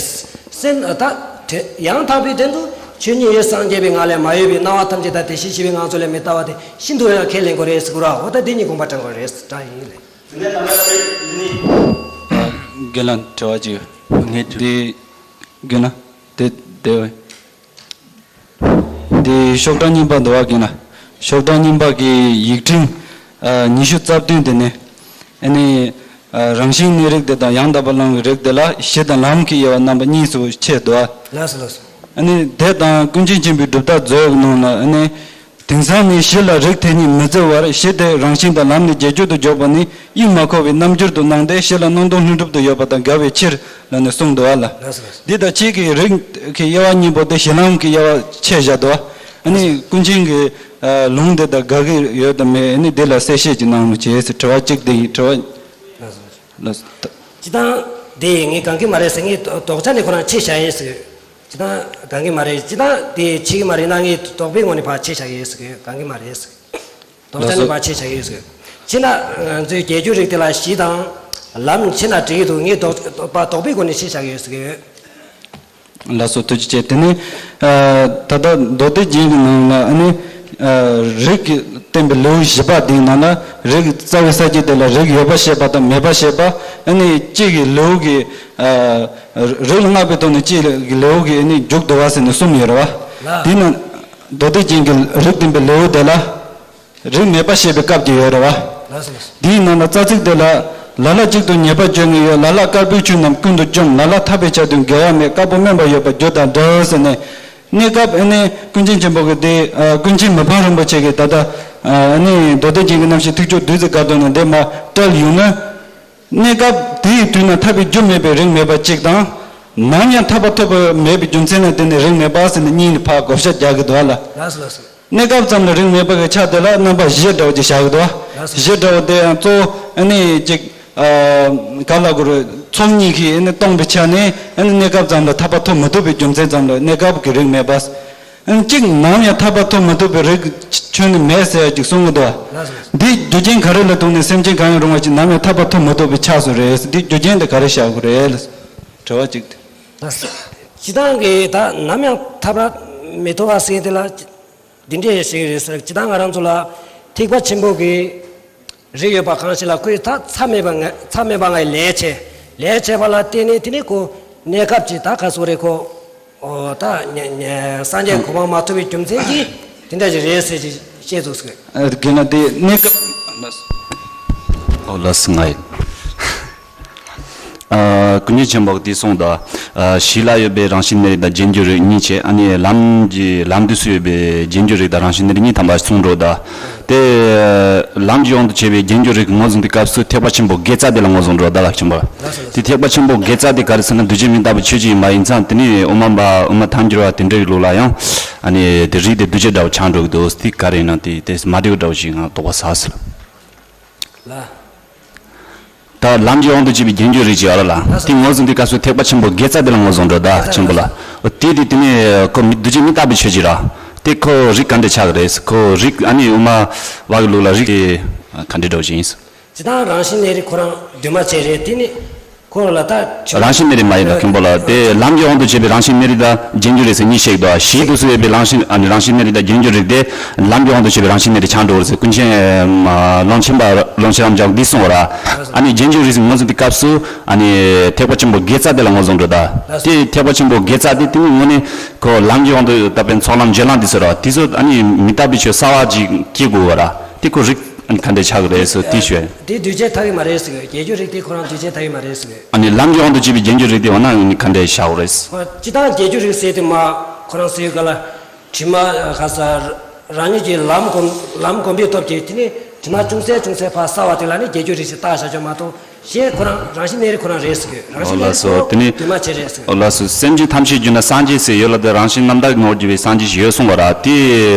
སེམས་ད་དེ་ཡང་དག་པའི་དོན་དུ་ཆོས་ཉིད་ཡོད་སངས་རྒྱས་པའི་ངང་ལས་མ་གཡོས་པའི་སྣང་བ་ཐམས་ཅད་དང་དེ་བཞིན་གཤེགས་པའི་ངང་ཚུལ་ལས་མི་རྟག་པ་དེ་ཤིན་ཏུ་ཡང་ཁས་ལེན་དགོས་རེད་ཟེར་གོ་ར། འོ་ད་དེ་ཉིད་དགོངས་པ་དྲན་དགོས་རེད་ཟེར་དྲན་ཡིན་ལེ། དེ་ནས་ད་ལྟ་ཁྱེད་འདི་ནི། རྒན་ལགས་དྲི་བ་ཅིག་ངས་དྲི། དེ་རྒན་ལགས་དེ་དེ་བས། དེ་ཤོག་གྲངས་གཉིས་པ་འདུག་བ་རྒན་ལགས། ཤོག་གྲངས་གཉིས་པ་གི་ཡིག་ཕྲེང་ཉི་ཤུ་རྩ་བདུན་དེ་ནས་ཨ་ནི་རང་བཞིན་གནས་རིགས་དེ་དང་ཡང་དག་པར་སྣང་བའི་རིགས་དེ་ལ་གཞི་དང་ལམ་གྱི་དབྱེ་བ་རྣམ་པ་གཉིས་སུ་ཕྱེ་འདུག་བ། ལགས་སོ་ལགས་སོ། ཨ་ནི་དེ་དང་ཀུན་མཁྱེན་ཆེན་པོའི་སྒྲུབ་རྟགས་མཛོད་ནང་ལ་ཨ་ནི། དེང་སང་ནི་གཞི་ལ་རིགས་དེ་ཉིད་མི་བརྩི་བར་གཞི་དེ་རང་བཞིན་དང་ལམ་ནི་རྗེས་འཇུག་ཏུ་འཇོག་པ་ནི་དབྱིངས་མ་འཁོར་བའི་རྣམ་འགྱུར་དུ་སྣང་སྟེ་གཞི་ལ་སྣང་སྟོང་ལྷུན་གྲུབ་ཏུ་ཡོད་པ་དང་འགལ་བའི་ཕྱིར་ལ་ནི་གསུངས་འདུག་བ་ལ། ལགས་སོ་ལགས་སོ། འདི་དང་གཅིག་གི་རིགས་ཀྱི་དབྱེ་བ་གཉིས་པོ་དེ་གཞི་ལམ་གྱི་དབྱེ་བ་ཕྱེ་བཞག་འདུག་བ། ཨ་ནི་ཀུན་མཁྱེན་གྱི་ལུང་དེ་དང་འགལ་གྱི་ཡོད་དམ་མེད། ཨ་ནི་འདི་ལ་གསལ་བཤད་ཅིག་གནང་རོགས་བྱེད་ཟེར་དྲི་བ་གཅིག་དེ་ཡིན། དྲི་བ། ལགས་སོ། ལགས་སོ། སྤྱིར་བཏང་དེ་ངས་གང་གི་མ་རེད་ཟེར། ངས་དོགས་ཆ་ནས་ཁོ་རང་ཕྱེ་བཞག་ཡིན་ཟེར། སྤྱིར་བཏང་གང་གི་མ་རེད། སྤྱིར་བཏང་དེ་ཕྱེ་གི་མ་རེད་ན་ངས་དོགས་པའི་ངོ་ནས་ཕར་ཕྱེ་བཞག་གི་ཡོད་ཟེར་གི། གང་གི་མ་རེད་ཟེར། དོགས་ཆ་ནས་ཕར་ཕྱེ་བཞག་གི་ཡོད་ཟེར་གི། ཕྱིན་ན་ང་ཚོའི་རྒྱས་འགྱུར་རིགས་དེ་ལ་གཞི་དང་ལམ་ཕྱིན་ན་འགྲིག་གི་འདུག་ངས་དོགས་པ་དོགས་པའི་སྒོ་ནས་ཕྱེ་བཞག་གི་ཡོད་ཟེར་གི། ལགས་སོ། ཐུགས་རྗེ་ཆེ། དེ་ནས་ད་ལྟ་མདོ་སྡེ་རྒྱན་གྱི་ནང་ལ་ཨ་ནི་ རིགས་ཀྱི་བསྟན་པའི་ལེའུ་བཞི་པ་འདིའི་ནང་ན་རིགས་རྩ་བའི་ས་བཅད་དེ་ལ་རིགས་ཡོད་པ་བཤད་པ་དང་མེད་པ་བཤད་པ། ཨ་ནི་གཅིག་གི་ལེའུ་གི་རིགས་ལ་བསྔགས་པའི་ཐོག་ནས་གཅིག་གི་ལེའུ་གི་ཨ་ནི་མཇུག་བསྡུ་བ་ཟེར་ནས་གསུམ་ཡོད་རེད་བ། དེའི་ནང་མདོ་སྡེ་རྒྱན་གྱི་རིགས་བསྟན་པའི་ལེའུ་དེ་ལ། རིགས་མེད་པ་བཤད་པའི་སྐབས་ཀྱི་ཡོད་རེད་བ། ལགས་སོ། དེའི་ནང་ལ་རྩ་ཚིག་དེ་ལ། ལ་ལ་གཅིག་ཏུ་ཉེས་པ་བརྗོད་ངེས་ཡོད། ལ་ལ་དཀར་པོའི་ཆུ་རྣམས་ཀུན་ཏུ་འཇོམས། ལ་ལ་ཐར་པའི་ཆ་དུས་འགལ་བ་མེད། དཀར་པོ་སྨོན་པ་ཡོད་པ་རྒྱུ་དང་འབྲས་ཟེར་ནས། གནས་སྐབས་ཨ་ནི་ཀུན་མཁྱེན་ཆེན་པོ་གི་དེ་ཀུན་མཁྱེན་མི་ཕམ་རིན་པོ་ཆེ་གིས་ད་ལྟ་ཨ་ནི་མདོ་སྡེ་རྒྱན་གྱི་རྣམ་བཤད་ཐིག་བརྗོད་བདུད་རྩི་དཀར་གདུང་ནས་འདི་མར་བཀྲལ་ཡོང་ན། གནས་སྐབས་དེའི་དུས་ན་ཐར་པའི་རྒྱུ་མེད་པའི་རིགས་མེད་པ་གཅིག་དང་། ནམ་ཡང་ཐར་པ་ཐོབ་པ་མེད་པའི་རྒྱུ་མཚན་ལ་བརྟེན་ནས་རིགས་མེད་པ་ཟེར་ནས་གཉིས་ནས་ཕར་བགོ་བཤའ་རྒྱག་གི་འདུག་ཨ་ལ། ལགས་སོ་ལགས་སོ། གནས་སྐབས་ཙམ་ལ་རིགས་མེད་པ་གི་ཆ་དེ་ལ་རྣམ་པ་བཞི་འདྲ་བོ་ཅིག་བཞག་གི་འདུག་ཨ། ལགས་སོ། བཞི་འདྲ་བོ་དེ་ཡང་གཙོ་བོ་ཨ་ནི་ཅིག་ག་ལ་གོ་རེད། ཚོགས་གཉིས་ཀྱིས་ཨ་ནི་སྟོང་པའི་ཆ་ནས་ཨ་ནི་གནས་སྐབས་ཙམ་ལ་ཐར་པ་ཐོབ་མི་ཐུབ་པའི་རྒྱུ་མཚན་ཙམ་ལ་གནས་སྐབས་ཀྱི་རིགས་མེད་པ། ཨ་ནི་གཅིག་ནམ་ཡང་ཐར་པ་ཐོབ་མི་ཐུབ་པའི་རིགས་ཁྱོན་ནས་མེད་ཟེར་ཅིག་གསུང་གི་འདུག་ཨ། ལགས་སོ། འདིའི་རྒྱུ་རྐྱེན་ག་རེ་ལ་ཐུག་ནས་སེམས་ཅན་གང་ཡང་རུང་བ་ཅིག་ནམ་ཡང་ཐར་པ་ཐོབ་མི་ཐུབ་པའི་ཆགས་སུ་རེད། འདིའི་རྒྱུ་རྐྱེན་དེ་ག་རེ་བཞག་དགོས་རེད་ལ། དྲི་བ་གཅིག་དེ། སྤྱི་བཏང་གི་ད་ནམ་ཡང་ཐར་པ་མི་ཐོབ་པ་ཟེར་དེ་ལ་འདི་འདྲས་ཞིག་རེད་ཟེར། སྤྱི་བཏང་ང་རང་ཚོ་ལ་ཐེག་པ་ཆེན་པོ་གི་རིགས་ཡོད་པ་གང་ཞིག་ལ་ཁོས་ད་མཚམས་མེད་པ་ང་མཚམས་མེད་པ་ངའི་ལས་བྱས། ལས་བྱས་པ་ལ་བརྟེན་ནས་དེ་ནས་ཁོ་གནས་སྐབས་ཀྱི་ད་ག་སོ་རེད། ཁོ་ཨོ་ད་ཉ་ཉ་སངས་རྒྱས་གོ་འཕང་མ་ཐོབ་པའི་རྒྱུ་མཚན་གྱིས་དེ་འདྲ་ཞིག་རེད་ཟེར་ཞིག་བཤད་འདུག་ཟེར། ཨ་དགེ་ན་དེ་གནས་སྐབས། ཨོ་ལགས་སོ། ང་ཡིན། ཨ་ཀུན་མཁྱེན་ཆེན་པོ་གིས་འདི་གསུངས་དང་། ཨ་གཞི་ལ་ཡོད་པའི་རང་བཞིན་གནས་རིགས་དང་རྗེས་འཇུག་རིགས་གཉིས་བྱས། ཨ་ནི་ལམ་གྱི་ལམ་དུས་སུ་ཡོད་པའི་རྗེས་འཇུག་རིགས་དང་རང་བཞིན་གནས་རིགས་གཉིས་ཐམ་པ་གསུངས་འགྲོ་ད། དེ་ལམ་གྱི་དབང་དུ་བྱས་པའི་རྗེས་འཇུག་རིགས་ངོས་བཟུང་དུས་སྐབས་སུ་ཐེག་པ་ཆེན་པོ་དགེ་རྩ་དེ་ལ་ངོས་བཟུང་འགྲོ་ད་ལགས་ཆེན་པོ། དེ་ཐེག་པ་ཆེན་པོ་དགེ་རྩ་དེ་ག་རེ་ཟེར་ན་གདུལ་བྱ་མི་རྟག་པའི་ཆོས་ཅིག་ཡིན་པ་ཡིན་ཙང་། དེ་ནི་དབུ་མ་པ་དབུ་མ་ཐལ་འགྱུར་བ་དེ་འདྲ་ཡི་ལུགས་ལ་ཡང་ཨ་ནི་དེ་རིགས་དེ་གདུལ་བྱ་འདྲ་བོ་ཆགས་འགྲོ་གི་འདུག་དེ་ག་རེ་ཡིན་ན་དེ་དེ་མ་འགྲིག་འདྲ་བོ་ཞིག་ང་དོགས་པ་ཟ་སོང་། ལ། ད་ལམ་གྱི་དབང་དུ་བྱས་པའི་རྗེས་འཇུག་རིགས་ཀྱི་ཨ་ལ་ལ། དེ་ངོས་བཟུང་དུས་སྐབས་སུ་ཐེག་པ་ཆེན་པོ་དགེ་རྩ་དེ་ལ་ངོས་བཟུང་འགྲོ་ད་ཆེན་པོ་ལ། དེ་དེ་དེ་ནས་ཁོ་མི་གདུལ་བྱ་མི་རྟག་པའི་ཆོས་ཅིག་ར། དེ་ཁོ་རིགས་ག་འདྲ་ཆགས་ཀྱི་རེད། ཁོ་རིགས་ཨ་ནི་དབུ་མ་པ་གི་ལུགས་ལ་རིགས་དེ་ག་འདྲ་འདྲ་བོ་ཞིག་ཡིན། སྤྱི་བཏང་རང་བཞིན་གནས་རིགས་ཁོ་རང་འདུས་མ་བྱས་རེད། དེ་ནི་ཁོ་རང་ལ་ད་ཆོས། རང་བཞིན་གནས་རིགས་མ་ཡིན་ལ་མཁན་པོ་ལ། དེ་ལམ་གྱི་དབང་དུ་བྱས་པའི་རང་བཞིན་གནས་རིགས་དང་རྗེས་འཇུག་རིགས་ཟེར་གཉིས་བཤད་ཀྱི་འདུག་གཞི་དུས་སུ་ཡོད་པའི་རང་བཞིན་ཨ་ནི་རང་བཞིན་གནས་རིགས་དང་རྗེས་འཇུག་རིགས་དེ་ལམ་གྱི་དབང་དུ་བྱས་པའི་རང་བཞིན་གནས་རིགས་ཆགས་འགྲོ་བ་རེད་ཟེར། ཀུན་མཁྱེན་ཀློང་ཆེན་པ་ཀློང་ཆེན་རབ་འབྱམས་འདི་གསུངས་པ་ར། ཨ་ནི་རྗེས་འཇུག་རིགས་ཟེར་ངོས་བཟུང་དུས་སྐབས་སུ་ཨ་ནི་ཐེག་པ་ཆེན་པོ་དགེ་རྩ་དེ་ལ་ངོས་བཟུང་འགྲོ་ད། དེ་ཐེག་པ་ཆེན་པོ་དགེ་རྩ་དེ་དེ་ནི་དངོས་གནས་ཁོ་ལམ་གྱི་དབང་དུ་བཏབ་པའི་ཚོགས་ལམ་བརྒྱུད་ལམ་འདི་ཚོ་ར། དེ་ཚོ་ཨ་ནི་མི་རྟག་པའི་ཆོས་གསར་བ་ཅིག་སྐྱེ་དགོས་པ་ར། དེ་ཁོ་རིགས་ཨ་ནི་ག་འདྲ་ཆགས་ཀྱི་རེད་ཟེར་དེ་ཞུ་ཡ་ཡིན། དེ་གདུལ་བྱ་ཐ་གི་མ་རེད་ཟེར་གི། རྗེས་འཇུག་རིགས་དེ་ཁོ་རང་གདུལ་བྱ་ཐ་གི་མ་རེད་ཟེར་གི། ཨ་ནི་ལམ་གྱི་དབང་དུ་བྱས་པའི་རྗེས་འཇུག་རིགས་དེ་འོ་ན་ཨ་ནི་ག་འདྲ་བཞག་དགོས་རེད། ཨ་སྤྱི་བཏང་རྗེས་འཇུག་རིགས་ཟེར་དེ་མ་ཁོ་རང་ཟེར་ག་ལ་དྲི་མ་ག་ས་རང་ཉིད་ཀྱི་ལམ་གོམས་ལམ་གོམས་པའི་སྟོབས་ཀྱིས་དེ་ནི་དྲི་མ་ཅུང་ཟད་ཅུང་ཟད་ཕར་བསལ་བ་དེ་ལ་ནི་རྗེས་འཇུག་རིགས་ཞེས་བཏགས་བཞག་ཆོག་མ་གཏོགས། གཞན་ཁོ་རང་རང་བཞིན་གནས་རིགས་ཁོ་རང་རེད་ཟེར་གི། རང་ཨོ་བཞིན་གནས་ལགས་རིགས་སོ། ཁོ་དེ་ནི་རང་དུ་མ་བྱེད་རེད་ཟེར་གི། ཨོ་ལགས་སོ། སེམས་ཅན་ཐམས་ཅད་བསྒྱུར་ན་སངས་རྒྱས་ཟེར་ཡོད་ལ། དེ་རང་བཞིན་རྣམ་དག་གི་ངོ་བོར་གྱུར་པའི་སངས་རྒྱས་ཞིག་ཡོད་གསུངས་པ་ར། དེ་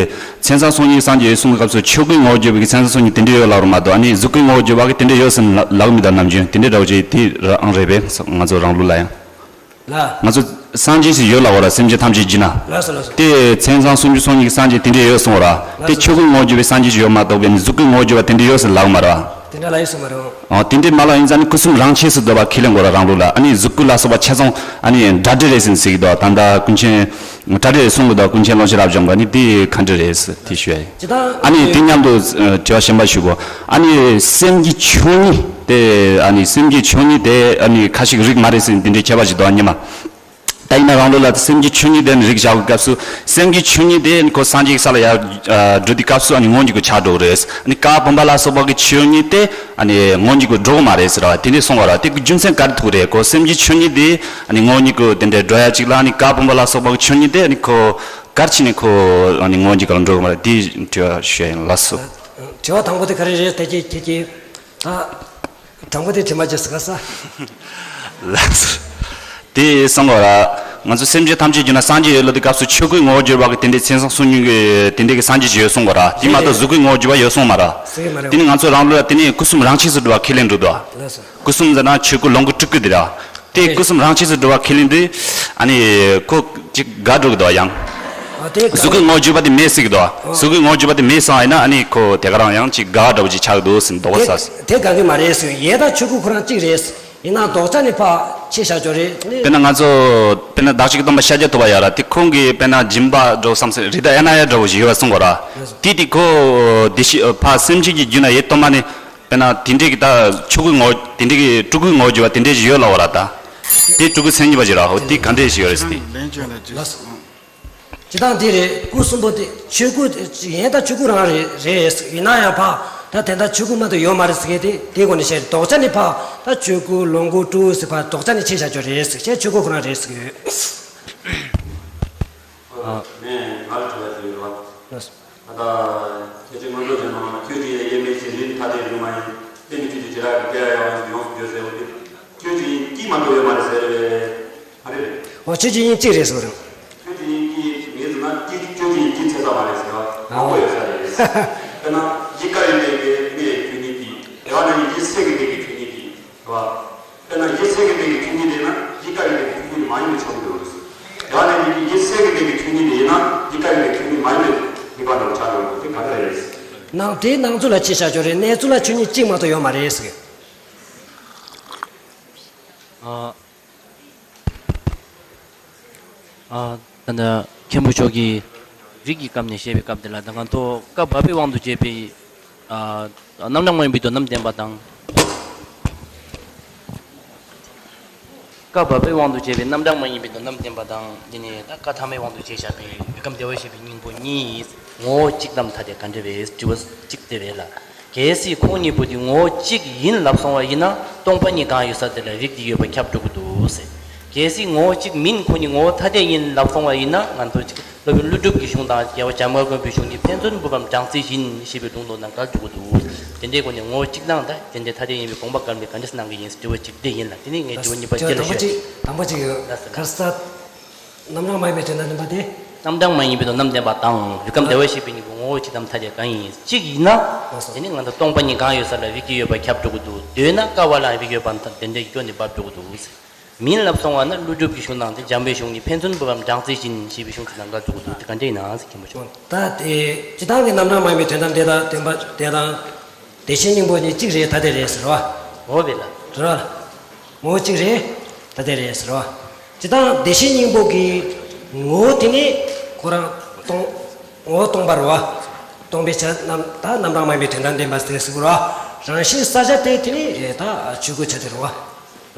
མཚན་བཟང་སོང་ཉིད་སངས་རྒྱས་ཡོད་གསུངས་པའི་སྐབས་སུ་ཆོས་སྐུའི་ངོ་བོར་གྱུར་པའི་མཚན་བཟང་སོང་ཉིད་དེ་འདྲ་ཡོད་ལབ་རུང་མ་གཏོགས། ཨ་ནི་གཟུགས་སྐུའི་ངོ་བོར་གྱུར་པ་གི་དེ་འདྲ་ཡོད་ཟེར་ལབ་ལབ་མི་དང་ནམ་རྒྱུན་དེ་འདྲ་འདྲ་བོ་ཅིག་དེ་རང་རེད་པས། ང་ཚོ་རང་ལུགས་ལ་ཡང་། ལ། ང་ཚོ་སངས་རྒྱས་ཞིག་ཡོད་ལབ་པ་ར། སེམས་ཅན་ཐམས་ཅད་བསྒྱུར་ན། ལགས་སོ་ལགས་སོ། དེ་མཚན་བཟང་སུམ་ཅུ་སོ་གཉིས་ཀྱི་སངས་རྒྱས་དེ་འདྲ་ཡོད་གསུངས་པ་ར། དེ་ཆོས་སྐུའི་ངོ་བོར་གྱུར་པའི་སངས་རྒྱས་ཞིག་ཡོད་མ་གཏོགས་པའི་གཟུགས་སྐུའི་ངོ་བོར་གྱུར་པ་དེ་འདྲ་ཡོད་ཟེར་ལབ་མ་ར། དེ་འདྲ་ལ་ཡོད་གསུངས་མ་རེད། ཨོ་དེ་འདྲའི་མ་ལ་ཡིན་ཙང་ནི་སྐུ་གསུམ་རང་ཆས་སུ་འདོད་པ་ཁས་ལེན་དགོས་ར་རང་ལུགས་ལ། ཨ་ནི་གཟུགས་སྐུ་ལ་སོགས་པ་ཆ་ཚང་ཨ་ནི་འདྲ་འདྲ་རེད་ཟེར་ཟེར་གི་འདུག་ད་ལྟ་ཀུན་མཁྱེན་འདྲ་འདྲ་རེད་གསུང་གི་འདུག་ཀུན་མཁྱེན་ཀློང་ཆེན་རབ་འབྱམས་ཀྱིས་ནི་དེ་ག་འདྲ་རེད་ཟེར་དེ་ཞུ་ཡ་ཡིན། ཅི་ལྟར་ཨ་ནི་དེ་མཉམ་དུ་ཨ་དྲི་བ་གཞན་པ་ཞུ་གོ་ཨ་ནི་སེམས་ཀྱི་ཆོས་ཉིད་དེ་ཨ་ནི་སེམས་ཀྱི་ཆོས་ཉིད་དེ་ཨ་ནི་ཁ་ཅིག་རིགས་མ་རེད་ཟེར་འདི་འདྲའི་ཁྱད་པར་ཞིག་འདུག་ཨ་ཉི་མ། ད་ཡིན་ན་རང་ལུགས་ལ་སེམས་ཀྱི་ཆོས་ཉིད་དེ་ནི་རིགས་བཞག་པའི་སྐབས་སུ་སེམས་ཀྱི་ཆོས་ཉིད་དེ་ནི་ཁོ་སངས་རྒྱས་ཀྱི་ས་ལ་ཡར་ཨ་འགྲོ་དུས་སྐབས་སུ་ཨ་ནི་ངོ་བོ་ཉིད་ཀྱི་ཆགས་འགྲོ་གི་རེད། ཨ་ནི་བཀའ་བུམ་པ་ལ་སོགས་པ་གི་ཆོས་ཉིད་དེ་ཨ་ནི་ངོ་བོ་ཉིད་ཀྱི་འགྲོ་གི་མ་རེད་ཟེར་བ་དེ་འདྲས་གསུང་བ་ར། དེ་གི་རྒྱུ་མཚན་ག་རེ་ཐུག་རེད། ཁོ་སེམས་ཀྱི་ཆོས་ཉིད་དེ་ཨ་ནི་ངོ་བོ་ཉིད་ཀྱི་དེ་འདྲས་འགྲོ་ཡ་གཅིག་ལ་ཨ་ནི་བཀའ་བུམ་པ་ལ་སོགས་པ་གི་ཆོས་ཉིད་དེ་ཨ་ནི་ཁོ་ག་རེ་བྱས་ནས་ཁོ་ཨ་ནི་ངོ་བོ་ཉིད་ཀྱི་ལ་འགྲོ་གི་མ་རེད། དེ་དྲི་བ་ཞུ་ཡ་ཡིན། ལགས་སོ། དྲི་བ་དང་པོ་དེ་ག་རེ་རེད། ད་ཁྱེད་ཁྱེད་ཀྱིས་ད། དང་པོ་དེ་དྲི་མ་བརྗེད་སོང་ག་ས། ལགས་སོ། དེ་གསུང་བ་ར། ང་ཚོ་སེམས་ཅན་ཐམས་ཅད་བསྒྱུར་ན་སངས་རྒྱས་ཡོད་ལབ་དུས་སྐབས་སུ་ཆོས་སྐུའི་ངོ་བོར་གྱུར་པ་གི་དེ་འདྲའི་མཚན་བཟང་སོང་ཉིད་ཀྱི་དེ་འདྲའི་གི་སངས་རྒྱས་ཅིག་ཡོད་གསུང་བ་ར། དེ་མ་གཏོགས་གཟུགས་སྐུའི་ངོ་བོར་གྱུར་པ་ཡོད་གསུང་མ་ར། ཟེར་གི་མ་རེད། དེ་ནི་ང་ཚོ་རང་ལུགས་ལ་དེ་ནི་སྐུ་གསུམ་རང་ཆས་སུ་འགྲོ་བ་ཁས་ལེན་འགྲོ་འདུག་ལགས་སོ། སྐུ་གསུམ་ཟེར་ན་ཆོས་སྐུ་ལོངས་སྐུ་སྤྲུལ་སྐུ་དེ་ར། དེ་སྐུ་གསུམ་རང་ཆས་སུ་འགྲོ་བ་ཁས་ལེན་དུས། ཨ་ནི་ཁོ་ཅིག་དགག་འགྲོ་གི་འདུག་ཡང་། ཨ་དེ་གཟུགས་སྐུའི་ངོ་བོར་གྱུར་པ་དེ་མེད་ཟེར་གི་འདུག་གཟུགས་སྐུའི་ངོ་བོར་གྱུར་པ་དེ་མེད་སོང་ཡིན་ན་ཨ་ནི་ཁོ་དེ་ག་རང་ཡང་ཅིག་དགག་འདྲ་བོ་ཅིག་ཆགས་གི་འདུག་ཟེར་དོགས་པ་ཟ། དེ་དགག་གི་མ་རེད་ཟེར། ཡེ་དང་ཆོས་སྐུ་ཁོ་རང་གཅིག་རེད། ཡིན་ན་ལྡོག་ཆ་ནི་ཕ། ཆེ་བཞག་ཅོག་རེད་ནི། དཔེར་ན་ང་ཚོ་དཔེར་ན་བདག་གཅིག་སྟོང་པ་ཤཱཀྱ་ཐུབ་པ་ཡོད་ར། དེ་ཁོང་གིས་དཔེར་ན་སྦྱིན་པ་འགྲོ་བསམ་སེ་རི་དྭགས་ཨེ་ན་ཡ་འདྲ་བོ་ཞིག་ཡོད་པ་གསུང་གོ་ར། དེ་དེ་ཁོ་དེ་ཤི་ཕ་སེམས་ཅན་གྱི་རྒྱུད་ན་ཡེ་གཏོར་མ་ནི་དཔེར་ན་དེ་འདྲས་ཀྱི་ད་ཆོ་གའི་ངོ་དེ་འདྲས་ཀྱི་སྤྲུལ་སྐུའི་ངོ་བརྒྱུད་པ་དེ་འདྲས་ཞིག་ཡོད་ལ་འོ་ར། ད་དེ་སྤྲུལ་སྐུ་མཚན་ཉིད་པ་ཞིག་ར། འོ་དེ་ག་འདྲས་ཞིག་ཡོད་རེད་ཟེར་དེ། ལན་བྱོན་ལ་ཅི། ལགས་སོ། ཇི་ལྟར་འདི་རེད། སྐུ་གསུམ་པོ་དེ་ཆོས་སྐུ་ཡིན་ད་ཆོས་སྐུ་རང་རེད་རེད། ཡིན་ན་ཡང་ཕ་ད་དེ་འདྲ་ཆོས་སྐུ་མ་གཏོགས་ཡོད་མ་རེད་ཟེར་མཁན་དེ་དེ་སྒོ་ནས་བཤད། ལྡོག་ཆ་ནི་ཕ་ད་ཆོས་སྐུ་ལོངས་སྐུ་སྤྲུལ་སྐུ་ཟེར་ཕ་ལྡོག་ཆ་ནི་ཆེ་བཞག་ཅོག་རེད་ཟེར་བཤད། ཆོས་སྐུ་ཁོ་རང་རེད་ཟེར་གི་ཡོད། ཨ། ནས་ང་ལ་དྲི་བ་དེ་ཡོད་པ། ལགས་སོ། ད་ལྟ་ཁྱེད་ཀྱིས་སྔོན་འགྲོ་བྱས་ན་ཁྱོད་ཀྱིས་དབྱེར་མེད་ཅིང་རིགས་ཐ་དད་ཡོད་མ་ཡིན། རྟེན་གྱི་ཆོས་ཀྱི་བྱེ་བྲག་གི་སྐལ་བ་ཡང་ཡོངས་སུ་གྱུར་ཟེར་བ་དེ། ཁྱོད་ཀྱིས་ཀྱིས་མ་གཏོགས་ཡོད་མ་རེད་ཟེར་བས། ཨ་རེད་རེད། འོ་ཁྱོད་ཀྱི་དབྱིངས་གཅིག་རེད་ཟེར་བ་རེད། ཁྱོད་ཀྱི་དབྱིངས་ཀྱིས་ངེས་ཟེར་ན་ཀྱིས་ཁྱོད་ཀྱི་དབྱིངས་ཀྱིས་ཚད་མཚོན་མ་རེད་ཟེར་བ་ཨ་ཁོ་ཡོད་ས་རེད། དཔེར་ན་གཞི་ཀ་ཡོད་པའི་གནས་ཁྱོད་ཉིད་ཀྱིས། དེ་བ་ན་གཞི་སེམས་ཀྱི་གནས་ཀྱི་ཁྱོད་ཉིད་ཀྱིས་རེད་བ། དཔེར་ན་གཞི་སེམས་ཀྱི་གནས་ཀྱི་ཆོས་ཉིད་དེ་ཡིན་ན་གཞི་ཀ་ཡི་གནས་ཀྱི་ཆོས་ཉིད་མ་ཡིན་པའི་ཆགས་ཡོད་རེད། དེ་བ་ན་གཞི་སེམས་ཀྱི་གནས་ཀྱི་ཆོས་ཉིད་དེ་ཡིན་ན་གཞི་ཀ་ཡི་གནས་ཆོས་ཉིད་མ་ཡིན་པའི་ངེས་པ་འདྲ་བོ་ཆགས་ཡོད་རེད། དེ་ག་འདྲ་རེད། ནང་དེའི་ནང་ཚུལ་ལ་ཅི་བྱ་ཆོག་རེད། གནས་ཚུལ་ལ་ཆོས་ཉིད་གཅིག་མ་གཏོགས་ཡོད་མ་རེད་ཟེར། ཨ། ཨ། ད་ནི་མཁན་པོ་མཆོག་གིས་རིགས་ཀྱི་སྐབས་ནས་བཤད་པའི་སྐབས་དེ་ལ་ད་ང་ཚོ་བཀའ་བབས་པའི་དབང་དུ་བྱས་པའི་ཨ། རྣམ་གྲངས་མ་ཡིན་པའི་དོན་རྣམས་བསྟན་པ་དང་། བཀའ་བབས་པའི་དབང་དུ་བྱས་པའི་རྣམ་གྲངས་མ་ཡིན་པའི་དོན་རྣམས་བསྟན་པ་དང་། འདི་ནི་ད་བཀའ་ཐ་མའི་དབང་དུ་བྱས་བཞག་པའི་ཡུལ་ཁམས་བདེ་བར་གཤེགས་པའི་སྙིང་པོ་གཉིས། ངོ་བོ་གཅིག་དམ་ཐ་དད་ག་འདྲ་བས། དྲི་བ་གཅིག་དེ་རེད་ལ། གལ་སྲིད་ཁོང་གཉིས་པོ་དེ་ངོ་བོ་གཅིག་ཡིན་ལབ་སོང་བ་ཡིན་ན་སྟོང་པ་ཉིད་གང་ཡོད་ས་དེ་ལ་རིགས་དེ་ཡོད་པ་ཁྱབ་འགྲོ་གི་འདུག་ཟེར། གལ་སྲིད་ངོ་བོ་གཅིག་མིན་ཁོང་གཉིས་ངོ་བོ་ཐ་དད་ཡིན་ལབ་སོང་བ་ཡིན་ན་ང་ཚོ་གཅིག་སློབ་དཔོན་ཀླུ་སྒྲུབ་ཀྱི་གཞུང་དང་རྒྱལ་བ་བྱམས་མགོན་པའི་གཞུང་གཉིས་ཕན་ཚུན་བུ་འབབ་སྦྲང་རྩི་བཞིན་ཞེས་པའི་ལུང་དུ་ནང་འགལ་འཇུག་གི་འདུག་དེ་འདྲའི་སྒོ་ནས་ངོ་བོ་གཅིག་དང་ད་དེ་འདྲའི་ཐ་དད་ཡིན་པའི་དགོངས་པ་བཀར་ནས་ག་འདྲ་གནང་གི་ཡིན་ཟེར་དྲི་བ་གཅིག་དེ་ཡིན་ལ། དེ་ནས་ངས་དྲི་བ་གཉིས་པ་དེ་ལ་ཞུ་ཡ་རེད། དང་པོ་གཅིག་ཡོད། ལགས་སོ། གར་ས། རྣམ་གྲངས་མ་ཡིན་པའི་དོན་དམ་བསྟན་པ་དེ། རྣམ་གྲངས་མ་ཡིན་པའི་དོན་རྣམས་བསྟན་པ་དང་ཡུལ་ཁམས་བདེ་བར་གཤེགས་པའི་སྙིང་པོ་ངོ་བོ་གཅིག་དམ་ཐ་དད་གང་ཡིན་གཅིག་ཡིན་ན། ལགས་སོ། དེ་ནི་ང་ཚོ་སྟོང་པ་ཉིད་གང་ཡོད་ས་ལ་རིགས་ཀྱི་ཡོད་པ་ཁྱབ་འགྲོ་གི་འདུག་འདོད་ན་ཀ་བ་ལའང་རིགས་ཡོད་པ་དེ་འདྲ་ཡི་སྐྱོན་དེ་འབབ་འགྲོ་གི་འདུག་མིན་ལབ་སོང་བ་ན་ཀླུ་སྒྲུབ་ཀྱི་གཞུང་དང་དེ་འཇམ་པའི་གཞུང་གཉིས་ཕན་ཚུན་བུ་འབབ་སྦྲང་རྩི་བཞིན་ཞེས་པའི་གཞུང་དེ་ནང་འགལ་འཇུག་གི་འདུག་དེ་ག་འདྲ་ཡིན་ན་ཟེར་མཁན་པོ་བྱུང་། ད་དེ་སྤྱི་བཏང་གི་རྣམ་གྲངས་མ་ཡིན་པའི་དོན་དམ་དེ་དང་བདེན་པ་དེ་དང་། བདེ་གཤེགས་སྙིང་པོ་གཉིས་གཅིག་རེད་ཐ་དད་རེད་ཟེར་བ། འོ་བས་ལ། རེད་བ། ངོ་བོ་གཅིག་རེད། ཐ་དད་རེད་ཟེར་བ། སྤྱི་བཏང་བདེ་གཤེགས་སྙིང་པོ་གི་ངོ་བོ་དེ་ནི་ཁོ་རང་སྟོང་། ངོ་བོ་སྟོང་པ་རེད་བ། སྟོང་པའི་ཆ་རྣམ་ད་རྣམ་གྲངས་མ་ཡིན་པའི་དོན་དམ་བདེན་པ་ཟེར་ཟེར་དགོས་རེད་བ། རང་བཞིན་གསལ་བྱ་དེ་དེ་ནི་ད་ཆོས་སྐུའི་ཆ་དེ་རེད་བ།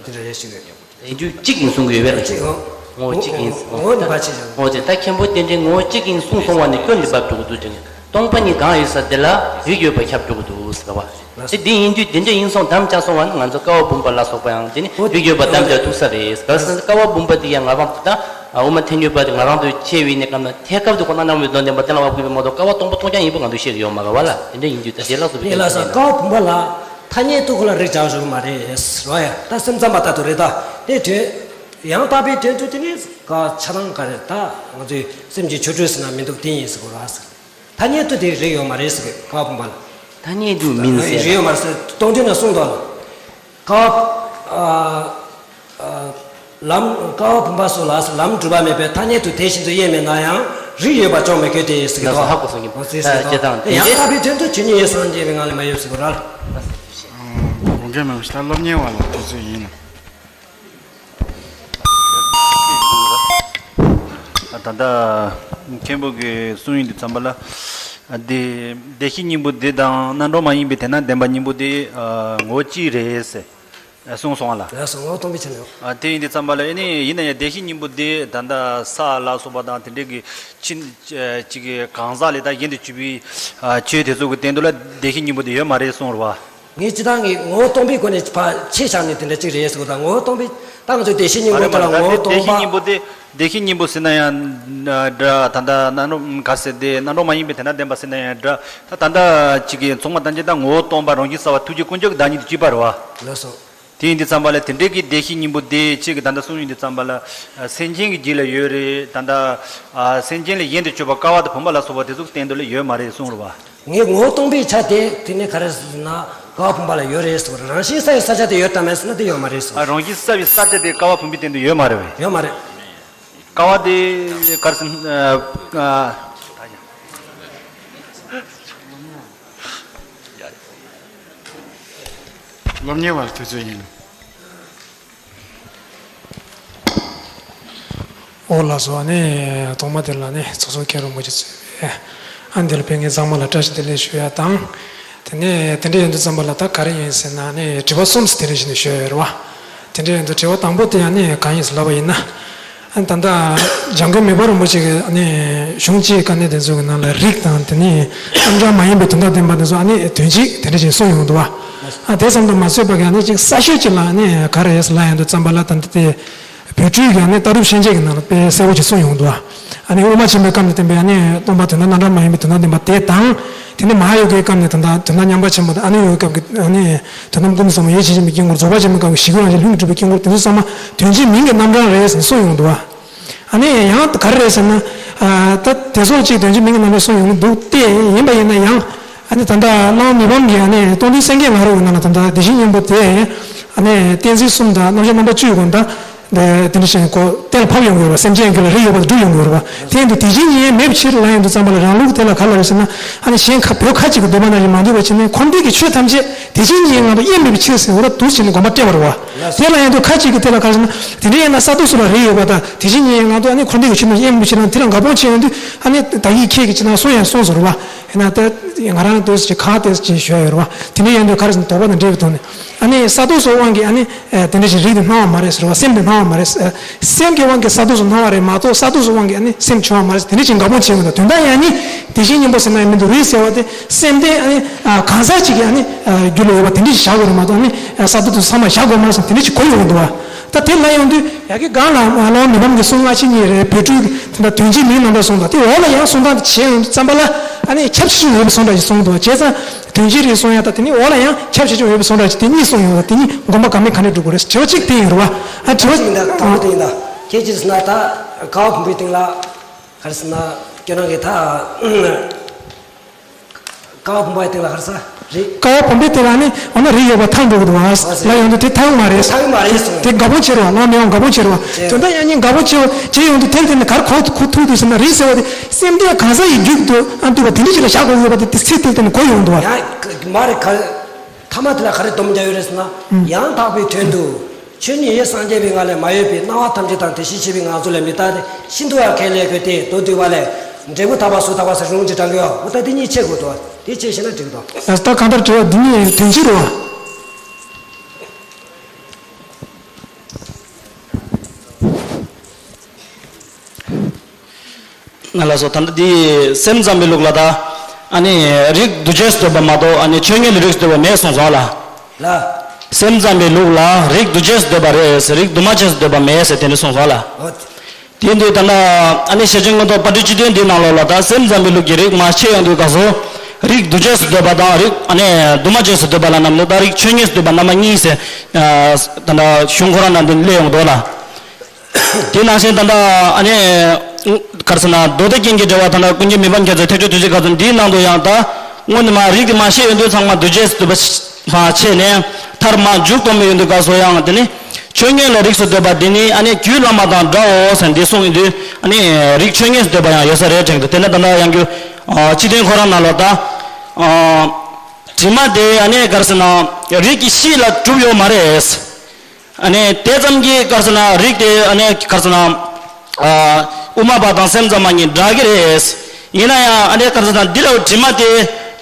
དེ་འདྲ་རེད་ཞུ་གི་ཡོད། ཡིན་རྒྱུ་གཅིག་ཡིན་གསུང་གི་ཡོད་པས་ལ། གཅིག་ཡོད། ངོ་བོ་གཅིག་ཡིན། ངོ་བོ་ནི་ཕལ་ཆེར་ཡོད། འོ་དེ་ད་མཁན་པོ་རྟེན་འབྲེལ་ངོ་བོ་གཅིག་ཡིན་གསུངས་སོང་བ་ནི་སྐྱོན་འདི་འབབ་འགྲོ་གི་འདུག་ཅེས། སྟོང་པ་ཉིད་གང་ཡོད་ས་དེ་ལ་རིགས་ཡོད་པ་ཁྱབ་འགྲོ་གི་འདུག་ཟེར་བ། དེ་འདི་ཡིན་དུས་དེ་འདྲ་ཡིན་སོང་དམ་བཅའ་སོང་བ་ནི་ང་ཚོ་ཀ་བ་བུམ་པ་ལ་སོགས་པ་ཡང་དེ་ནི་རིགས་ཡོད་པ་དམ་བཅའ་ཐུག་ས་རེད། གལ་སྲིད་ཀ་བ་བུམ་པ་དེ་ཡང་ང་རང་ཚོ་ད་དབུ་མ་ཐལ་འགྱུར་བ་དེ་ང་རང་ཚོའི་ཆེ་བའི་གནས་སྐབས་ན་ཐད་ཀར་དུ་ཁོ་རྣམ་གྲངས་མའི་དོན་བདེན་པ་གཏན་ལ་དབབ་དགོས་པའི་མ་གཏོགས་ཀ་བ་སྟོང་པ་སྟོང་རྐྱང་ཡིན་པ་ང་ཚོས་བཤད་ཀྱི་ཡོད་མ་རེད་བ་ལ། དེ་འདྲ་ཡིན་དུས་ད་དེ་ལ་སོགས་པའི་ངས་ལ་ས་ཀ་བ་བུམ་པ་ལ་ཐ་སྙད་དུ་ཁོ་ལ་རིགས་བྱ་བཞག་མ་རེད་རོ་ཡ། ད་སེམས་ཙམ་པ་ལྟར་དུ་རེད། ད་དེ་དོན། ཡང་དག་པའི་དོན་དུ་དེ་ནི་ཀ་ཆ་ཚང་ག་རེ་ད་ང་ཚོའི་སེམས་ཀྱི་ཆོ་འཕྲུལ་ཟེར་ན་མི་འདུག་དེ་ཡིན་ཟེར་དགོས་ར་ཟེར། ཐ་སྙད་དུ་དེ་རིགས་ཡོད་མ་རེད་ཟེར་གི་ཀ་བ་བུམ་པ་ལ། ཐ་སྙད་དུ་མིན་ཟེར། རིགས་ཡོད་མ་རེད་ཟེར་སྟོང་ཐུན་ན་གསུངས་འདུག་ལ། ཀ་བ་ཨ་ཨ་ལམ་ཀ་བ་བུམ་པ་སོགས་ལ་ཟེར། ལམ་གྲུབ་པ་མེད་པས་ཐ་སྙད་དུ་དེ་བཞིན་དུ་དབྱེར་མེད་ན་ཡང་རིགས་ཡོད་པ་ཅང་མི་དགོས་ཏེ་ཟེར་གི་ལགས་སོ། འདུག་ཧ་གོ་སོང་གི། ཨོ་ཟེར་ཟེར་ཨ་དང་། སྤྱིར་བཏང་དེ་ཡང་དག་པའི་དོན་དུ་ཇི་སྙེད་ཡོད་སངས་རྒྱས་པའི་ངང་ལས་མ་གཡོས་ཟེར་གི་ར། དགོངས་འགལ་མེད་པ་ཞིག་ད་སློབ་གཉེར་བ་ལ་དུས་ཚོད་ཡིན་ལ། ད་ལྟ་མཁན་པོ་གི་གསུང་ཡིག་འདི་ཙམ་པ་ལ། འདི་བདེ་གཤེགས་སྙིང་པོ་འདི་དང་རྣམ་གྲངས་མ་ཡིན་པའི་དོན་དམ་བདེན་པ་སྙིང་པོ་འདི་ངོ་བོ་གཅིག་རེད་ཟེར་གསུངས་སོང་བ་ལ། ལགས་སོ། ངོ་བོ་སྟོང་པའི་ཆ་ནས། དེ་ཡིན་དུས་ཙམ་པ་ལ་ཨེ་ནི་ཡིན་ན་ཡང་བདེ་གཤེགས་སྙིང་པོ་འདི་ད་ལྟ་ས་ལ་སོགས་པ་དང་དེ་འདྲའི་གི་ཕྱིན་ཅིག་གི་གང་ཟག་ལས་ད་གཞན་དུ་གྱུར་པའི་ཆོས་དེ་ཚོ་གི་སྟེང་དུ་ལ་བདེ་གཤེགས་སྙིང་པོ་འདི་ཡོད་མ་རེད་གསུངས་རེད་བ། ངས་སྤྱིར་བཏང་གི་ངོ་བོ་སྟོང་པའི་སྒོ་ནས་ཕར་ཕྱེ་བཞག་ནས་དེ་འདྲ་གཅིག་རེད་ཟེར་གོ། ད་ངོ་བོ་སྟོང་པའི་ད་ང་ཚོ་བདེ་གཤེགས་སྙིང་པོ་དེ་ལ་ངོ་བོ་སྟོང་པ། བདེ་གཤེགས་སྙིང་པོ་དེ་བདེ་གཤེགས་སྙིང་པོ་ཟེར་ན་ཡང་འདྲ། ད་ལྟ་རྣམ་གྲངས་ག་ཟེར་དེ་རྣམ་གྲངས་མ་ཡིན་པའི་དོན་དམ་བདེན་པ་ཟེར་ན་ཡང་འདྲ། ད་ད་ལྟ་གཅིག་གི་མཚུངས་པ་དང་གཅིག་ད་ངོ་བོ་སྟོང་པ་རང་བཞིན་གསལ་བ་ཐུགས་རྗེ་ཀུན་ཁྱབ་ཀྱི་བདག་ཉིད་དུ་གྱུར་པ་རེད་བ། ལགས་སོ། དེ་ཡིན་དུས་ཙམ་པ་ལ་དེ་འདྲའི་གི་བདེ་གཤེགས་སྙིང་པོ་དེ་ཁྱེད་ཀྱི་ད་ལྟ་གསུང་ཡིན་དུས་ཙམ་པ་ལ་སེམས་ཅན་གྱི་རྒྱུད་ལ་ཡོད་རེད། ད་ལྟ་སེམས་ཅན་ལས་གཞན་དུ་གྱུར་པ་ཀ་བ་དང་བུམ་པ་ལ་སོགས་པ་དེ་ཚོ་གི་སྟེང་དུ་ལ་ཡོད་མ་རེད་གསུངས་རེད་བ། ངས་ངོ་བོ་སྟོང་པའི་ཆ་དེ་དེ་ནས་ག་རེ་ཟེར་ན་ཀ་བ་བུམ་པ་ལ་ཡོད་རེད་ཟེར་བ་རེད། རང་བཞིན་གསལ་བའི་གསལ་བྱ་དེ་ཡོད་དམ་མེད་ཟེར་ན་དེ་ཡོད་མ་རེད་ཟེར། ཨ། རང་བཞིན་གསལ་བའི་གསལ་བྱ་དེ་ཀ་བ་བུམ་པའི་སྟེང་དུ་ཡོད་མ་རེད་བས། ཡོད་མ་རེད། ཀ་བ་དེ་ག་རེ་ཟེར། ཨ། སློབ་གཉེར་བ་ལ་དུས་ཚོད་ཡིན། ཨོ་ལགས་སོ། ཨ་ནི་ཐོག་མ་དེ་ལ་ནི་ཚོགས་གཙོ་མཁན་རིན་པོ་ཆེ་གཙོས་པའི་ཨ་འདི་ལ་ཕེབས་མཁན་ཚང་མ་ལ་བཀྲ་ཤིས་བདེ་ལེགས་ཞུ་ཡ་དང་། དེ་ནས་དེ་འདྲ་ཡིན་དུས་ཙམ་པ་ལ་ད་ག་རེ་ཡིན་ཟེར་ན་ནི་དྲི་བ་གསུམ་ཙམ་དེ་འདྲ་ཞིག་ནས་ཞུ་ཡ་ཡོད་རེད་བ། དེ་འདྲ་ཡིན་དུས་དྲི་བ་དང་པོ་དེ་ཡང་ནི་གང་ཡིན་ཟེར་ལབ་པ་ཡིན་ན། ཨ་ནི་ད་ལྟ་འཇམ་མགོན་མི་ཕམ་རིན་པོ་ཆེ་གིས་ཨ་ནི་གཞུང་སྤྱིའི་དཀའ་གནད་དེ་ཚོའི་ནང་ལ་རིགས་དང་དེ་ནས་རྣམ་གྲངས་མ་ཡིན་པའི་དོན་དམ་བདེན་པ་དེ་ཚོ་ཨ་ནི་དོན་གཅིག་དེ་འདྲ་ཞིག་གསུངས་ཡོང་འདུག་བ། ཨ་དེ་ཙམ་དུ་མ་ཟད་པ་གི་ཨ་ནི་ཅིག་གསལ་ཤོས་ཅིག་ལ་ཨ་ནི་ག་རེ་ཟེར་ལབ་ཡོང་དུས་ཙམ་པ་ལ་ད་ལྟ་དེ། བོད་ཕྲུག་གི་ཨ་ནི་ལྟ་གྲུབ་ཤན་འབྱེད་ཀྱི་ནང་ལ་དཔེ་གསལ་པོ་ཅིག་གསུངས་ཡོང་འདུག་ཨ་ནི་དབུ་མ་ཆེན་པོའི་སྐབས་ནས་བསྟན་པའི་ཨ་ནི་སྟོང་པ་དོན་དམ་རྣམ་གྲངས་མ་ཡིན་པའི་དོན་དམ་བདེན་པ་དེ་དང་། དེ་ནས་མ་ཧཱ་ཡོ་གའི་སྐབས་ནས་ད་ལྟ་དོན་དམ་མཉམ་པ་ཆེན་པོ་དང་ཨ་ནི་ཡོ་གའི་སྐབས་ཀྱི་ཨ་ནི་དོན་དམ་ཀུན་ཏུ་བཟང་པོ་ཡེ་ཤེས་ཆེན་པོའི་དཀྱིལ་འཁོར། རྫོགས་པ་ཆེན་པོའི་སྐབས་ཀྱི་གཞི་ཀུན་རང་བཞིན་ལྷུན་གྱིས་གྲུབ་པའི་དཀྱིལ་འཁོར། དེ་ཚོ་ཚང་མ་དོན་གཅིག་མིང་གི་རྣམ་གྲངས་རེད་ཟེར་ནས་གསུངས་ཡོང་འདུག་བ། ཨ་ནི་ཡང་ག་རེ་རེད་ཟེར་ན། ཨ་ད་དེ་ཚོ་གཅིག་དོན་གཅིག་མིང་གི་རྣམ་གྲངས་གསུངས་ཡོང་གི་འདུག་སྟེ། ཡིན་པ་ཡིན་ན་ཡང་། ཨ་ནི་ད་ལྟ་བླ་མ་མི་ཕམ་གྱིས་ཨ་ནི་སྟོང་ཐུན་སེང་གེའི་ང་རོ་ཡི་ནང་ལ་ད་ལྟ་བདེ་གཤེགས་སྙིང་པོ་དེ། ཨ་ནི་གཏན་ཚིགས་གསུམ་དང་རྣམ་གཞག་རྣམ་པ་བཅུའི་སྒོ་ནས་ད། དེ་འདྲ་ཞིག་གོ་གཏན་ལ་ཕབ་ཡོང་གི་ཡོད་རེད་བ། སེམས་ཅན་ཀུན་ལ་རིགས་ཡོད་པར་སྒྲུབ་ཡོང་གི་ཡོད་རེད་བ། དེ་ཡིན་དུས་དེ་བཞིན་ཉིད་མེད་པའི་ཕྱིར་ལབ་ཡོང་དུས་ཙམ་པ་ལ་རང་ལུགས་དེ་ལ་ག་རེ་ལབ་རེད་ཟེར་ན། ཨ་ནི་གཞན་ཁ་བོད་ཁ་ཅིག་གིས་འདོད་པ་ནང་བཞིན་མ་འདོད་པ་བྱས་ནས་འཁོར་འདས་ཀྱི་ཆོས་ཐམས་ཅད་དེ་བཞིན་ཉིད་ངང་དུ་དབྱེར་མེད་པའི་ཕྱིར་ཟེར་འོ་ད་འདུག་བྱས་ནས་དགོངས་པ་བཀྲལ་བ་རེད་བ། དེ་ལ་ཡང་དུ་ཁ་ཅིག་གིས་དེ་ལ་ག་རེ་ཟེར་ན། དེ་འདྲ་ཡིན་ན་ས་རྡོ་སོགས་ལ་རིགས་ཡོད་པ་དང་དེ་བཞིན་ཉིད་ངང་དུ་ཨ་ནི་འཁོར་འདས་ཀྱི་ཆོས་རྣམས་དབྱེར་མེད་པའི་ཕྱིར་ན་དེ་ལ་འགལ་སྤོང་བྱས་ཡོང་དུས་ཨ་ནི་ད་གིན་ཁྱེད་ཀྱིས་ཅི་ན་གསུང་ཡང་གསུངས་སོང་རེད་བ། ཡིན་ན་ད་ང་རང་ལ་ལྟོས་ཟེར་གྱི་གང་ལྟོས་ཟེར་གྱི་ཞུ་ཡ་ཡོད་རེད་བ། དེ་འདྲ་ཡིན་དུས་ག་རེ་ཟེར་ན་དོགས་པ་དང་འབྲེལ་བའི་ཐོག་ནས། ཨ་ནི་ས་རྡོ་སོགས་དབང་གིས་ཨ་ནི་ཨ་དེ་འདྲ་ཞིག་རིགས་དེ་སྣང་བ་མ་རེད་ཟེར་བ། སེམས་དེ་སྣང་བ་མ་རེད་ཟེར། སེམས་ཀྱི་དབང་གིས་ས་རྡོ་སོགས་སྣང་བ་རེད་མ་གཏོགས་ས་རྡོ་སོགས་དབང་གིས་ཨ་ནི་སེམས་བྱུང་བ་མ་རེད་ཟེར། དེ་འདྲ་ཞིག་འགལ་སྤོང་བྱེད་དགོས་འདུག་དོན་དག་ཡང་ནི་དེ་བཞིན་སྙིང་པོ་ཟེར་ན་ཡང་མི་འདུག་རིགས་ཟེར་བ་དེ་སེམས་དེ་ཨ་ནི་ཨ་གང་ཟག་ཅིག་གི་ཨ་ནི་ཨ་རྒྱུད་ལ་ཡོད་པ་དེ་འདྲ་ཞིག་བཞག་དགོས་རེད་མ་གཏོགས་ཨ་ནི་ཨ་ས་རྡོ་སོགས་ཚང་མ་བཞག་དགོས་མ་རེད་ཟེར་དེ་འདྲ་ཞིག་གོ་ཡོང་གི་འདུག་བ། ད་དེ་ལ་ཡོང་དུས་ཡ་གི་གང་ལ་བླ་མ་མི་ཕམ་གྱི་གསུང་སྔ་ཕྱི་གཉིས་རེད། བོད་ཕྲུག་གི་དེ་འདྲ་དོན་གཅིག་མིང་རྣམ་གྲངས་གསུངས་དང་དེ་འོག་ལ་ཡང་གསུང་སྟངས་དེ་བྱས་ཡོང་དུས་ཙམ་པ་ལ་ཨ་ནི་ཁྱབ་ཆེ་ཆུང་ཡོད་པའི་གསུང་སྒྲ་ཞིག་གསུངས་འདུག་བ། བྱས་ཙང་། དོན་གཅིག་རེད་གསུང་ཡ་དང་དེ་ནི་འོག་ལ་ཡང་ཁྱབ་ཆེ་ཆུང་ཡོད་པའི་གསུང་སྒྲ་ཅིག་དེ་གཉིས་གསུངས་ཡོང་ལ་དེ་གཉིས་དགོངས་པ་གང་མེད་གང་འདྲ་འགྲུབ་དགོས་རེད། དྲི་བ་གཅིག་དེ་ཡིན་རུང་བ། ཨ་དྲི་བ་གཅིག་ཡིན་ད་དང་པོ་དེ་ཡིན་ད། ཁྱེད་ཅི་ཟེར་ན་ད་ཀ་བ་བུམ་པའི་སྟེང་ལ་ག་རེ་ཟེར་ན་ཁྱེད་རང་གིས་ད་ཀ་བ་བུམ་པའི་སྟེང་ལ་ག་རེ་ཟེར་རེད། ཀ་བ་བུམ་པའི་སྟེང་ལ་ནི་འོ་ན་རིགས་ཡོད་པ་ཐལ་འགྲོ་གི་འདུག་བ། ལ་ཡོང་དུས་དེ་ཐལ་མ་རེད། ཐལ་མ་རེད་གསུངས། དེ་དགའ་པོ་བྱེད་རོགས་ལ་མི་ཡོང་དགའ་པོ་བྱེད་རོགས། དོན་དག་ཡང་ཉིད་དགའ་པོ་བྱེད་བྱེད་ཡོང་དུས་དེ་དེ་ནི་ག་རེ་གོ་གོ་ཐུབ་འདུག་ཟེར་ན་རིགས་ཟེར་བ་དེ་སེམས་དེ་གང་ཟག་ཡི་རྒྱུད་དུ་ཨ་འདུས་པ་དེ་འདྲ་ཞིག་ལ་བཞག་དགོས་ཡོད་པ་དེ་དེ་ཚིག་དེ་དེ་ནི་གོ་ཡོང་འདུག་བ། ཡང་མ་རེད། ག་ཐ་མ་དེ་ལ་ག་རེ་སྡོམ་རྒྱག་ཡོད་རེད་ཟེར་ན། ཡང་དག་པའི་དོན་དུ། ཆོས་ཉིད་སངས་རྒྱས་པའི་ངང་ལས་མ་གཡོས་པའི་སྣང་བ་ཐམས་ཅད་དང་དེ་བཞིན་གཤེགས་པའི་ངང་ཚུལ་ལས་མི་རྟག་སྟེ་ཤིན་ཏུ་བ་གལ་ལས་དགོས་ཏེ་མདོར་བསྡུས་པ་ལས། འབྲས་བུ་ཐོབ་པ་སུ་དག་པ་ཟེར་རུང་ཅི་དྲང་གི་ཡོད། འོ་ད་དེ་གཉིས་ཕྱེ་དགོས་འདུག་དེ་ཕྱེ་ཤེས་ན་འགྲིག་འདུག་ད་ལྟ་གང་ལྟར་དྲི་བ་འདི་གཉིས་དོན་གཅིག་རེད་བ། ང་ལ་སོ་ད་ལྟ་འདི་སེམས་ཙམ་པའི་ལུགས་ལ་ད། ཨ་ནི་རིགས་འདུ་བྱེད་སུ་འདོད་པ་མ་གཏོགས་ཨ་ནི་ཆོས་ཉིད་ལ་རིགས་སུ་འདོད་པ་མེད་གསུངས་སོང་ལ། ལ། སེམས་ཙམ་པའི་ལུགས་ལ་རིགས་འདུ་བྱེད་སུ་འདོད་པ་རེད། རིགས་འདུ་མ་བྱེད་སུ་འདོད་པ་མེད་ཟེར་དེ་འདྲ་གསུངས་སོང་ལ། འོ། དེ་འདི་ད་ལྟ་ཨ་ནི་ཤེར་ཕྱིན་མངོན་རྟོགས་དཔལ་སྤྲུལ་སྤྱི་དོན་འདིའི་ནང་ལོགས་ལ་ད་སེམས་ཙམ་པའི་ལུགས་ཀྱི་རིགས་མ་ཕྱེ་ཡོང་དུས་སྐབས་སུ། རིགས་འདུ་བྱེད་སུ་འདོད་པ་དང་རིགས་ཨ་ནི་འདུ་མ་བྱེད་སུ་འདོད་པ་ལ་རྣམས་ནི་ད་རིགས་ཆོས་ཉིད་སུ་འདོད་པ་རྣམ་པ་གཉིས་ཟེར། ད་ལྟ་གཞུང་ཁོ་རང་ནང་འདི་སླེབས་ཡོང་འདུག་ལ། དེ་ནང་བཞིན་ད་ལྟ་ཨ་ནི་ག་རེ་ཟེར་ན་མདོ་སྡེ་རྒྱན་གྱི་འགྲེལ་པ་ད་ལྟ་ཀུན་མཁྱེན་མི་ཕམ་མཁྱེན་བརྩེ་ཐེག་མཆོག་ཐུགས་རྗེ་བཀའ་སྩལ་འདིའི་ནང་དུ་ཡང་ད་སྔོན་ནས་མ་རིགས་དེ་མ་ཤེས་ཡོང་དུས་ཚང་མ་འདུ་བྱེད་སུ་འདོད་པ་མ་ཕྱེ་ནས་མཐར་མ་མཇུག་སྡོམ་ཡོང་དུས་སྐབས་སུ་ཡང་དེ་ནི་ཆོས་ཉིད་ལ་རིགས་སུ་འདོད་པ་འདི་ནི་ཨ་ནི་རྒྱུད་བླ་མ་དང་འདྲའོ་ཟེར་འདི་གསུངས་ཡོང་དུས་ཨ་ནི་རིགས་ཆོས་ཉིད་སུ་འདོད་པ་ཡང་ཡོད་ས་རེད་དྲན་འདུག་དེ་ནས་ད་ལྟ་ཡང་རྒྱུ་སྤྱི་དོན་ཁོ་རང་ནང་ལ་ད་དྲི་མ་དེ་ཨ་ནི་ག་རེ་ཟེར་ན་རིགས་ཀྱི་སྤྱི་ལ་གྲུབ་ཡོད་མ་རེད། ཨ་ནི་དེ་ཙམ་གྱིས་ག་རེ་ཟེར་ན་རིགས་དེ་ཨ་ནི་ག་རེ་ཟེར་ན། ཨ་དབུ་མ་པ་དང་སེམས་ཙམ་པ་གཉིས་འདྲ་གི་རེད། ཡིན་ན་ཡང་ཨ་ནི་ག་རེ་ཟེར་ན་འདི་ལ་དྲི་མ་དེ་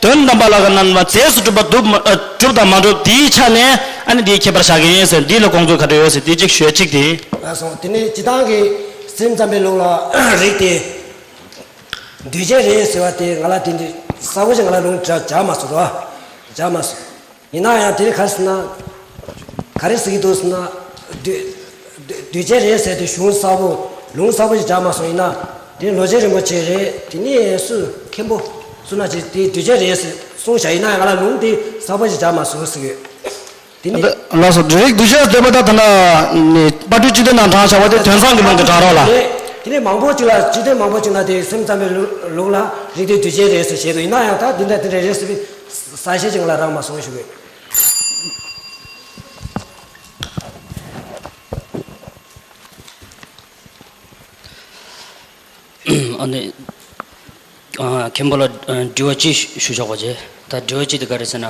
དོན་དམ་པ་ལ་ག་རྣམ་པ་རྫས་སུ་གྲུབ་པ་གྲུབ་དང་མ་གྲུབ་དེའི་ཆ་ནས་ཨ་ནི་འདིའི་ཁྱད་པར་བཞག་གི་ཡིན་ཟེར་འདི་ལ་དགོངས་ཚུལ་ག་འདྲ་ཡོད་ཟེར་འདི་གཅིག་ཞུ་ཡ་གཅིག་དེ། ལགས་སོ། དེ་ནས་སྤྱིར་བཏང་གི་སེམས་ཙམ་པའི་ལུགས་ལ་རིགས་དེ་འདུས་བྱས་རེད་ཟེར་བ་དེ་ང་ལ་དེ་འདྲ་གསལ་པོ་ཞིག་ང་ལ་ལུང་སྦྱར་མ་སོང་རོ། སྦྱར་མ་སོང་། ཡིན་ན་ཡང་དེ་ག་རེ་ཟེར་ན། ག་རེ་ཟེར་གྱི་འདུག་ཟེར་ན། འདུས་འདུས་འདུས་བྱས་རེད་ཟེར་དུས་གཞུང་གསལ་པོ་ལུང་གསལ་པོ་ཞིག་སྦྱར་མ་སོང་། ཡིན་ན་དེ་ལོ་ཆེན་རིན་པོ་ཆེ་རེད། དེ་ནས་སུ་མཁན་པོ་སུ་ན་ཅིག་དེ་འདུས་བྱས་རེད་ཟེར་གསུངས་བཞག་ཡིན་ན་ཡང་ང་ལ་ལུང་དེ་གསལ་པོ་ཞིག་སྦྱར་མ་སོང་ཟེར་གྱི་ཡོད། དེ་ནི། ལགས་སོ། རིགས་འདུས་བྱས་འདོད་པ་དང་ད་ལྟ་ནི་དཔལ་སྤྲུལ་སྤྱི་དོན་ནང་དྲངས་བྱ་བ་དེ་དོན་བཟང་གི་ལུང་གི་དྲངས་རོགས་ལ། དེ་ནས་མང་པོ་ཅིག་ལ་སྤྱི་དོན་མང་པོ་ཅིག་ན་དེ་སེམས་ཙམ་པའི་ལུགས་ལ་རིགས་དེ་འདུས་བྱས་རེད་ཟེར་བཤད་འདུག་ཡིན་ན་ཡང་ད་འདི་འདྲ་འདི་འདྲ་རེད་ཟེར་བའི་གསལ་བཤད་ཅིག་ང་ལ་རག་མ་སོང་ཞུ་གི། ཨ་ནི། ཨ། མཁན་པོ་ལ་ཨ་དྲི་བ་གཅིག་ཞུ་ཆོག་པ་བྱས། ད་དྲི་བ་གཅིག་དེ་ག་རེ་ཟེར་ན།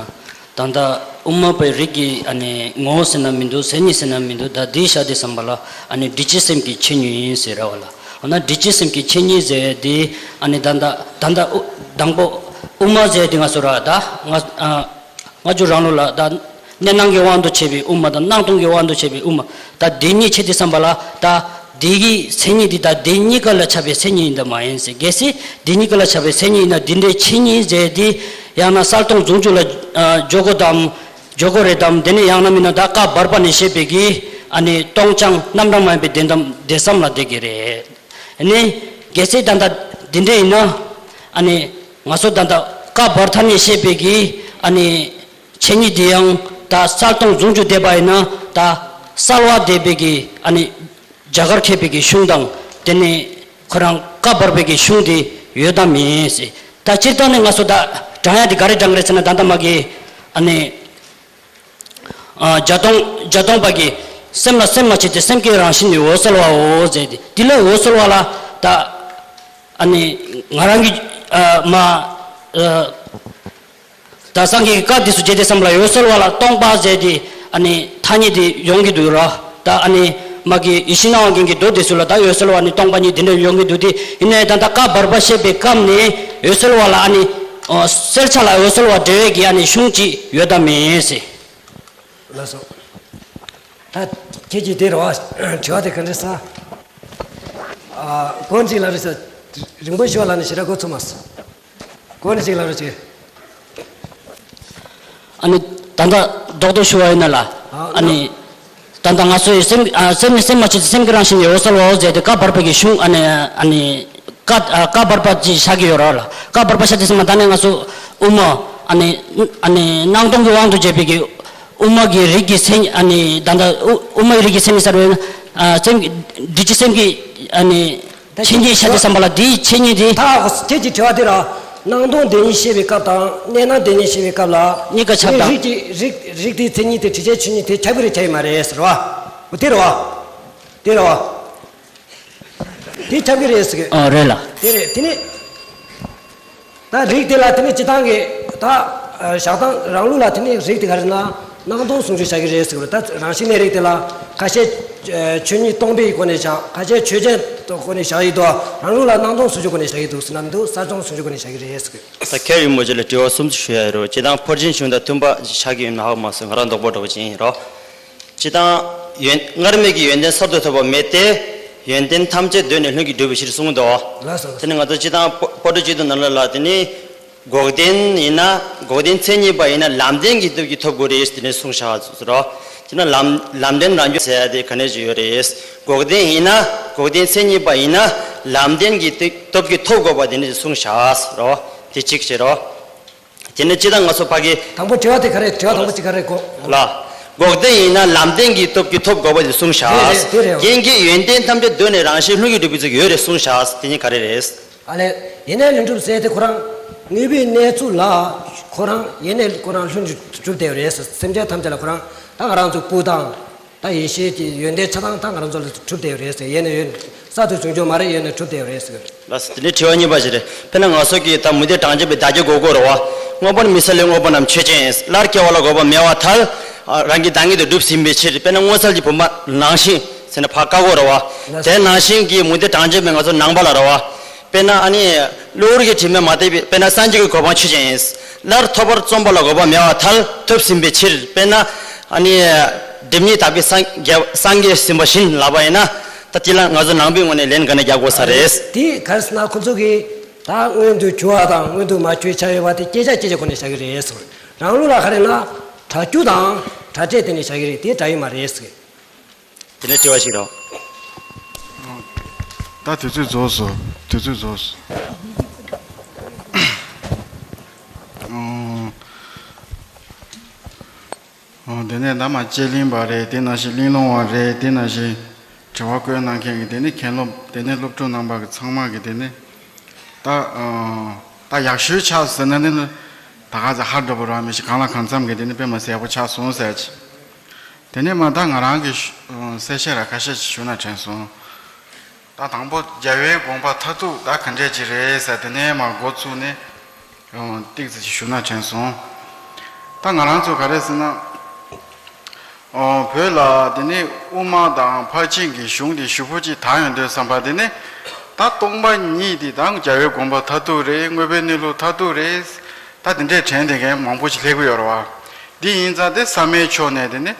ད་ལྟ་དབུ་མ་པའི་རིགས་ཀྱི་ཨ་ནི་ངོ་བོ་ཟེར་ན་མི་འདུག་མཚན་ཉིད་ཟེར་ན་མི་འདུག་ད་འདི་བཞག་དུས་ཙམ་པ་ལ་ཨ་ནི་འདུས་བྱས་སེམས་ཀྱི་ཆོས་ཉིད་ཡིན་ཟེར་ར་བ་ལ། འོ་ན་སྒྲིབ་བྱེད་སེམས་ཀྱི་ཆོས་ཉིད་ཟེར་དེ་ཨ་ནི་ད་ལྟ་ད་ལྟ་དབུ་དང་པོ་དབུ་མ་ཟེར་དེ་ང་ཚོ་ར་ད་ང་ཨ་སྔ་འགྱུར་རང་ལུགས་ལ་ད་གནས་སྣང་གི་དབང་དུ་བྱས་པའི་དབུ་མ་དང་སྣང་སྟོང་གི་དབང་དུ་བྱས་པའི་དབུ་མ། ད་དེ་གཉིས་ཕྱེ་དུས་ཙམ་པ་ལ་ད་དེ་གི་མཚན་ཉིད་དེ་ད་དེ་གཉིས་ཀ་ལ་ཁྱབ་པའི་མཚན་ཉིད་ཡིན་དམ་མ་ཡིན་ཟེར། གལ་སྲིད་དེ་གཉིས་ཀ་ལ་ཁྱབ་པའི་མཚན་ཉིད་ཡིན་ན་དེ་འདྲའི་ཆོས་ཉིད་ཟེར་དེ་ཡང་ན་གསལ་སྟོང་ཟུང་འཇུག་ལ་ཨ་འཇོག་དགོས་དམ། འཇོག་དགོས་རེད་དམ། དེ་ནས་ཡང་ན་མིན་ན་ད་བཀའ་བར་པ་ནས་བཤད་པའི་གི་ཨ་ནི་སྟོང་རྐྱང་རྣམ་གྲངས་མ་ཡིན་པའི་བདེན་གཏམ་བདེན་གསུམ་ལ་བསྡད་ཀྱི་རེད། ཨ་ནི་གལ་སྲིད་ད་ལྟ་འདི་འདྲ་ཡིན་ན་ཨ་ནི་ང་ཚོ་ད་ལྟ་བཀའ་བར་མཐའ་ནས་བཤད་པའི་གི་ཨ་ནི་མཚན་ཉིད་དེ་ཡང་ད་གསལ་སྟོང་ཟུང་འཇུག་བསྡད་པ་ཡིན་ན་ད་གསལ་བ་བསྡད་པའི་གི་ཨ་ནི་རྒྱ་གར་མཁས་པའི་གི་གཞུང་དང་དེ་ནས་ཁོ་རང་བཀའ་བར་པའི་གི་གཞུང་དེ་ཡོད་དམ་མེད་ཟེར། ད་སྤྱིར་བཏང་ནས་ང་ཚོ་ད་དྲང་ཡ་དེ་ག་རེ་དྲང་གི་རེད་ཟེར་ན་ད་ལྟ་མ་གི་ཨ་ནི། ཨ་བརྒྱད་སྟོང་བརྒྱད་སྟོང་པ་གིས་སེམས་ལ་སེམས་མ་བྱེད་དེ་སེམས་ཀྱི་རང་བཞིན་ནི་འོད་གསལ་བའོ་ཟེར་ཏེ། དེ་ལ་འོད་གསལ་བ་ལ་ད་ཨ་ནི་ང་རང་གི་ཨ་མ་ཨ་ད་སངས་རྒྱས་ཀྱི་བཀའ་དེ་ཚོ་བརྗེད་དེ་སེམས་ལ་འོད་གསལ་བ་ལ་སྟོང་པ་ཟེར་ཏེ་ཨ་ནི་ཐ་སྙད་དེ་ཡོང་གི་འདུག་ར། ད་ཨ་ནི་མ་གི་ཡིད་བཞིན་སྣང་བ་རྒྱན་གྱི་མདོ་དེ་ཚོ་ལ་ད་འོད་གསལ་བ་ནི་སྟོང་པ་ཉིད་དེ་འདྲ་ཡོང་གི་འདུག་སྟེ། ཡིན་ནའི་ད་ལྟ་བཀའ་བར་པ་བཤད་པའི་སྐབས་ནས་འོད་གསལ་བ་ལ་ཨ་ནི་ཨ་གསལ་ཆ་ལ་འོད་གསལ་བ་འབྲེལ་བའི་གི་ཨ་ནི་གཞུང་ཅིག་ཡོད་དམ་མེད་ཟེར། ལགས་སོ། ད་ཁྱེད་ཀྱིས་དེ་རེད་བ། དྲི་བ་དེ་ག་འདྲ་ཟེར་ན། ཨ་གོ་གཅིག་ལ་རེད་ཟེར། རིང་པོ་ཞུ་བ་ལ་ནི་ཞེ་དྲག་གོ་ཚོད་མ་སོང་། གོ་གཅིག་ལ་རེད་ཅེ། ཨ་ནི་ད་ལྟ་རྡོག་རྡོག་ཞུ་བ་ཡིན་ན་ལ། ཨ་ཨ་ནི་ད་ལྟ་ང་ཚོའི་སེམས་ཨ་སེམས་ནི་སེམས་མ་བྱེད་ཅིང་སེམས་ཀྱི་རང་བཞིན་ནི་འོད་གསལ་བའོ་ཟེར་ཏེ་བཀའ་བར་པའི་གི་གཞུང་ཨ་ནི་ཨ་ནི་བཀའ་ཨ་བཀའ་བར་པ་ཅིག་བཞག་གི་ཡོད་རེད་ལ། བཀའ་བར་པ་བཞག་དུས་ཙམ་པ་ད་ནི་ང་ཚོ་དབུ་མ་ཨ་ནི་ཨ་ནི་སྣང་སྟོང་གི་དབང་དུ་བྱས་པའི་གི་དབུ་མ་གི་རིགས་ཀྱི་མཚན་ཨ་ནི་ད་ལྟ་དབུ་དབུ་མའི་རིགས་ཀྱི་མཚན་ཉིད་གསལ་བའི་ཨ་སེམས་ཀྱི་སྒྲིབ་བྱེད་སེམས་ཀྱི་ཨ་ནི་ད་མཚན་ཉིད་བཤད་དུས་ཙམ་པ་ལ་དེའི་མཚན་ཉིད་དེ། ད་ཁྱེད་ཀྱི་དྲི་བ་དེ་ར། སྣང་སྟོང་བདེན་གཉིས་བཤད་པའི་སྐབས་དང་གནས་སྣང་བདེན་གཉིས་བཤད་པའི་སྐབས་ལ། གཉིས་ཀ་ཁྱབ་དང་། རིགས་ཀྱི་རིགས་རིགས་དེའི་མཚན་ཉིད་དེ་དྲི་བྱའི་ཆོས་ཉིད་དེ་ཁྱབ་ཀྱི་རེད་ཁྱབ་ཀྱི་མ་རེད་ཟེར་བ། འོ་དེ་རེད་བ། དེ་རེད་བ། དེ་ཁྱབ་ཀྱི་རེད་ཟེར་གི། ཨ་རེད་ལ། དེ་རེད་དེ་ནི། ད་རིགས་དེ་ལ་དེ་ནི་སྤྱི་བཏང་གི་ད་བཞག་སྟངས་རང་ལུགས་ལ་དེ་ནི་རིགས་དེ་ག་རེ་ན་སྣང་སྟོང་ཟུང་འཇུག་བྱ་གི་རེད་ཟེར་གི་རེད། ད་རང་བཞིན་གནས་རིགས་དེ་ལ་ཁ་ཤས་ཆོས་ཉིད་སྟོང་པའི་སྒོ་ནས་བཞག་ཁ་ཤས་ཆོས་ཅན་སྒོ་ནས་བཞག་ཡི་འདུག་རང་ལུགས་ལ་སྣང་སྟོང་ཟུང་འཇུག་སྒོ་ནས་བཞག་ཡི་འདུག་ཟེར་ན་མི་འདུག་གསལ་སྟོང་ཟུང་འཇུག་སྒོ་ནས་བཞག་གི་རེད་ཟེར་གི། ད་མཁན་རིན་པོ་ཆེ་ལ་དྲི་བ་གསུམ་ཅིག་ཞུ་ཡ་ཡོད་རེད། སྤྱི་བཏང་ཕར་ཕྱིན་གཞུང་དང་མཐུན་པ་ཆགས་ཀྱི་ཡོད་མེད་ཧ་གོ་མ་སོང་། ང་རང་རྡོག་པ་འདྲ་པོ་ཅིག་ཡིན་རོ། སྤྱི་བཏང་ཡོན་སྔར་མེད་ཀྱི་ཡོན་ཏན་གསར་དུ་ཐོབ་པ་མེད་དེ། ཡོན་ཏན་ཐམས་ཅད་གདོད་ནས་ལྷུན་གྱིས་གྲུབ་པའི་ཕྱིར་གསུངས་འདུག་ལགས་སོ། དེ་ནི་ང་ཚོ་སྤྱི་བཏང་པོ་ཏོ་སྤྱི་དོན་ནང་ལ་ལ་དེ་ནི་འགོག་བདེན་ཡིན་ན་འགོག་བདེན་མཚན་ཉིད་པ་ཡིན་ན་ལམ་བདེན་གྱི་སྟོབས་ཀྱིས་ཐོབ་དགོས་རེད་དེ་ནས་གསུངས་བཞག་ཟེར་རོ། དེ་ན་ལམ་ལམ་བདེན་རང་རྒྱུད་ཟེར་ཡ་དེ་ག་ནས་ཅིག་ཡོད་རེད། འགོག་བདེན་ཡིན་ན་འགོག་བདེན་མཚན་ཉིད་པ་ཡིན་ན་ལམ་བདེན་གྱི་སྟོབས་ཀྱིས་ཐོབ་དགོས་པ་དེ་ནས་གསུངས་བཞག་ཟེར་རོ། དེ་གཅིག་བྱེད་རོ། དེ་ནས་སྤྱི་བཏང་ང་ཚོ་ཕ་གི། དང་པོ་དྲི་བ་དེ་ག་རེ་དྲི་བ་དང་པོ་གཅིག་ག་རེ་གོ་ལ། འགོག་བདེན་ཡིན་ན་ལམ་བདེན་གྱི་སྟོབས་ཀྱིས་ཐོབ་དགོས་པ་དེ་གསུངས་བཞག་རེད་རེད་དེ་རེད། རྐྱེན་གྱིས་ཡོན་ཏན་ཐམས་ཅད་གདོད་ནས་རང་བཞིན་ལྷུན་གྱིས་གྲུབ་པའི་ཚུལ་ཡོད་རེད་གསུངས་བཞག་དེ་གཉིས་ག་རེ་རེད། ཨ་ལས། ཡེ་ནས་ལྷུན་གྲུབ་ཟེར་དེ་ཁོ་རང་དངོས་པོའི་གནས་ཚུལ་ལ་ཁོ་རང་ཡེ་ནས་ཁོ་རང་ལྷུན་གྲུབ་བསྡད་ཡོད་རེད། སེམས་ཅན་ཐམས་ཅད་ལ་ཁོ་རང་ད་ང་རང་ཚོ་སྤུ་དང་། ད་ཡེ་ཤེས་ཀྱི་ཡོན་ཏན་ཆ་ཚང་ད་ང་རང་ཚོ་ལ་གྲུབ་བསྡད་ཡོད་རེད་ཟེར། ཡེ་ནས་ཡོད་གསར་དུ་བྱུང་རྒྱུ་མ་རེད། ཡེ་ནས་གྲུབ་བསྡད་ཡོད་རེད་ཟེར། ལགས་སོ། དེ་ནས་དྲི་བ་གཉིས་པ་ཞིག་རེད། དཔེར་ན་ང་ཚོ་གིས་ད་མུ་སྟེགས་གྲངས་ཅན་པའི་བདག་རྐྱེན་འགོག་དགོས་རེད་བ། དངོས་པོར་མི་གསལ་ལས་དངོས་པོ་རྣམས་ཆོས་ཅན། སླར་སྐྱེ་བ་ལ་འགོག་པ་མེད་པར་ཐལ། རང་གི་བདག་ཉིད་དུ་གྲུབ་ཟིན་པའི་ཕྱིར། དཔེར་ན་མངོན་གསལ་གྱི་བུམ་པ་ནང་བཞིན་ཟེར་ན་ཕར་བཀག་དགོས་རེད་བ། དེ་ནང་བཞིན་གྱི་མུ་སྟེགས་གྲངས་ཅན་པའི་ང་ཚོ་ནང་པ་ལ་རེད་བ། དཔེར་ན་ཨ་ནི། གློ་བུར་གྱི་དྲི་མས་མ་བཏུལ་བའི་དཔེར་ན་སངས་རྒྱས་ཀྱི་གོ་འཕང་ཆོས་ཅན། སླར་ཐོབ་པར་བརྩོན་པ་ལ་འགོག་པ་མེད་པར་ཐལ། ཐོབ་ཟིན་པའི་ཕྱིར། དཔེར་ན། ཨ་ནི། སྒྲིབ་གཉིས་དག་པའི་སངས་རྒྱས་སངས་རྒྱས་ཟིན་པ་བཞིན་ལབ་པ་ཡིན་ན། ད་དེ་ལ་ང་ཚོ་ནང་པའི་ངོས་ནས་ལན་ག་ནས་རྒྱག་དགོས་ས་རེད། དེ་ག་རེ་ཟེར་ན་ཁོ་ཚོ་གིས་ད་སྔོན་དུ་གྱུར་པ་དང་སྔོན་དུ་མ་གྱུར་ཆ་ཡོད་པ་དེ་བསྐྱེད་བྱ་བསྐྱེད་བྱའི་སྒོ་ནས་བྱ་གི་རེད་ཟེར། རང་ལུགས་ལ་ག་རེ་ན་སྒྲ་རྒྱུ་དང་སྒྲ་བྲལ་དེ་ནས་བྱ་གི་རེད། དེ་འདྲ་ཡོད་མ་རེད་ཟེར། དེ་ནས་དྲི་བ་ཞིག་རོགས། ད་དུས་ཚོད་རྫོགས་སོང་། དུས་ཚོད་རྫོགས་སོང་། ཨོ། ཨོ། དེ་ནས་ད་མ་དཔྱད་གླེང་བ་རེད། དེ་ནང་བཞིན་གླེང་སློང་བ་རེད། དེ་ནང་བཞིན་དྲི་བ་བཀོད་གནང་མཁན་གྱི་དེ་ནས་མཁན་སློབ། དེ་ནས་སློབ་ཕྲུག་རྣམ་པ་གི་ཚང་མ་གི་དེ་ནས་ད། ཨོ། ད་ཡག་ཤོས་ཆགས་ཟེར་ན་ནི་ད་ག་ཚོད་ཧ་འགྲོ་བ་རང་མི་ཤེས། གང་ལ་གང་འཚམ་གི་དེ་ནས་དཔེ་མ་གསལ་པོ་ཆགས་སོང་ཟེར་གྱི། དེ་ནས་མ་ད་ང་རང་གི་ཨོ་གསལ་བཤད་ར་ཁ་ཤས་ཤིག་ཞུ་ན་དྲན་སོང་། ད་དང་པོ་རྒྱལ་བའི་དགོངས་པ་མཐར་ཐུག་ད་ག་འདྲས་ཅིག་རེད་ཟེར། དེ་ནས་མ་འགོ་བཙུགས་ནས་ཨོ་ཏིག་ཙམ་ཞིག་ཞུ་ན་དྲན་སོང་། ད་ང་རང་ཚོ་ག་རེ་ཟེར་ན། ཨོ་བོད་ལ་དེ་ནས་དབུ་མ་དང་ཕར་ཕྱིན་གྱི་གཞུང་དེ་ཞུ་པོ་ཅིག་དར་ཡོང་དུས་ཙམ་པ་དེ་ནས། ད་སྟོང་པ་ཉིད་དེ་ད་རྒྱལ་བའི་དགོངས་པ་མཐར་ཐུག་རེད། དངོས་པོའི་གནས་ལུགས་མཐར་ཐུག་རེད། ད་དེ་འདྲས་དྲན་བསྡད་མཁན་མང་པོ་ཞིག་སླེབས་ཀྱི་ཡོད་རེད་བ། འདི་ཡིན་ཙང་དེ་བསམ་ཡས་ཕྱོགས་ནས་དེ་ནི་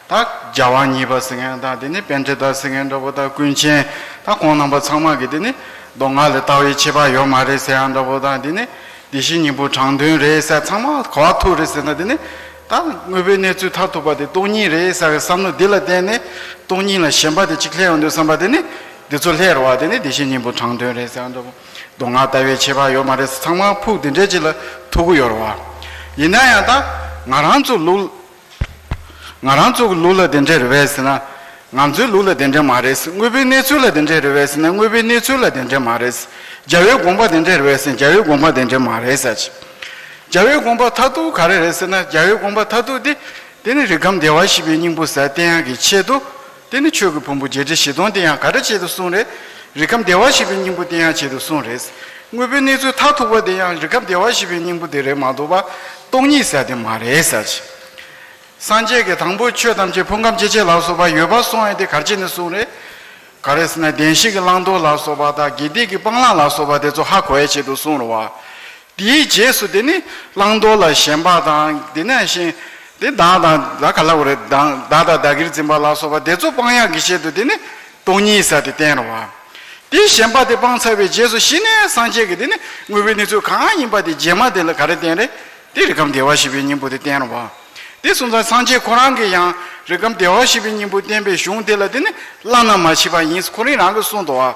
ད་རྒྱལ་བ་གཉིས་པ་ཟེར་མཁན་དང་དེ་ནི་པཎྜི་ཏ་ཟེར་མཁན་འདྲ་པོ་དང་ཀུན་མཁྱེན་དང་ཁོང་རྣམ་པ་ཚང་མ་གིས་དེ་ནི་མདོ་སྔགས་ལས་ལྟ་བའི་ཁྱད་པར་ཡོད་མ་རེད་ཟེར་ཡང་འདྲ་པོ་དང་དེ་ནི་བདེ་གཤེགས་སྙིང་པོ་དྲང་དོན་རེད་ཟེར། ཚང་མ་གོ་བ་ཐུག་རེད་ཟེར་ན་དེ་ནི་ད་དངོས་པོའི་གནས་ཚུལ་མཐར་ཐུག་པ་དེ་སྟོང་ཉིད་རེད་ཟེར་བའི་བསམ་བློ་འདི་ལ་བརྟེན་ནས་སྟོང་ཉིད་ལ་ཞེན་པ་དེ་གཅིག་སླེབས་ཡོང་དུས་བསམ་པ་དེ་ནི་འདི་ཚོ་སླེབས་རེད་བ། དེ་ནི་བདེ་གཤེགས་སྙིང་པོ་དྲང་དོན་རེད་ཟེར་ཡང་འདྲ་པོ། མདོ་སྔགས་ལྟ་བའི་ཁྱད་པར་ཡོད་མ་རེད། ཚང་མ་ཕུགས་དེ་འདྲའི་ཅིག་ལ་ཐུག་གི་ཡོད་རེད་བ། ཡིན་ན་ཡང་ད་ང་རང་ཚོ་ལུགས་ང་རང་ཚོ་གི་ལུགས་ལ་དེ་འདྲ་རེད་པས་ཟེར་ན་ང་ཚོའི་ལུགས་ལ་དེ་འདྲ་མ་རེད། དངོས་པོའི་གནས་ཚུལ་ལ་དེ་འདྲ་རེད་པས་ཟེར་ན་དངོས་པོའི་གནས་ཚུལ་ལ་དེ་འདྲ་མ་རེད། རྒྱལ་བའི་དགོངས་པ་དེ་འདྲ་རེད་པས་ཟེར་ན་རྒྱལ་བའི་དགོངས་པ་དེ་འདྲ་མ་རེད་ཟེར་གྱི། རྒྱལ་བའི་དགོངས་པ་མཐར་ཐུག་ག་རེ་རེད་ཟེར་ན་རྒྱལ་བའི་དགོངས་པ་མཐར་ཐུག་དེ་དེ་ནི་རིགས་ཁམས་བདེ་བར་གཤེགས་པའི་སྙིང་པོ་ཟེར་བསྟན་ཡག་གི་ཆེད་དུ། དེ་ནི་ཆོས་ཀྱི་ཕུང་པོ་བརྒྱད་ཁྲི་བཞི་སྟོང་དེ་ཡང་ག་རེ་ཆེད་དུ་གསུངས་རེད། རིགས་ཁམས་བདེ་བར་གཤེགས་པའི་སྙིང་པོ་དེ་ཡང་ཆེད་དུ་གསུངས་རེད། དངོས་པོའི་གནས་ཚུལ་མཐར་ཐུག་པ་དེ་ཡང་རིགས་ཁམས་བདེ་བར་གཤེགས་པའི་སྙིང་པོ་དེ་རེད་མ་གཏོགས་པ་སྟོང་ཉིད་ཟེར་དེ་མ་རེད་ཟེར་གྱི། སངས་རྒྱས་ཀྱིས་དང་པོ་ཆོས་ཐམས་ཅད་ཕུང་ཁམས་སྐྱེ་མཆེད་ལ་སོགས་པ་ཡོད་པར་གསུངས་ཡ་དེ་ག་རེ་བྱས་ནས་གསུངས་རེད། ག་རེ་ཟེར་ན་བདེན་བཞི་གི་བླང་དོར་ལ་སོགས་པ་དང་དགེ་སྡིག་གི་སྤང་བླང་ལ་སོགས་པ་དེ་ཚོ་ཧ་གོ་ཡའི་ཆེད་དུ་གསུངས་རེད་བ། དེའི་རྗེས་སུ་དེ་ནི་བླང་དོར་ལ་ཞེན་པ་དང་དེ་ནས་གཞན་དེ་བདག་དང་བདག་ག་ལ་བ་རེད་བདག་བདག་དང་བདག་གིར་འཛིན་པ་ལ་སོགས་པ་དེ་ཚོ་སྤང་ཡག་གི་ཆེད་དུ་དེ་ནི་སྟོང་ཉིད་ཟེར་དེ་བསྟན་རེད་བ། དེའི་ཞེན་པ་དེ་སྤངས་ཚར་བའི་རྗེས་སུ་གཞི་ནས་སངས་རྒྱས་ཀྱིས་དེ་ནི་དངོས་པོའི་གནས་ཚུལ་གང་ཡིན་པ་དེ་རྗེས་མ་དེ་ལ་ག་རེ་བསྟན་རེད། དེ་རིགས་ཁམས་བདེ་བར་གཤེགས་པའི་སྙིང་པོ་དེ་བསྟན་རེད་བ། དེ་སོང་ཙང་སངས་རྒྱས་ཁོ་རང་གིས་ཡང་རིགས་ཁམས་བདེ་བར་གཤེགས་པའི་སྙིང་པོ་བསྟན་པའི་གཞུང་དེ་ལ་དེ་ནི་བླ་ན་མ་མཆིས་པ་ཡིན་ཁོ་རང་རང་གིས་གསུངས་འདུག་བ།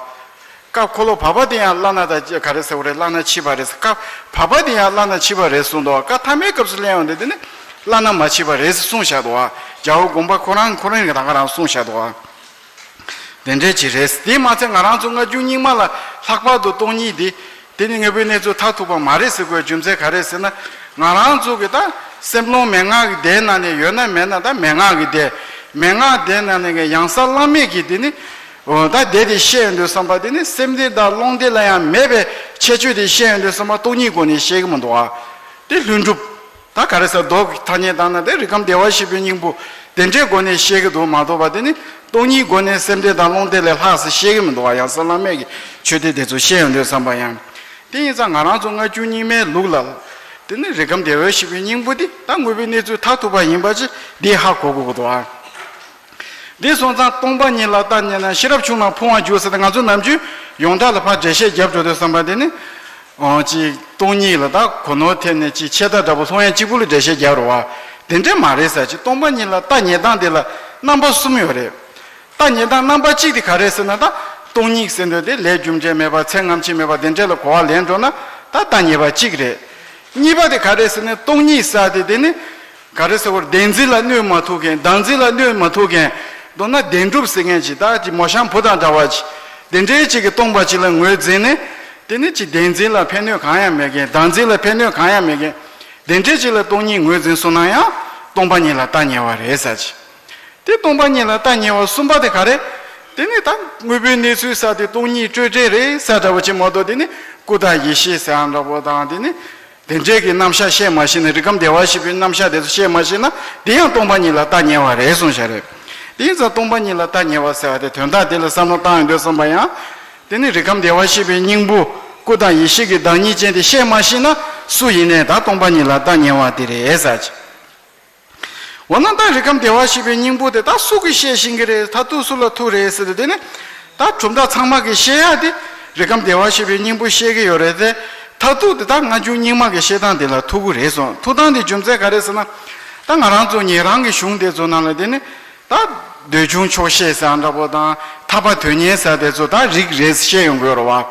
སྐབས་འཁོར་ལོ་བར་པ་དེ་ཡང་བླ་ན་དང་ག་རེ་ཟེར་བ་རེད། བླ་ན་མཆིས་པ་རེད། སྐབས་བར་པ་དེ་ཡང་བླ་ན་མཆིས་པ་རེད་གསུངས་འདུག་བ། སྐབས་ཐ་མའི་སྐབས་སུ་སླེབས་ཡོང་དུས་དེ་ནི་བླ་ན་མ་མཆིས་པ་རེད་གསུངས་བཞག་འདུག་བ། རྒྱལ་བ་དགོངས་པ་ཁོ་རང་ཁོ་རང་གིས་ད་ག་རང་གསུངས་བཞག་འདུག་བ། དེ་འདྲའི་ཅིག་རེད། དེ་མ་ཚད་ང་རང་ཚོ་སྔ་འགྱུར་རྙིང་མ་ལ་ལྷག་པར་དུ་སྟོང་ཉིད་འདི་དེ་ནི་དངོས་པོའི་གནས་ཚུལ་མཐར་ཐུག་པ་མ་རེད་ཟེར་དགོས་རྒྱུ་མཚན་ག་རེ་ཟེར་ན། ང་རང་ཚོ་གི་ད་སེམས་ཀློང་མན་ངག་གི་སྡེའི་ནང་ནས་ཡོད་ན་མེད་ན་ད་མན་ངག་གི་སྡེ། མན་ངག་སྡེའི་ནང་ནས་ཀྱི་ཡང་སྲིད་བླ་མེད་ཀྱི་དེ་ནི་འོ་ད་སྡེ་དེ་བཤད་ཡོང་དུས་བསམ་པ་དེ་ནི་སེམས་སྡེ་དང་ཀློང་སྡེ་ལ་ཡང་མེད་པའི་ཁྱད་ཆོས་དེ་བཤད་ཡོང་དུས་བསམ་པ་སྟོང་ཉིད་སྒོ་ནས་བཤད་ཀྱི་མི་འདུག་ཨ། དེ་ལྷུན་གྲུབ། ད་ག་རེ་ཟེར་མདོ་གི་ཐ་སྙད་བཏང་ན་དེ་རིགས་ཁམས་བདེ་བར་གཤེགས་པའི་སྙིང་པོ་དེ་འདྲའི་སྒོ་ནས་བཤད་ཀྱི་འདུག་མ་གཏོགས་པ་དེ་ནི་སྟོང་ཉིད་སྒོ་ནས་སེམས་སྡེ་དང་ཀློང་སྡེ་ལས་ལྷག་ཟེར་བཤད་ཀྱི་མི་འདུག་བ། ཡང་སྲིད་བླ་མེད་ཀྱི་ཆོས་སྡེ་དེ་ཚོ་བཤད་ཡོང་དུས་བསམ་པ་ཡང་། དེ་ཡིན་ཙང་ང་རང་ཚོ་སྔ་འགྱུར་རྙིང་མའི་ལུགས་ལ་དེ་ནི་རིགས་ཁམས་བདེ་བར་གཤེགས་པའི་སྙིང་པོ་འདི་ད་དངོས་པོའི་གནས་ཚུལ་མཐར་ཐུག་པ་ཡིན་པ་ཅིག་འདི་ཧ་གོ་དགོས་ཀྱི་འདུག་བ། འདི་སོང་ཙང་སྟོང་པ་ཉིད་ལ་རྟ་ཉལ་ན་ཤེས་རབ་ཆུང་ལ་ཕུང་བར་འགྱུར་ཟེར་ཏེ་ང་ཚོ་ནམ་རྒྱུན་ཡོངས་གྲགས་ལ་ཕར་འགྲེལ་བཤད་རྒྱབ་འགྲོ་དུས་བསམ་པ་དེ་ནི། ཨོ་ཅིག་སྟོང་ཉིད་ལ་ད་གོ་ནོར་ཐེབས་ནས་ཅིག་ཆད་ལྟ་འདྲ་པོ་ལྷུང་ཡ་གཅིག་པུ་ལ་འགྲེལ་བཤད་རྒྱབ་རེད་བ། དེ་འདྲ་མ་རེད་ཟེར་ཅིག་སྟོང་པ་ཉིད་ལ་རྟ་ཉལ་སྟངས་དེ་ལ་རྣམ་པ་གསུམ་ཡོད་རེད། རྟ་ཉལ་སྟངས་རྣམ་པ་གཅིག་དེ་ག་རེད་ཟེར་ན་ད་སྟོང་ཉིད་ཟེར་འདོད་དེ་ལས་རྒྱུ་འབྲས་མེད་པ་ཚེ་སྔ་ཕྱི་མེད་པ་དེ་འདྲ་ལ་གོ་བ་ལེན་འགྲོ་ན་ད་རྟ་ཉལ་བ་གཅིག་རེད། གཉིས་པ་དེ་ག་རེད་ཟེར་ན་སྟོང་ཉིད་ཟེར་དེ་དེ་ནི། ག་རེ་ཟེར་བར་བདེན་འཛིན་ལ་གནོད་མ་ཐུབ་མཁན་བདག་འཛིན་ལ་གནོད་མ་ཐུབ་མཁན། མདོར་ན་བདེན་གྲུབ་ཟེར་མཁན་ཅིག་ད་ཅིག་མོ་གཤམ་བུ་དང་འདྲ་བ་ཅིག་དེ་འདྲའི་ཅིག་གིས་སྟོང་པ་ཅིག་ལ་ངོས་འཛིན་ནས། དེ་ནི་ཅིག་བདེན་འཛིན་ལ་ཕན་གནོད་གང་ཡང་མེད་མཁན་བདག་འཛིན་ལ་ཕན་གནོད་གང་ཡང་མེད་མཁན། དེ་འདྲའི་ཅིག་ལ་སྟོང་ཉིད་ངོས་འཛིན་སོང་ན་ཡང་སྟོང་པ་ཉིད་ལ་རྟ་ཉལ་བ་རེད་ཟེར་ཅིག་དེ་སྟོང་པ་ཉིད་ལ་རྟ་ཉལ་བ་གསུམ་པ་དེ་ག་རེ། དེ་ནི་ད་དངོས་པོའི་གནས་ཚུལ་ཟེར་དེ་སྟོང་ཉིད་སྤྲོས་བྲལ་རེད་ཟེར་འདྲ་བོ་ཅིག་མ་གཏོགས་དེ་ནི་སྐུ་དང་ཡེ་ཤེས་ཟེར་ཡང་འདྲ་བོ་དང་དེ་ནི། དེ་འདྲའི་གི་རྣམ་གཞག་བཤད་མ་ཤེས་ན་རིགས་ཁམས་བདེ་བར་གཤེགས་པའི་རྣམ་གཞག་དེ་ཚོ་བཤད་མ་ཤེས་ན་དེ་ཡང་སྟོང་པ་ཉིད་ལ་རྟ་ཉལ་བ་རེད་གསུངས་བཞག་རེད། དེ་ཡིན་ཙང་སྟོང་པ་ཉིད་ལ་རྟ་ཉལ་བ་ཟེར་བ་དེ་དོན་དག་དེ་ལ་བསམ་བློ་བཏང་ཡོང་དུས་བསམ་པ་ཡང་། དེ་ནི་རིགས་ཁམས་བདེ་བར་གཤེགས་པའི་སྙིང་པོ་སྐུ་དང་ཡེ་ཤེས་ཀྱི་བདག་ཉིད་ཅན་དེ་བཤད་མ་ཤེས་ན་སུ་ཡིན་ནས་ད་སྟོང་པ་ཉིད་ལ་རྟ་ཉལ་བ་དེ་རེད་ཟེར་གྱི། འོ་ན་ད་རིགས་ཁམས་བདེ་བར་གཤེགས་པའི་སྙིང་པོ་དེ་ད་སུ་གིས་བཤད་ཤེས་ཀྱི་རེད། མཐར་ཐུག་སུ་ལ་ཐུག་རེད་ཟེར་ཏེ་དེ་ནི་ད་གྲུབ་མཐའ་ཚང་མ་གིས་བཤད་ཡ་དེ་རིགས་ཁམས་བདེ་བར་གཤེགས་པའི་སྙིང་པོ་བཤད་ཀྱི་ཡོད་རེད་དེ། མཐར་ཐུག་དེ་ད་སྔ་འགྱུར་རྙིང་མ་གི་བཤད་སྟངས་དེ་ལ་ཐུག་གི་རེད་གསུངས། ཐུག་སྟངས་དེ་རྒྱུ་མཚན་ག་རེ་ཟེར་ན། ད་ང་རང་ཚོ་ཉན་རང་གི་གཞུང་དེ་ཚོ་ནང་ལ་དེ་ནི་ད་འདོད་ཆུང་ཆོག་ཤེས་ཟེར་འདྲ་པོ་དང་ཐར་པ་དོན་གཉེར་ཟེར་དེ་ཚོ་ད་རིགས་རེད་བཤད་ཡོང་གི་ཡོད་རེད་བ།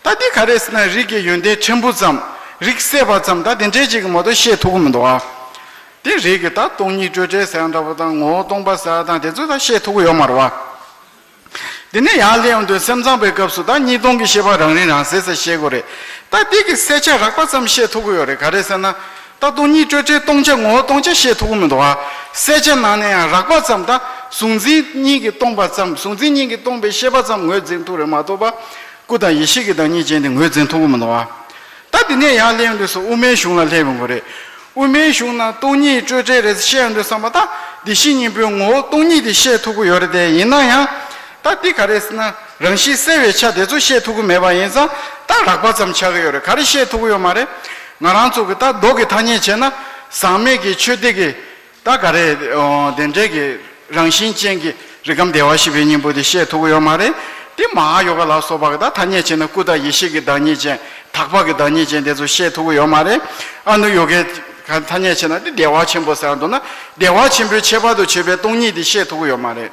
ད་དེ་ག་རེ་ཟེར་ན་རིགས་ཀྱི་ཡོན་ཏན་ཕྲན་བུ་ཙམ་རིགས་སད་པ་ཙམ་ད་དེ་འདྲའི་ཅིག་གི་མ་གཏོགས་བཤད་ཐུབ་ཀྱི་མི་འདུག་བ། དེ་རིགས་ཀྱི་ད་སྟོང་ཉིད་སྤྲོས་བྲལ་ཟེར་ཡང་འདྲ་པོ་དང་ངོ་བོ་སྟོང་པ་ཟེར་ཡ་དང་དེ་ཚོ་ད་བཤད་ཐུབ་ཀྱི་ཡོད་མ་རེད་བ། དེ་ནས་ཡར་སླེབས་ཡོང་དུས་སེམས་ཙམ་པའི་སྐབས་སུ་ད་གཉིས་སྟོང་གི་ཤེས་པ་རང་རིག་རང་གསལ་ཟེར་བཤད་དགོས་རེད། ད་དེ་གི་གསལ་ཆ་རགས་པ་ཙམ་བཤད་ཐུབ་ཀྱི་ཡོད་རེད། ག་རེ་ཟེར་ན། ད་སྟོང་ཉིད་སྤྲོས་བྲལ་སྟོང་ཆ་ངོ་བོ་སྟོང་ཆ་བཤད་ཐུབ་ཀྱི་མི་འདུག་བ། གསལ་ཆ་ནང་ནས་ཡང་རགས་པ་ཙམ་ད་གཟུང་འཛིན་གཉིས་ཀྱིས་སྟོང་པ་ཙམ་གཟུང་འཛིན་གཉིས་ཀྱིས་སྟོང་པའི་ཤེས་པ་ཙམ་ངོས་འཛིན་ཐུབ་རེད་མ་གཏོགས་པ། སྐུ་དང་ཡེ་ཤེས་ཀྱི་བདག་ཉིད་ཅན་དེ་ངོས་འཛིན་ཐུབ་ཀྱི་མི་འདུག་བ། ད་དེ་ནས་ཡར་སླེབས་ཡོང་དུས་སུ་དབུ་མའི་གཞུང་ལ་སླེབས་ཡོང་གི་རེད། དབུ་མའི་གཞུང་ནང་སྟོང་ཉིད་སྤྲོས་བྲལ་རེད་བཤད་ཡོང་དུས་བསམ་པ་ད་བདེ་གཤེགས་སྙིང་པོའི་ངོ་བོ་སྟོང་ཉིད་དེ་བཤད་ཐུབ་ཀྱི་ཡོད་རེད་དེ། ཡིན་ན་ཡང་། ད་འདི་ག་རེ་ཟེར་ན་རང་བཞིན་གསལ་བའི་ཆ་དེ་ཚོ་བཤད་ཐུབ་ཀྱི་མེད་པ་ཡིན་ཙང་ད་རགས་པ་ཙམ་ཆགས་ཀྱི་ཡོད་རེད། ག་རེ་བཤད་ཐུབ་ཀྱི་ཡོད་མ་རེད། ང་རང་ཚོ་གི་ད་མདོ་གི་ཐ་སྙད་བྱས་ན་ཟག་མེད་ཀྱི་ཆོས་དེ་གི་ད་ག་རེ་དེ་འདྲའི་གི་རང་བཞིན་ཅན་གྱི་རིགས་ཁམས་བདེ་བར་གཤེགས་པའི་སྙིང་པོ་དེ་བཤད་ཐུབ་ཀྱི་ཡོད་མ་རེད། དེ་མ་ཧཱ་ཡོ་ག་ལ་སོགས་པ་གི་ད་ཐ་སྙད་བྱས་ན་སྐུ་དང་ཡེ་ཤེས་ཀྱི་བདག་ཉིད་ཅན། དག་པ་གི་བདག་ཉིད་ཅན་དེ་ཚོ་བཤད་ཐུབ་ཀྱི་ཡོད་མ་རེད། ཨ་ནུ་ཡོ་གའི་ཐ་སྙད་བྱས་ན་དེ་བདེ་བ་ཆེན་པོ་ཟེར་འདུག་ན་བདེ་བ་ཆེན་པོའི་ཁྱད་པར་དུ་བྱས་པའི་སྟོང་ཉིད་དེ་བཤད་ཐུབ་ཀྱི་ཡོད་མ་རེད།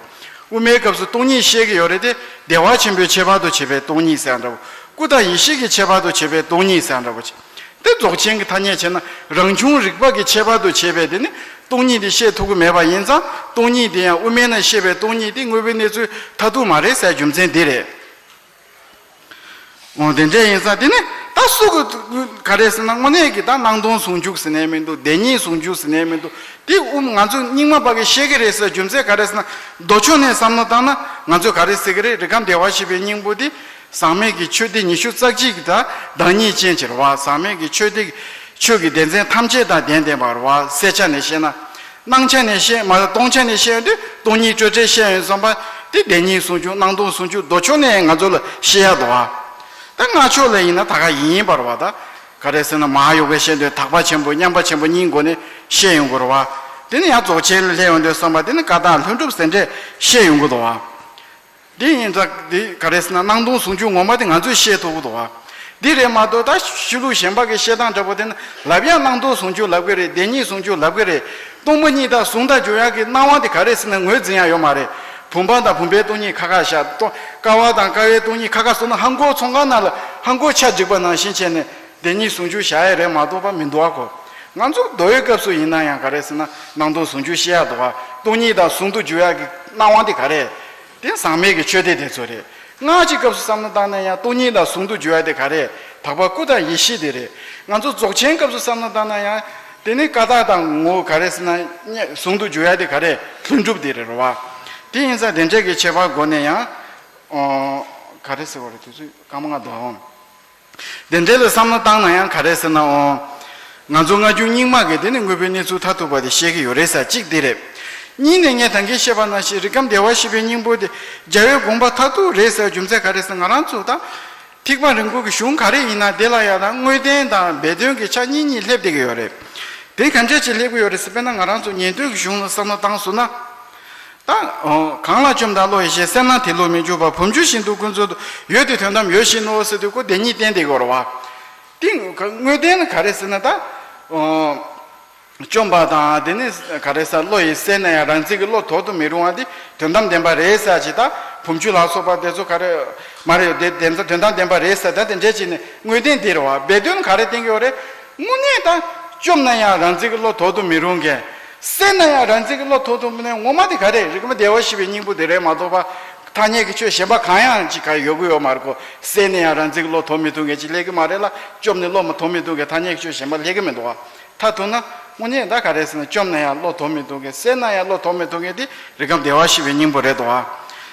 དབུ་མའི་སྐབས་སུ་སྟོང་ཉིད་བཤད་ཀྱི་ཡོད་རེད་དེ། བདེ་བ་ཆེན་པོའི་ཁྱད་པར་དུ་བྱས་པའི་སྟོང་ཉིད་ཟེར་འདྲ་བོ། སྐུ་དང་ཡེ་ཤེས་ཀྱི་ཁྱད་པར་དུ་བྱས་པའི་སྟོང་ཉིད་ཟེར་འདྲ་བོ་ཅིག་དེ་རྫོགས་ཆེན་གྱི་ཐ་སྙད་བྱས་ན་རང་བྱུང་རིག་པ་གི་ཁྱད་པར་དུ་བྱས་པའི་དེ་ནི་སྟོང་ཉིད་དེ་བཤད་ཐུབ་ཀྱི་མེད་པ་ཡིན་ཙང་སྟོང་ཉིད་དེ་ཡང་དབུ་མའི་ནང་བཤད་པའི་སྟོང་ཉིད་དེ་དངོས་པོའི་གནས་ཚུལ་མཐར་ཐུག་མ་རེད་ཟེར་རྒྱུ་མཚན་འདི་རེད། འོ་དེ་འདྲ་ཡིན་ཙང་དེ་ནི་ད་སུ་གི་ག་རེ་ཟེར་ན་དངོས་གནས་ཀྱི་ད་སྣང་སྟོང་ཟུང་འཇུག་ཟེར་ནས་མི་འདུག་བདེན་གཉིས་ཟུང་འཇུག་ཟེར་ནས་མི་འདུག་དེ་དབུ་ང་ཚོ་རྙིང་མ་པ་གི་བཤད་ཀྱི་རེད་ཟེར་རྒྱུ་མཚན་ག་རེ་ཟེར་ན་མདོ་ཕྱོགས་ནས་བསམ་བློ་བཏང་ན་ང་ཚོས་ག་རེ་ཟེར་གྱི་རེད། རིགས་ཁམས་བདེ་བར་གཤེགས་པའི་སྙིང་པོ་དེ་ཟག་མེད་ཀྱི་ཆོས་སྡེ་ཉི་ཤུ་རྩ་གཅིག་གི་ད་བདག་ཉིད་ཅན་ཅིག་རེད་བ། ཟག་མེད་ཀྱི་ཆོས་སྡེ་ཆོས་ཀྱི་སྡེ་ཚན་ཐམས་ཅད་དང་ལྡན་ལྡན་པ་རེད་བ། གསལ་ཆ་ནས་བཤད་ན། སྣང་ཆ་ནས་བཤད་མ་གཏོགས་སྟོང་ཆ་ནས་བཤད་ཡོང་དུས་སྟོང་ཉིད་སྤྲོས་བྲལ་བཤད་ཡོང་བསམ་པ་དེ་བདེན་གཉིས་ཟུང་འཇུག་སྣང་སྟོང་ཟུང་འཇུག་མདོ་ཕྱོགས་ནས་ང་ཚོ་ལ་བཤད་ཡག་འདུག་བ། ད་སྔགས་ཕྱོགས་ལ་ཡིན་ན་ད་ག་ཡིན་ཡིན་པ་རེད་བ། ད་ག་རེ་ཟེར་ན་མ་ཧཱ་ཡོ་གའི་བཤད་དོན་དག་པ་ཆེན་པོ་མཉམ་པ་ཆེན་པོ་གཉིས་སྒོ་ནས་བཤད་ཡོང་གི་རེད་བ། དེ་ནི་ཡང་རྫོགས་ཆེན་ལ་སླེབས་ཡོང་དུས་བསམ་པ་དེ་ནི་བཀའ་རྟགས་ལྷུན་གྲུབ་ཟེར་འདྲས་བཤད་ཡོང་གི་འདུག་བ། དེ་ཡིན་ཙང་དེ་ག་རེ་ཟེར་ན་སྣང་སྟོང་ཟུང་འཇུག་ངོ་མ་དེ་ང་ཚོས་བཤད་ཐུབ་ཀྱི་འདུག་བ། འདི་རེད་མ་གཏོགས་ད་ཤེས་ལུགས་གཞན་པ་གི་བཤད་སྟངས་འདྲ་པོ་དེ་ནི་ལབ་ཡག་སྣང་སྟོང་ཟུང་འཇུག་ལབ་གི་རེད། བདེན་གཉིས་ཟུང་འཇུག་ལབ་གི་རེད། སྟོང་པ་ཉིད་དང་ཟུང་དུ་འཇུག་ཡག་གི་སྣང་བ་དེ་ག་རེ་ཟེར་ན་ངོས་འཛིན་ཡག་ཡོད་མ་རེད། བུམ་པ་དང་བུམ་པའི་སྟོང་ཉིད་ཁ་ཁ་བཞག་སྟོང་ཀ་བ་དང་ཀ་བའི་སྟོང་ཉིད་ཁ་ཁ་བཟོས་ན་ཧང་གོ་ཚོང་ཁང་ནང་ལ་ཧང་གོ་ཆ་འགྲིག་པ་ནང་བཞིན་བྱས་ནས་བདེན་གཉིས་ཟུང་འཇུག་བཞག་ཡག་རེད་མ་གཏོགས་པ་མི་འདུག་བ་གོ། ང་ཚོ་མདོ་ཡི་སྐབས་སུ་ཡིན་ན་ཡང་ག་རེ་ཟེར་ན་སྣང་སྟོང་ཟུང་འཇུག་བཤད་ཡག་འདུག་བ། སྟོང་ཉིད་དང་ཟུང་དུ་འཇུག་ཡག་གི་སྣང་བ་དེ་ག་རེ། དེ་ཟག་མེད་ཀྱི་ཆོས་སྡེ་དེ་ཚོ་རེད། སྔགས་ཀྱི་སྐབས་སུ་བསམ་བློ་བཏང་ན་ཡང་སྟོང་ཉིད་དང་ཟུང་དུ་འཇུག་ཡ་དེ་ག་རེ། དག་པ་སྐུ་དང་ཡེ་ཤེས་དེ་རེད། ང་ཚོ་རྫོགས་ཆེན་སྐབས་སུ་བསམ་བློ་བཏང་ན་ཡང་དེ་ནི་ཀ་དག་དང་ངོ་བོ་ག་རེ་ཟེར་ན་ཟུང་དུ་འཇུག་ཡ་དེ་ག་རེ། ལྷུན་གྲུབ་དེ་རེད་རོ་བ། དེ་ཡིན་ཙང་དེ་འདྲས་ཀྱི་ཁྱད་པར་སྒོ་ནས་ཡང་། ཨོ། ག་རེ་ཟེར་བ་རེད་དུས་ཚོད་སྐར་མ་ལྔ་འདུག་ཨང་། དེ་འདྲའི་ལ་བསམ་བློ་བཏང་ན་ཡང་ག་རེ་ཟེར་ན་འོང་། ང་ཚོ་སྔ་འགྱུར་རྙིང་མ་གིས་དེ་ནི་དངོས་པོའི་གནས་ཚུལ་མཐར་ཐུག་པ་དེ་བཤད་ཀྱི་ཡོད་རེད་ཟེར་གཅིག་དེ་རེད། གཉིས་ནས་ངས་ད་གིན་བཤད་པ་ནང་བཞིན་རིགས་ཁམས་བདེ་བར་གཤེགས་པའི་སྙིང་པོ་དེ་རྒྱལ་བའི་དགོངས་པ་མཐར་ཐུག་རེད་ཟེར་རྒྱུ་མཚན་ག་རེ་ཟེར་ང་རང་ཚོ་ད། ཐེག་པ་རིམ་དགུ་གི་གཞུང་ག་རེ་ཡིན་ན་དེ་ལ་ཡང་ད་དངོས་བསྟན་དང་སྦས་དོན་གྱི་ཆ་གཉིས་གཉིས་སླེབས་བསྡད་ཀྱི་ཡོད་རེད། དེ་ག་འདྲ་ཅིག་སླེབས་ཀྱི་ཡོད་རེད་ཟེར་དཔེར་ན་ང་རང་ཚོ་ཉན་ཐོས་ཀྱི་གཞུང་ལ་བསམ་བློ་བཏང་སོང་ན། ད། གང་ལ་བཅོམ་དང་བློ་ཡི་ཞེན། སེར་སྣ་དེ་ལུ་མི་འཇུག་པར། བུམ་ཆུ་བཞིན་དུ་ཀུན་རྫོབ་ཏུ། ཡོད་དེ་དོན་དམ་ཡོད་བཞིན་ནོ་ཟེར་དུས་ཁོ་བདེན་གཉིས་བསྟན་བསྡད་ཀྱི་ཡོད་རེད་བ། དེ་དངོས་བསྟན་ནི་ག་རེ་ཟེར་ན་ད། བཅོམ་པ་དང་དེ་ནི་ག་རེ་ཟེར་བློ་ཡི་སེར་སྣ་ཡང་རང་བཙན་གྱི་བློ་དོར་དུ་མི་རུང་བ་དེ་དོན་དམ་བདེན་པ་རེད་ཟེར་ཅིག་ད་བུམ་ཆུ་ལ་སོགས་པ་དེ་ཚོ་ག་རེ་མ་རེད་དེ་དེ་ཚོ་དོན་དམ་བདེན་པ་རེད་ཟེར་ད་དེ་འདྲས་ཅིག་ནི་དངོས་བསྟན་འདི་རེད་བ། སྦས་དོན་ག་རེ་བསྟན་གྱི་ཡོད་རེད། དངོས་གནས་ད་བཅོམ་ན་ཡང་རང་བཙན་གྱི་བློ་དོར་དུ་མི་རུང་མཁན། སེར་སྣ་ཡང་རང་བཙན་གྱི་བློ་དོར་དུ་མི་ནས་ངོ་མ་དེ་ག་རེ་རིགས་ཁམས་བདེ་བར་གཤེགས་པའི་སྙིང་པོ་དེ་རེད་མ་གཏོགས་པ། ཐ་སྙད་ཀྱི་ཆོས་གཞན་པ་གང་ཡང་ཅིག་ག་ཡོད་ཀྱི་ཡོད་མ་རེད་གོ། སེར་སྣ་ཡང་རང་བཙན་གྱི་བློ་དོར་མི་ཐུབ་མཁན་ཅིག་སླེབས་ཀྱི་མ་རེད་ལ། བཅོམ་ནས་བློ་མ་དོར་མི་ཐུབ་མཁན་ཐ་སྙད་ཀྱི་ཆོས་གཞན་པ་སླེབས་ཀྱི་མི་འདུག་བ། མཐར་ཐུག་ན་དངོས་གནས་ད་ག་རེ་ཟེར་ན་བཅོམ་ན་ཡང་བློ་དོར་མི་ཐུབ་མཁན་སེར་སྣ་ཡང་བློ་དོར་མི་ཐུབ་མཁན་དེ་རིགས་ཁམས་བདེ་བར་གཤེགས་པའི་སྙིང་པོ་རེད་འདུག་བ།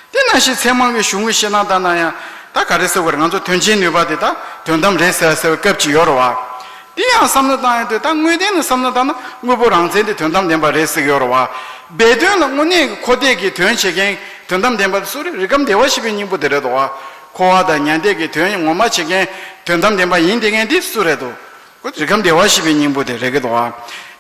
དེ་ནང་བཞིན་ཚད་མ་གི་གཞུང་གི་བཤད་ན་ད་ན་ཡང་ད་ག་རེ་ཟེར་བ་རེད། ང་ཚོ་དོན་ཆེན་ནུས་པ་དེ་ད་དོན་དམ་རེད་ཟེར་ཟེར་བའི་སྐབས་ཅིག་ཡོད་རེད་བ། དེ་ཡང་བསམ་བློ་བཏང་ཡོང་དུས་ད་དངོས་བསྟན་ནས་བསམ་བློ་བཏང་ན་དངོས་པོ་རང་མཚན་དེ་དོན་དམ་བདེན་པ་རེད་ཟེར་གྱི་ཡོད་རེད་བ། སྦས་དོན་ལ་དངོས་གནས་ཀྱི་འཁོར་འདས་ཀྱི་དོན་བྱེད་མཁན་དོན་དམ་བདེན་པ་དེ་སུ་རེད། རིགས་ཁམས་བདེ་བར་གཤེགས་པའི་སྙིང་པོ་དེ་རེད་དོ། འཁོར་བ་དང་མྱང་འདས་ཀྱི་དོན་ངོ་མ་བྱེད་མཁན་དོན་དམ་བདེན་པ་ཡིན་བསྡད་མཁན་དེ་སུ་རེད་དོ། ཁོ་རིགས་ཁམས་བདེ་བར་གཤེགས་པའི་སྙིང་པོ་དེ་རེད་ཀྱི་འདུག་ཨ།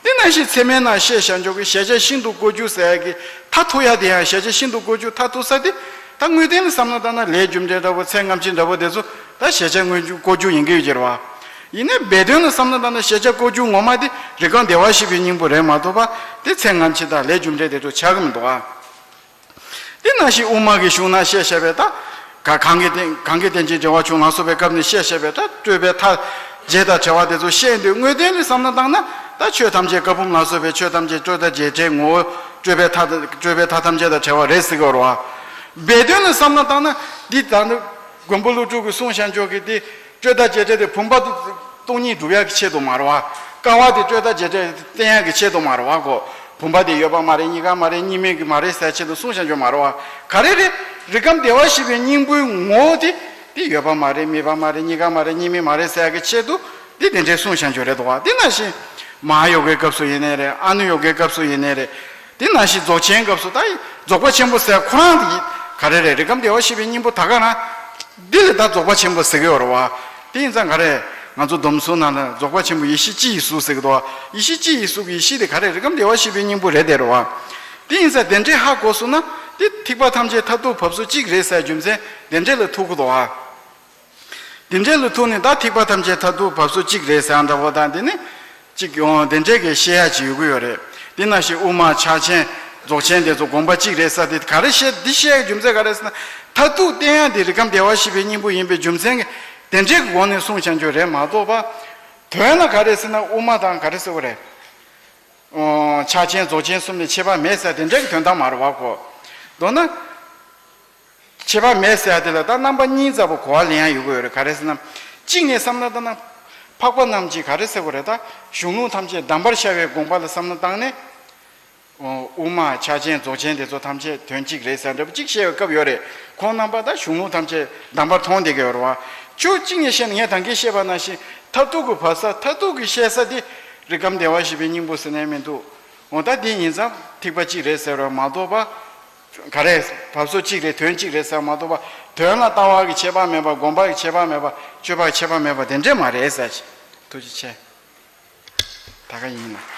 དེ་ནང་བཞིན་ཚད་མའི་ནང་བཤད་བཞག་འཇོག་གི་གཞལ་བྱ་ཤིན་ཏུ་བཀོད་རྒྱུ་ཟེར་ཡ་གི་མཐར་ཐུག་ཡ་དེ་ཡང་གཞལ་བྱ་ཤིན་ཏུ་བཀོད་རྒྱུ་མཐར་ཐུག་ས་དེ་ད་དངོས་བསྟན་ལ་བསམ་བློ་བཏང་ན་ལས་རྒྱུ་འབྲས་འདྲ་པོ་ཚད་ངམ་ཆེ་འདྲ་པོ་དེ་ཚོ་ད་གཞལ་བྱ་དངོས་རྒྱུ་བཀོད་རྒྱུ་ཡིན་གྱི་ཡོད་ཀྱི་རེད་བ། ཡིན་ནའི་སྦས་དོན་ལ་བསམ་བློ་བཏང་ན་གཞལ་བྱ་བཀོད་རྒྱུ་ངོ་མ་དེ་རིགས་ཁམས་བདེ་བར་གཤེགས་པའི་སྙིང་པོ་རེད་མ་གཏོགས་པ་དེ་ཚད་ངམ་ཆེ་དང་ལས་རྒྱུ་འབྲས་དེ་ཚོ་ཆགས་ཀྱི་མི་འདུག་ཨ། དེ་ནང་བཞིན་དབུ་མ་གི་གཞུང་ན་བཤད་བཞག་པའི་ད། ག་གང་གི་རྟེན་གང་གི་རྟེན་ཅིང་འབྲེལ་བར་འབྱུང་ལ་སོགས་པའི་སྐབས་ནས་བཤད་བཞག་པའི་ད་སྤྲོས་པའི་མཐའ་བརྒྱད་དང་བྲལ་བ་དེ་ཚོ་བཤད་དུས་དངོས་བསྟན་ལ་བསམ་བློ་བཏང་ན་ད་ཆོས་ཐམས་ཅད་བཀའ་འབུམ་ལ་སོགས་པའི་ཆོས་ཐམས་ཅད་སྤྲོས་དང་རྗེས་འབྲེལ་ངོ་བོ་སྤྲོས་པའི་མཐའ་སྤྲོས་པའི་མཐའ་ཐམས་ཅད་དང་བྲལ་བ་རེད་ཟེར་གྱི་ཡོད་རེད་བ། སྦས་དོན་ལ་བསམ་བློ་བཏང་ན་འདི་ད་ནི་མགོན་པོ་ཀླུ་སྒྲུབ་ཀྱིས་གསུངས་བཞག་འཇོག་གི་དེ། སྤྲོས་དང་རྗེས་འབྲེལ་དེ་བུམ་པ་དེ་སྟོང་ཉིད་སྒྲུབ་ཡག་གི་ཆེད་དུ་མ་རེད་བ། ཀ་བ་དེ་སྤྲོས་དང་རྗེས་འབྲེལ་བསྟན་ཡག་གི་ཆེད་དུ་མ་རེད་བ་གོ། བུམ་པ་དེ་ཡོད་པ་མ་རེད། གཉིས་ཀ་མ་རེད། གཉིས་མེད་ཀྱི་མ་རེད་ཟེར་ཆེད་དུ་གསུངས་བཞག་འཇོག་མ་རེད་བ། ག་རེ་རེད། རིགས་ཁམས་བདེ་བར་གཤེགས་པའི་སྙིང་པོའི་ངོ་བོ་དེ་དེ་ཡོད་པ་མ་རེད། མེད་པ་མ་རེད། གཉིས་ཀ་མ་རེད། གཉིས་མེད་མ་རེད་ཟེར་ཡག་གི་ཆེད་དུ་དེ་དེ་འདྲའི་གསུངས་བཞག་འཇོག་རེད་འདུག་བ། དེ་ནང་བཞིན་མ་ཧཱ་ཡོ་གའི་སྐབས་སུ་ཡིན་ནའི་རེད། ཨ་ནུ་ཡོ་གའི་སྐབས་སུ་ཡིན་ནའི་རེད། དེ་ནང་བཞིན་རྫོགས་ཆེན་སྐབས་སུ་ད་རྫོགས་པ་ཆེན་པོ་ཟེར་ཁོ་རང་དེ་ ག་རེ་རེད། རིགས་ཁམས་བདེ་བར་གཤེགས་པའི་སྙིང་པོ་ད་ག་རང་འདི་ལ་ད་རྫོགས་པ་ཆེན་པོ་ཟེར་གི་ཡོད་རེད་བ། དེ་ཡིན་ཙང་ག་རེ། ང་ཚོ་སྡོམ་གསུམ་ནང་ན་རྫོགས་པ་ཆེན་པོ་ཡེ་ཤེས་སྤྱི་ཡི་གཟུགས་ཟེར་གི་འདུག་བ། ཡེ་ཤེས་སྤྱི་ཡི་གཟུགས་ཀྱི་ཡེ་ཤེས་དེ་ག་རེ། རིགས་ཁམས་བདེ་བར་གཤེགས་པའི་སྙིང་པོ་རེད་དེ་རེད་བ། དེ་ཡིན་ཙང་དེ་འདྲས་ཧ་གོ་སོང་ན་དེ་ཐེག་པ་ཐམས་ཅད་མཐར་ཐུག་བབས་སོ་གཅིག་རེད་ཟེར་རྒྱུ་མཚན་དེ་འདྲས་ལ་ཐུག་གི་འདུག་བ། དེ་འདྲས་ལ་ཐུག་ནས་ད་ཐེག་པ་ཐམས་ཅད་མཐར་ཐུག་བབས་སོ་གཅིག་རེད་ཟེར་ཡ་འདྲ་བོ་དང་དེ་ནི། གཅིག་ཡོང་དེ་འདྲས་ཀྱི་བཤད་ཡ་ཅིག་ཡོད་ཀྱི་ཡོད་རེད། དེ་ནང་བཞིན་དབུ་མ་ཕྱག་ཆེན་རྫོགས་ཆེན་དེ་ཚོ་དགོངས་པ་གཅིག་རེད་ཟེར་དེ་ག་རེ་བཤད་འདི་བཤད་ཡ་རྒྱུ་མཚན་ག་རེ་ཟེར་ན། མཐར་ཐུག་བསྟན་ཡ་དེ་རིགས་ཁམས་བདེ་བར་གཤེགས་པའི་སྙིང་པོ་ཡིན་པའི་རྒྱུ་མཚན་གྱིས་དེ་འདྲས་ཀྱི་སྒོ་ནས་གསུངས་བྱང་ཆུབ་རེད་མ་གཏོགས་པ། དོན་ལ་ག་རེ་ཟེར་ན་དབུ་མ་དང་ག་རེ་ཟེར་བ་རེད། ཕྱག་ཆེན་རྫོགས་ཆེན་གསུམ་ལས་ཁྱད་པར་མེད་ཟེར་དེ་འདྲའི་དོན་དག་མ་རེད་བ་གོ། མདོར་ན། ཁྱད་པར་མེད་ཟེར་ཡ་དེ་ལ་ད་རྣམ་པ་གཉིས་ཙམ་པོ་གོ་བ་ལེན་ཡ་ཡོད་གི་ཡོད་རེད། ག་རེ་ཟེར་ན། གཅིག་ནས་བསམ་བློ་བཏང་ན། འཕགས་པ་རྣམས་ཀྱིས་ག་རེ་ཟེར་དགོས་རེད་ད། གཞུང་ལུགས་ཐམས་ཅད་གདམས་པར་ཤར་བའི་དགོངས་པ་ལ་བསམ་བློ་བཏང་ནས། དབུ་མ་ཕྱག་ཆེན་རྫོགས་ཆེན་དེ་ཚོ་ཐམས་ཅད་དོན་གཅིག་རེད་ཟེར་འདྲ་པོ་གཅིག་བཤད་པའི་སྐབས་ཡོད་རེད། ཁོང་རྣམ་པ་ད་གཞུང་ལུགས་ཐམས་ཅད་གདམས་པར་མཐོང་བསྡད་ཀྱི་ཡོད་རེད་བ། ཕྱོགས་གཅིག་ནས་བཤད་ན་ངས་ད་གིན་བཤད་པ་ནང་བཞིན་མཐར་ཐུག་གི་བབས་ས་མཐར་ཐུག་གི་བཤད་ས་དེ་རིགས་ཁམས་བདེ་བར་གཤེགས་པའི་སྙིང་པོ་ཟེར་ནས་མི་འདུག་འོ་ད་དེ་ཡིན་ཙང་ཐེག་པ་གཅིག་རེད་ཟེར་བ་མ་གཏོགས་པ། ག་རེ། བབས་སོ་གཅིག་རེད། དོན་གཅིག་རེད་ཟེར་བ་མ་གཏོགས་པ། དོན་ལ་ལྟ་བ་གི་ཁྱད་པར་མེད་པ། དགོངས་པ་གི་ཁྱད་པར་མེད་པ། སྤྱོད་པ་གི་ཁྱད་པར་མེད་པ་དེ་འདྲས་མ་རེད་ཟེར་གྱི། ཐུགས་རྗེ་ཆེ། ད་ག་ཡིན་ན།